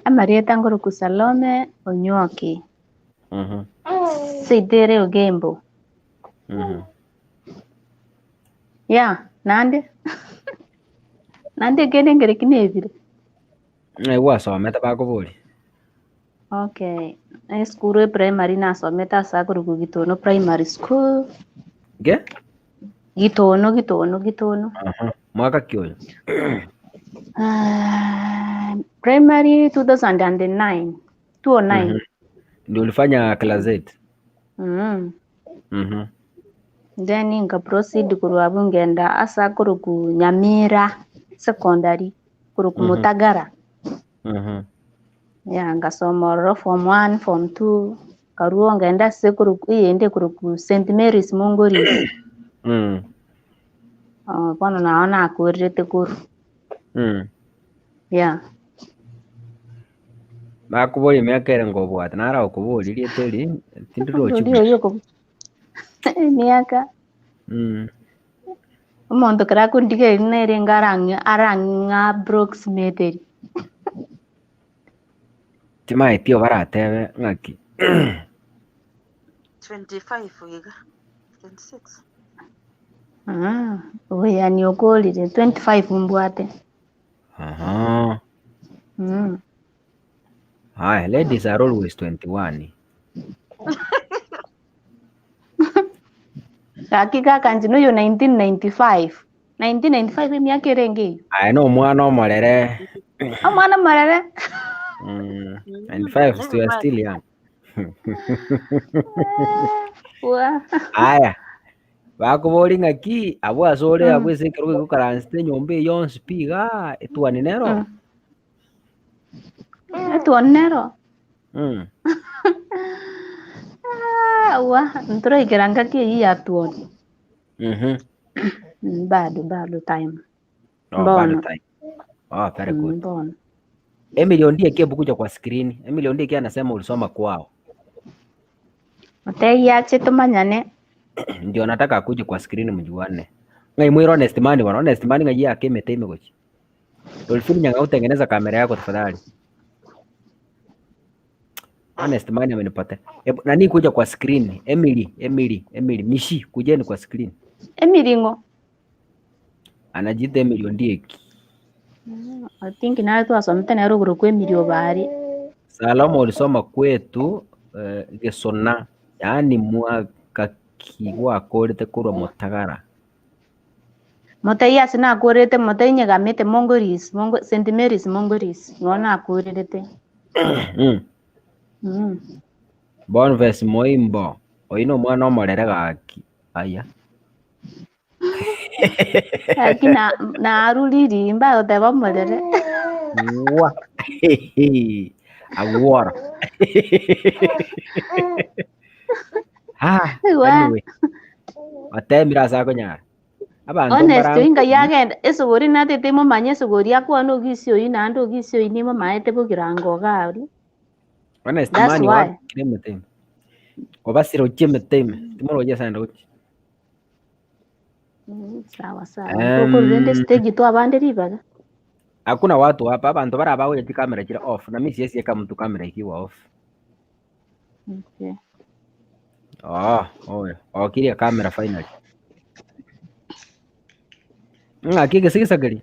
Amarieta ngoroku Salome Onywoki. Seitere Ogembo. Yeah, nande. Nande kende ngere kinebire. Ng'ai gwasomete bakobori. Okay. Esukuru e primary nasomete ase akoroku Gitono Primary School. Ge? Gitono, Gitono, Gitono. Aha. Mwaka ki oyo? Ah, primary 2009. 2009. Ndio ulifanya class 8. Then nga proceed korwa abwo ngenda ase akoroku Nyamira Secondary koroku Mutagara. Yeah, ngasoma ororo form 1, form 2 karuo ngenda ase koroku eyende koroku St Mary's Mongoris. Bono nao nakorerete korwa. Yeah. Bakoboria emiaka ere ngobwate naro agokoboria rieta eri tindirochi Oria buya. oyio oko emiaka omonto kera akondigereria nere arang'e arang'a approximately. Timaeti obaratebe ng'aki. 25 iga 26 Oboyani okorire 25 mbwate. Aha. Haya, ladies are always 21. Gaki gaka inche noyo 1995. 1995 emiaka erenge eyio. Aye na omwana omorere. Omwana omorere. 95 still, you are still young. Wa. Aya. Bakobori ng'aki abwo ase ore abwo ase ekerogo egokaransete enyomba eye yonsi pi igaa etuoni nero. Etuoni nero. Ah, wa ntoroikera ngaki eyio ya tuoni. Bado bado time. Oh, bado Mbono. time. Oh, very good. Mbono. Emily Ondieki hebu kuja kwa screen. Emily Ondieki anasema ulisoma kwao. Motegi ache tumanyane. Ndio nataka akuje kwa screen mjuane. Ngai mwira honest man bwana, honest man ngai yake imeteme gochi. Dolphin nyanga utengeneza kamera yako tafadhali. Honest man amenipotea. Hebu nani kuja kwa screen? Emily, Emily, Emily, Mishi kujeni kwa screen. Emily ng'o? Anajiita Emily Ondieki. I think nare twasomete nere rogoro kwa Emily Obari. Salama ulisoma kwetu Gesona, yaani mwaka ki gwakorete korwa Motagara. Motegi ase nakorete motegi nyegamete Mongoris, Mongo, St. Mary's Mongoris. Ng'o nakorerete. Boniface Moimbo, oyu no omwana omorere gaki. Aya. Lakini na naruriri mbagoteba omorere. Wa. Agwora. Ah, Wa. anyway. Watemire ase akonyara. Abanto Honest, mbara inga yagenda esuguri natete momanye esuguri akwana ogisi oyu naende ogisi oyu nimomaete bogirango iga aria. Honest That's man why. wakire emeteme. Obasire ochie emeteme. Timoroche ase aende gochia. Sawa sawa. Tokorurende stage twabande ribaga. Hakuna watu hapa, abantu bara bagocha chikamera chire off na mimi siwezi eka mtu kamera ikiwa off. Okay. Oh, oyo. Okiria kamera finally. Ng'aki egesigisageri.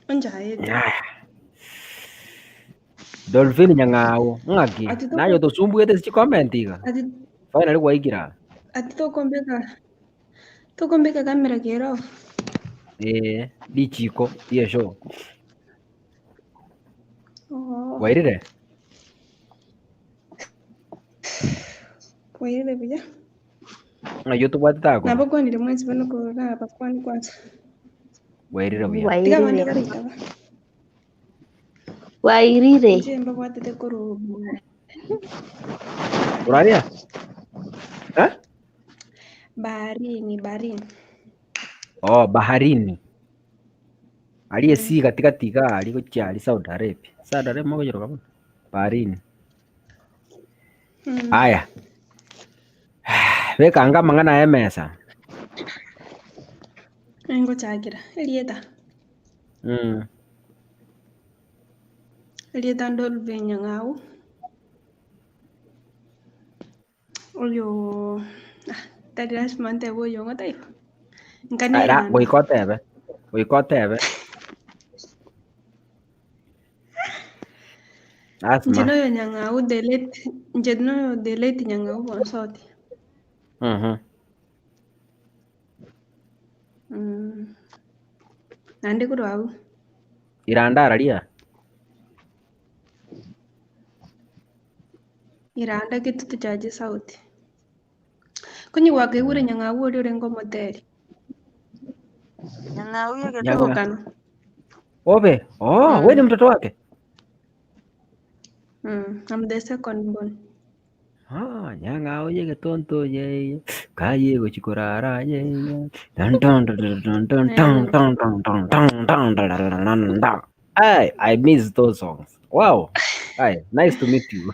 Onjaete. Aya. Dolphin Nyang'au, ng'aki. Ati Nayo tosumbuete chicomment iga. Ati Finally gwaikira. ati tokombeka tokombeka kamera kero. Eh, lichiko ye show. Oh, Wairire? wairire buya. Ng'ai otobwatete ako? Nabakwanire mwensi bono korora bakwani kwanza. Wairire buya. Tiga abande Wairire. baraitaba. Wairire. Inche mbabwatete korwa Uraria? Eh? baharini baharini. Oh, baharini. Aliye si katikati iga ari gochia ari Saudi Arabia. Saudi Arabia mogochoroka bono. Baharini. Aya. Bekanga amang'ana aya emesa. Ngochakera erieta. Erieta Dolphin Nyang'au. Oyo ah, tari lazima ntebe oyo ng'o taibo. Nkane Ara Iranda. goika otebe. Goika otebe. Nche Lazima. noyo Nyang'au the late nche noyo the late Nyang'au Bonsoti. Naende korwa abwo. Iranda araria. Iranda Kitutu Church South. Konye gwakaigure Nyang'au oria orenge omoteri. Nyang'au Nyang'au. Togokana. Obe. Oh, wewe ni mtoto wake? I'm the second born. Ah, Nyang'au ye getonto ye. Kaye gochikorara ye. Dun dun dun dun dun dun dun dun dun dun dun dun dun dun dun dun. Ay, I miss those songs. Wow. Hi, nice to meet you.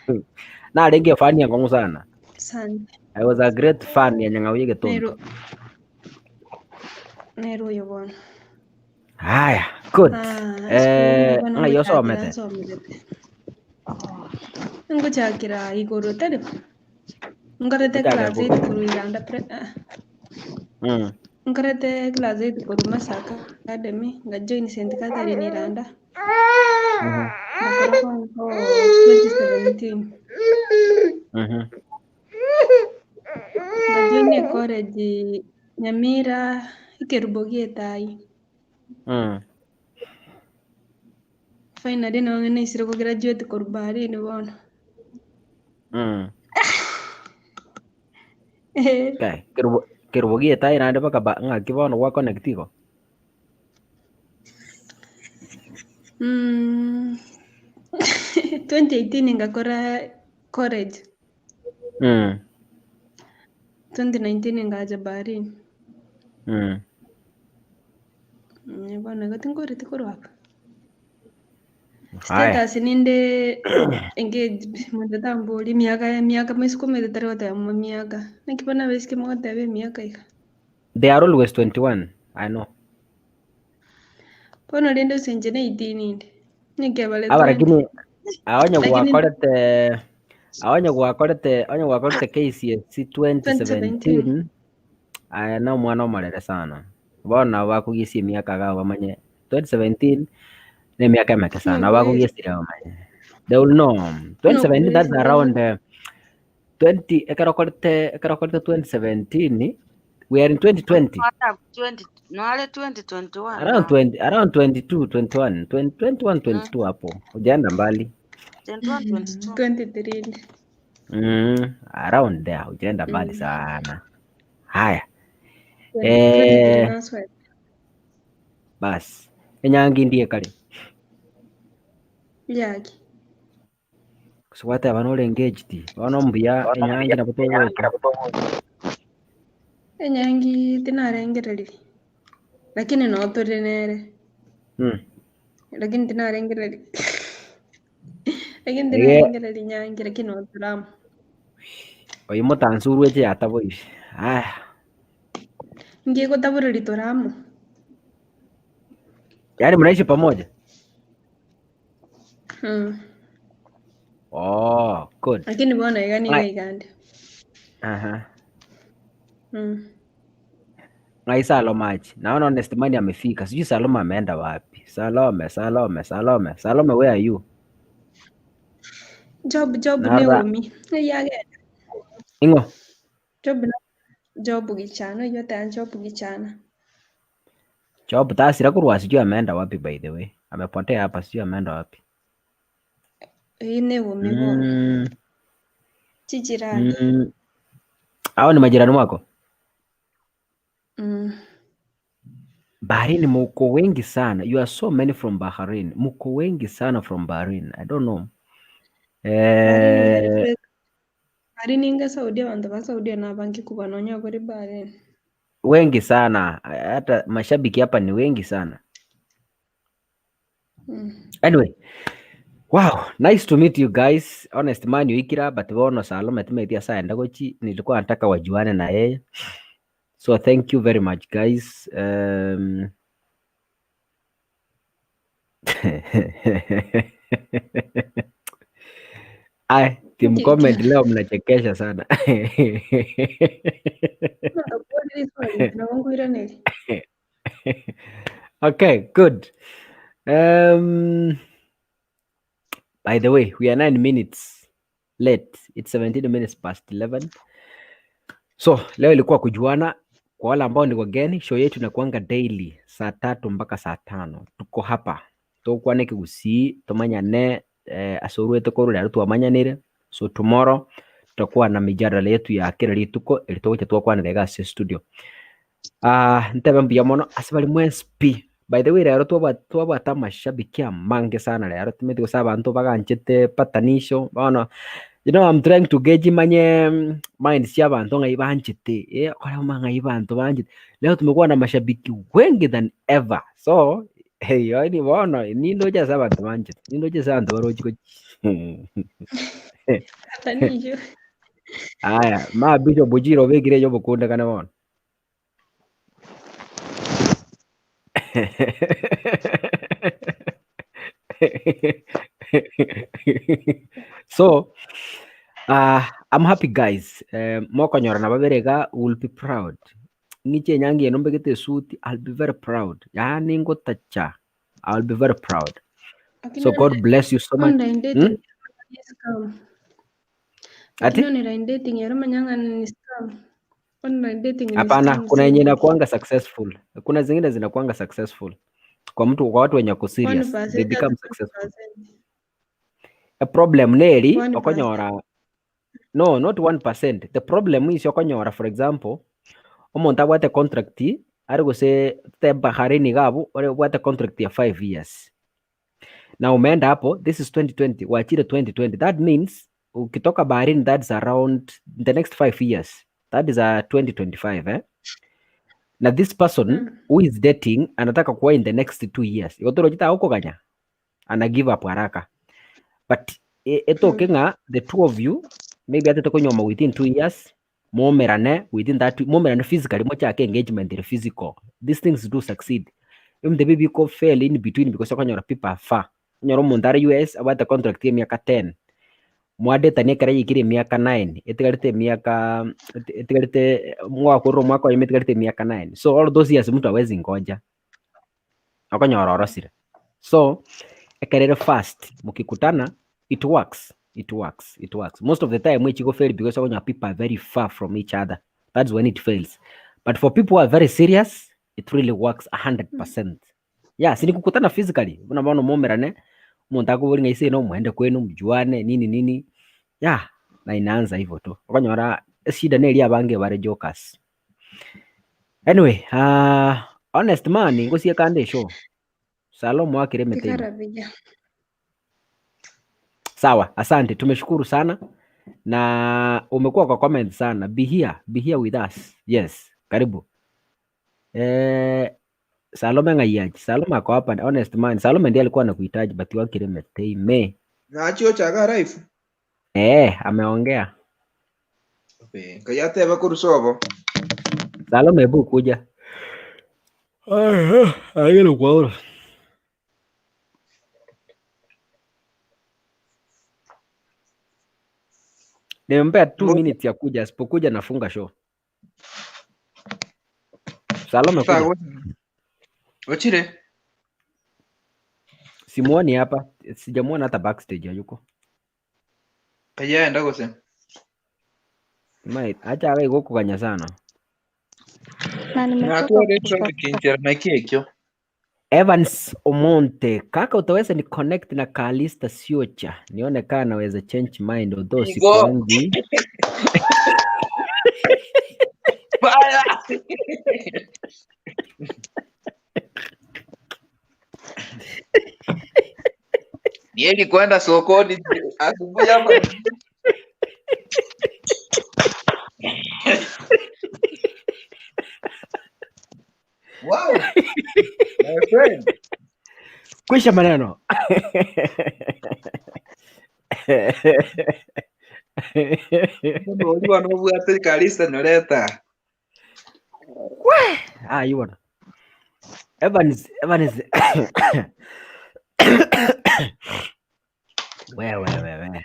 Narenge fan ya kwangu sana. Asante. I was a great fan ya Nyang'au ye getonto. Nero nero oyo bono. Haya, good. Ah, Eh, esukuru bono ng'ai ngochakera osomete? nsomerete. Ngochakera igoro tari nkorete Ngochakera class korwa. 8 korwa Iranda pre ah, nkorete class 8 korwa Masaka Academy nga join St. Catherine Iranda. Ngakora form 4 2017. Ngajoin ecollege Nyamira ekerubo gia Etayi. Finally nonye naisire kograduate korwa Bahrain bono. Eh. Okay. Kerubo kerubo gia Etayi naende mpaka ba ng'aki bono gwa connect igo? 2018 ngakora college. 2019 ngacha Bahrain. Bono igo tinkoreti korwa abwo. Haya. Status ninde engaged, monto tambori emiaka emiaka maisiko omanyete tari goteba emiaka. Naki bono abaiseke mogoteba emiaka iga. They are always 21. I know. Bono rende ase inche na 18 inde, nekebare Aba 20. lakini aonye Lakini gwakorete aonye gwakorete onye gwakorete KCSE 2017 2017 aya na omwana omorere sana. Bono nabo bakogisia emiaka iga bamanye 2017 na emiaka emeke sana nabo nokoeria bakogesiria bamanye. They will know. 2017 that's nokoeria around 20 ekero okorete ekero okorete 2017 we are in 2020 20 noare 2021 around no 20 around 22 21 20, 21 22 hapo hujaenda mbali 21 22 23 inde. around there hujaenda mbali sana haya 23 eh, naswete. bas enyangi ndie kare Yaki. gwateba nore engaged bono mbuya enyangi nabo togocha Enyangi tinarengereria lakini no tore nere lakini tinarengereria lakini Ege tinarengereria nyangi lakini no tore amo. oyo motansurwe eche yataboire aya Ngegotaboreria tore amo. yaani mnaishi pamoja oh good Lakini bono iga nigo Ng'ai iga inde. aha Ng'ai Salome aje? Naona Honest Money amefika. Sijui Salome ameenda wapi. Salome, Salome, Salome. Salome where are you? Job job Nara neomi. Ng'ai agenda. Ing'o? Job na job gichana oywo oteba job gichana. Job tasira korwa sijui ameenda wapi by the way. Amepotea hapa sijui ameenda wapi. Eywo neomi bono. Chijirani. Hao ni majirani wako? Bahrain muko wengi sana. You are so many from Bahrain. Muko wengi sana from Bahrain. I don't know. Bahrain Eh, very Bahrain inga Saudia abanto ba Saudia nabange kuba nonya kori Bahrain. wengi sana. Hata mashabiki hapa ni wengi sana. Anyway, wow, nice to meet you guys. Honest man yuikira but bono Salome tumeitia saa ndagochi nilikuwa nataka wajuane na yeye. So thank you very much guys. Ay, team Nki comment leo mnachekesha sana. Swali nabo nkoiraneri. Okay, good. By the way, we are 9 minutes late. It's 17 minutes past 11. So leo ilikuwa kujuana. Kwa wale ambao ni wageni, show yetu inakuanga daily saa 3 mpaka saa 5. Tuko hapa tokwane kigusii tumanyane asorwete korora rero twamanyanire. So tomorrow tutakuwa na mijadala yetu ya kila rituko eri togocha twakwanira iga ase studio. Ntebe mbuya mono ase bari mwensi pi. By the way rero twabwate amashabiki amange sana rero timeti gose abanto baganchete patanisho bono you know I'm trying to gauge manye mind cia abanto ng'ai banchete kore ng'ai banto banchete leo tumekuwa na mashabiki wengi than ever so hey yaani bono nindoche ase abanto banchete nindoche ase abanto barochi gochi Patanisho. aya ma Bishop Bujiro obekire eyo obokundekane bono so I'm happy guys. Mokonyora na babere iga will be proud. Ng'iche enyangi eno mbegete esuti I'll be very proud. Yaani ngotacha I'll be very proud. Lakini So God bless you so much. Online dating ni scam. Ati? Lakini online dating yaro manyanga ni scam. Online dating ni Hapana, scam kuna yenye sana. inakuanga successful, kuna zingine zinakuanga successful kwa mtu, kwa watu wenye wako serious they 1% hata become successful. 1%. A problem neri 1%. okonyora no not 1%. The problem is okonyora for example omonto abwate contract ari gose te Bahrain iga abwo ore obwate contract ya 5 years na umeenda hapo this is 2020 wachire 2020 that means ukitoka Bahrain that's around the next 5 years that is a 2025 eh? Na this person who is dating anataka kuwa in the next 2 years igotoro ukoganya ana give up haraka but etoke ng'a the two of you maybe atete konyoma within 2 years momerane within that momerane physically mochake engagement ere physical these things do succeed even the baby ko fail in between because okonyora people are far onyora omonto are US abwate contract ya emiaka 10 mwadetania ekero yaikire emiaka 9 etigarete emiaka etigarete mwakorire omwaka oyomo etigarete emiaka 9 so all those years mtu hawezi ngoja okonyora orosire so ekero ere fast mokikutana it works it works it works most of the time echigo fail because okonyora people are very far from each other that's when it fails but for people who are very serious it really works 100% yeah si ni kukutana physically buna bono momerane omonto akobori ng'a ise ino mwende kwenu mjuane nini nini yeah na inaanza hivyo tu okonyora eshida neri abange bare jokers anyway honest man ngosie kande eshow Salomo akire emete ime. Tigara buya. Sawa, asante, tumeshukuru sana na umekuwa kwa comment sana. Be here, be here with us. Yes, karibu. Eh, Salome ng'aiyachi. Salome ako hapa, honest man. Salome ndiye alikuwa anakuhitaji but wakire emete ime. Nachi ochaga live. Eh, ameongea. Nkai atebe korwa sobo. Salome hebu kuja. Agere kwaura. Nimempea 2 minutes ya kuja, asipokuja nafunga show. Salome kuja. Ochire. Simuoni hapa, sijamuona hata backstage hayuko. Kayaenda gose. Mai, acha abe gokoganya sana. Na nimetoka Natware kutafuta traffic inchera naki ekio. Evans Omonte, kaka utaweza ni connect na Kalista Siocha. Nione kaa naweza change mind although Igo. sikuangi. Baya. Nieli kwenda sokoni asubuhi hapa. Wow. My friend. Kwisha maneno. Ori bono obwate Kalista nyoreta. Ah, you wanna. Evans, Evans. Wewe wewe.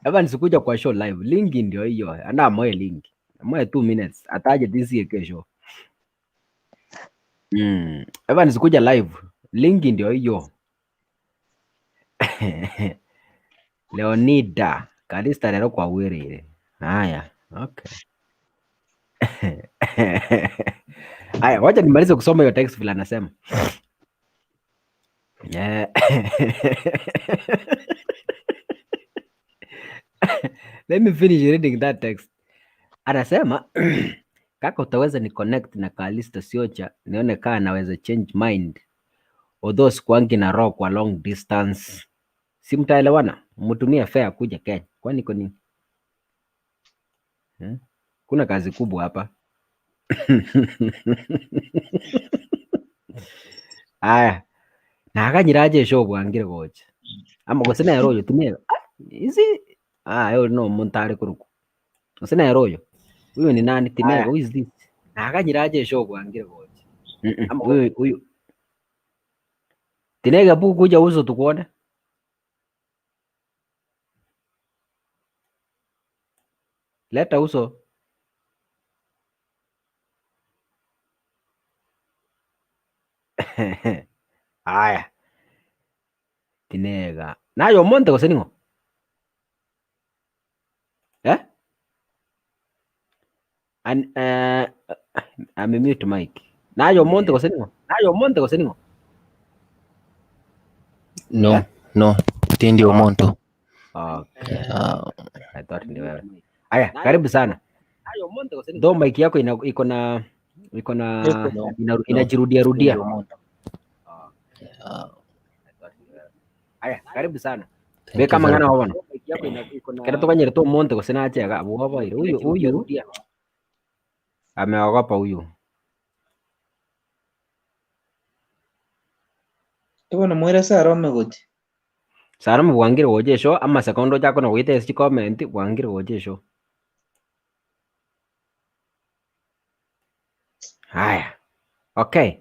Evans kuja kwa show live. Link ndio hiyo. Ana moe link. Moe 2 minutes. Ataje this year kesho. Evans kuja live. Link ndio hiyo. Leonida Kalista lero kwa wiri. Haya, okay. Haya, wacha nimalize kusoma hiyo text vile anasema. Yeah. Let me finish reading that text. Anasema kaka, utaweza ni connect na Kalista Siocha nione kaa naweza change mind although sikuangi na roho kwa long distance. Si mtaelewana, mtumie fare kuja Kenya. Kwani iko nini? Kuna kazi kubwa hapa. Aya, nakanyiraje eshow bwangire gocha. Ama gose nere oyo timega. Izi ah yo no montare kuruku. Gose nere oyo. Huyu ni nani Timega? Who is this? Nakanyiraje eshow bwangire gocha. Ama huyu huyu Tinega bu kuja uso tukuone. Leta uso. Aya. Tinega. Nayo monte gose ning'o? Eh? An, eh, amemute mic. Naye omonto gose ning'o? Naye omonto gose ning'o? No, Eh? no, tindi omonto. Okay. Ah, I thought ni wewe. Aya, karibu sana. Though mic yako ina iko na iko na no, ina, no, inajirudia tindi rudia. omonto. Ah, Aya, karibu sana. thank you Beka very mang'ana much. bono. Kero tokanyerete omonto gose nachega abwo oboire. Huyu huyu ameogopa huyu. Ebono mwere Salome gochi. Salome bwangire gocha esho amasekondo ochake na goita ase chicomment bwangire gocha esho. Haya. Okay.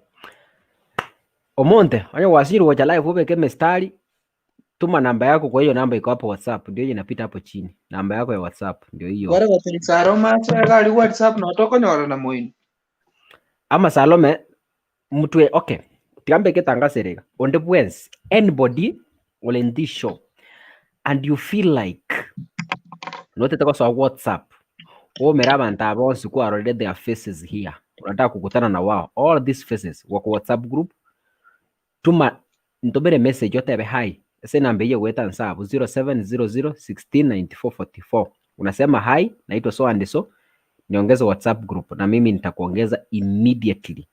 Omonte, onye gwasirwe gocha live obeke emistari, tuma namba yako kwa hiyo namba iko hapo WhatsApp, ndio hiyo inapita hapo chini. Namba yako ya WhatsApp ndio hiyo. Kware gotiri Salome ase gari WhatsApp no tokonyorana moino. Ama Salome mutwe okay. Tigambe getangasere onde bwensi anybody will in this show and you feel like notete gosoa WhatsApp omera abantu aba bonsi kwarorire their faces here unataka kukutana na wao all these faces wako WhatsApp group tuma ntumire message otebe hi ase namba eye gweta nsabu 0700169444 unasema hi naitwa so and so niongeze WhatsApp group na mimi nitakuongeza immediately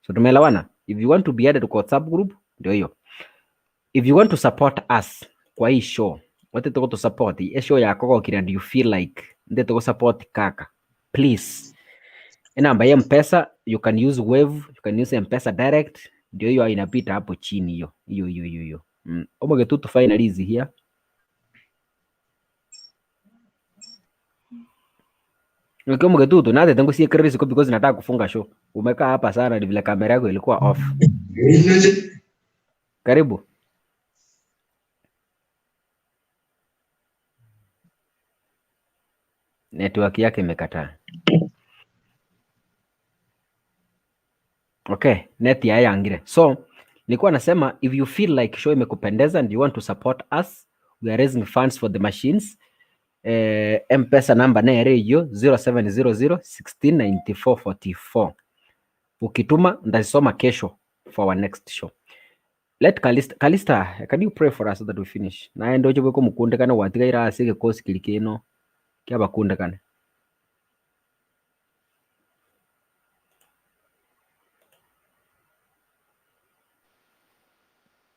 so tumeelewana if you want to be added kwa WhatsApp group ndio hiyo if you want to support us kwa hii show wate tuko to support e show yako gokira and you feel like nde tuko support kaka please enamba ya mpesa you can use wave you can use mpesa direct ndio hiyo inapita hapo chini hiyo hiyo hiyo hiyo hiyo mm. Omogetutu finally is here Ukiwa Mgetutu natete ngusiekere risiko because nataka kufunga show umekaa hapa sana ni vile kamera yako ilikuwa off karibu network yake imekataa Okay, net ya yangire. So, nilikuwa nasema if you feel like show imekupendeza and you want to support us, we are raising funds for the machines. Eh, M-Pesa namba nere hiyo 0700 169444. Ukituma ndazisoma kesho for our next show. Let Kalista, Kalista, can you pray for us so that we finish? Naye ndoche bweko mukundekane watigaire ase egekosi kiri kino kiabakundekane.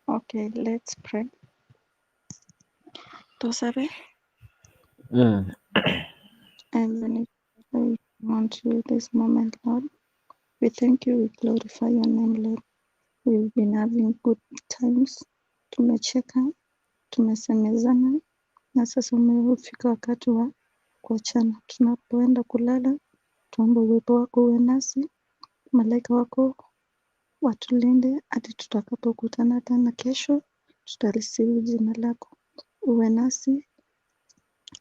Okay, let's pray. Tosabe, and then we want you this moment, Lord. We thank you, we glorify your name, Lord. We've been having good times. Tumecheka, tumesemezana, na sasa umefika wakati wa kuachana. Tunapoenda kulala, tuombe uwepo wako uwe nasi, malaika wako watulinde hadi tutakapokutana tena kesho, tutalisifu jina lako. Uwe nasi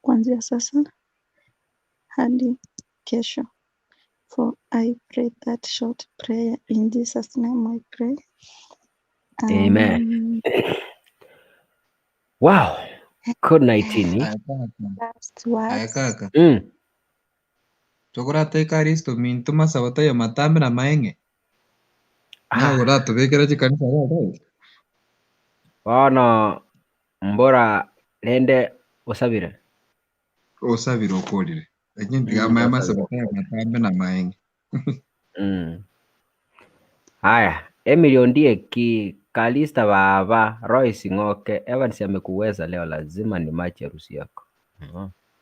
kuanzia sasa hadi kesho. For I pray that short prayer in Jesus name I pray. Amen. Wow. Good night, Ini. Aya kaka. Last Aya words. kaka. Mm. Tokorate Kristo minto masabo tayo matambe na maeng'e. Ah, Nagoratobekera chikanisa rero. bono mbora rende osabire. Osabire okorire. Lakini Mm, tiga maya osabire. masabo tayo matambe na maeng'e. Haya, Emily Ondieki, Kalista Baba, Royce Ng'oke, Evans amekuweza leo, lazima ni machi harusi yako.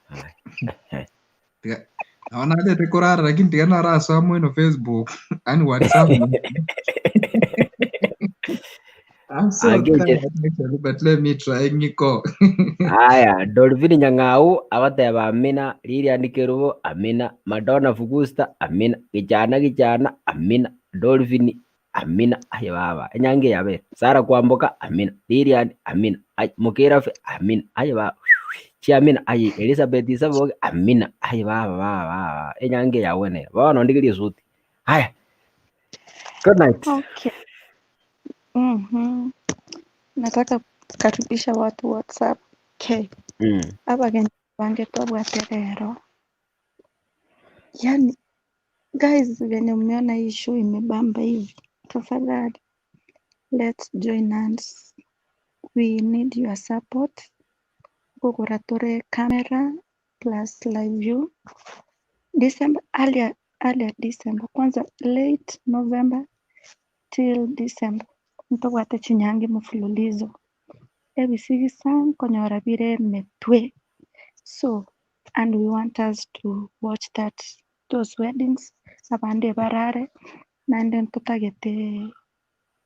Haya. Tiga naona achete korara lakini tiga narasoma ino Facebook and WhatsApp. I'm so Angĩũnje tired actually, but let me try ngiko. Haya, Dolphini Nyang'au agateba amina, Lilian Kerubo amina, Madonna Fugusta amina, Gichana Gichana amina, Dolphini amina, aye baba, enyange yabe, Sara Kwamboka amina, Lilian amina, ay Mukirafe amina, aye baba, Chiamina aye Elizabeth Isaboke amina, aye baba baba baba, enyange yawene, bono ndigirie suti. Haya, good night. Okay. Nataka kukaribisha watu WhatsApp. Okay. Abageni bange twabwate rero. Yani guys, venye mmeona hii show imebamba hivi, tafadhali let's join hands. We need your support. Gũgũra tũre camera plus live view. December, earlier, earlier December, kwanza late November till December ntobwate chinyangi mfululizo ebisigisa nkonyora bire emetwe so and we want us to watch that those weddings abande barare naende ntotagete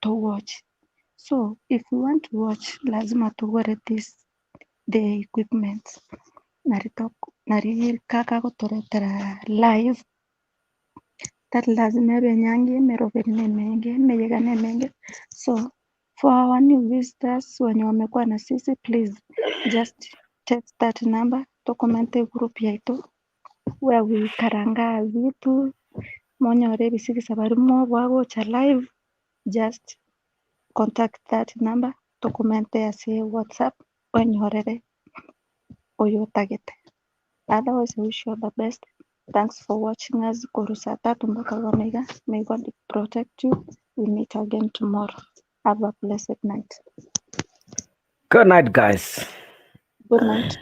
to watch so if we want to watch lazima tugore this the equipment nari tok- nari kaka gotoretera live tari lazima ebe enyangi emeroberi na emenge emeyega na emenge so for our new visitors wenye wamekuwa na sisi please just text that number tokomente group yaito where we karanga vitu monyore ebisigisa barimo bwagocha live just contact that number tokomente ase whatsapp onyorere oyo otagete otherwise I wish you all the best thanks for watching us korwa saa tatu mpaka bono iga may god protect you we meet again tomorrow have a blessed night Good night guys. good night.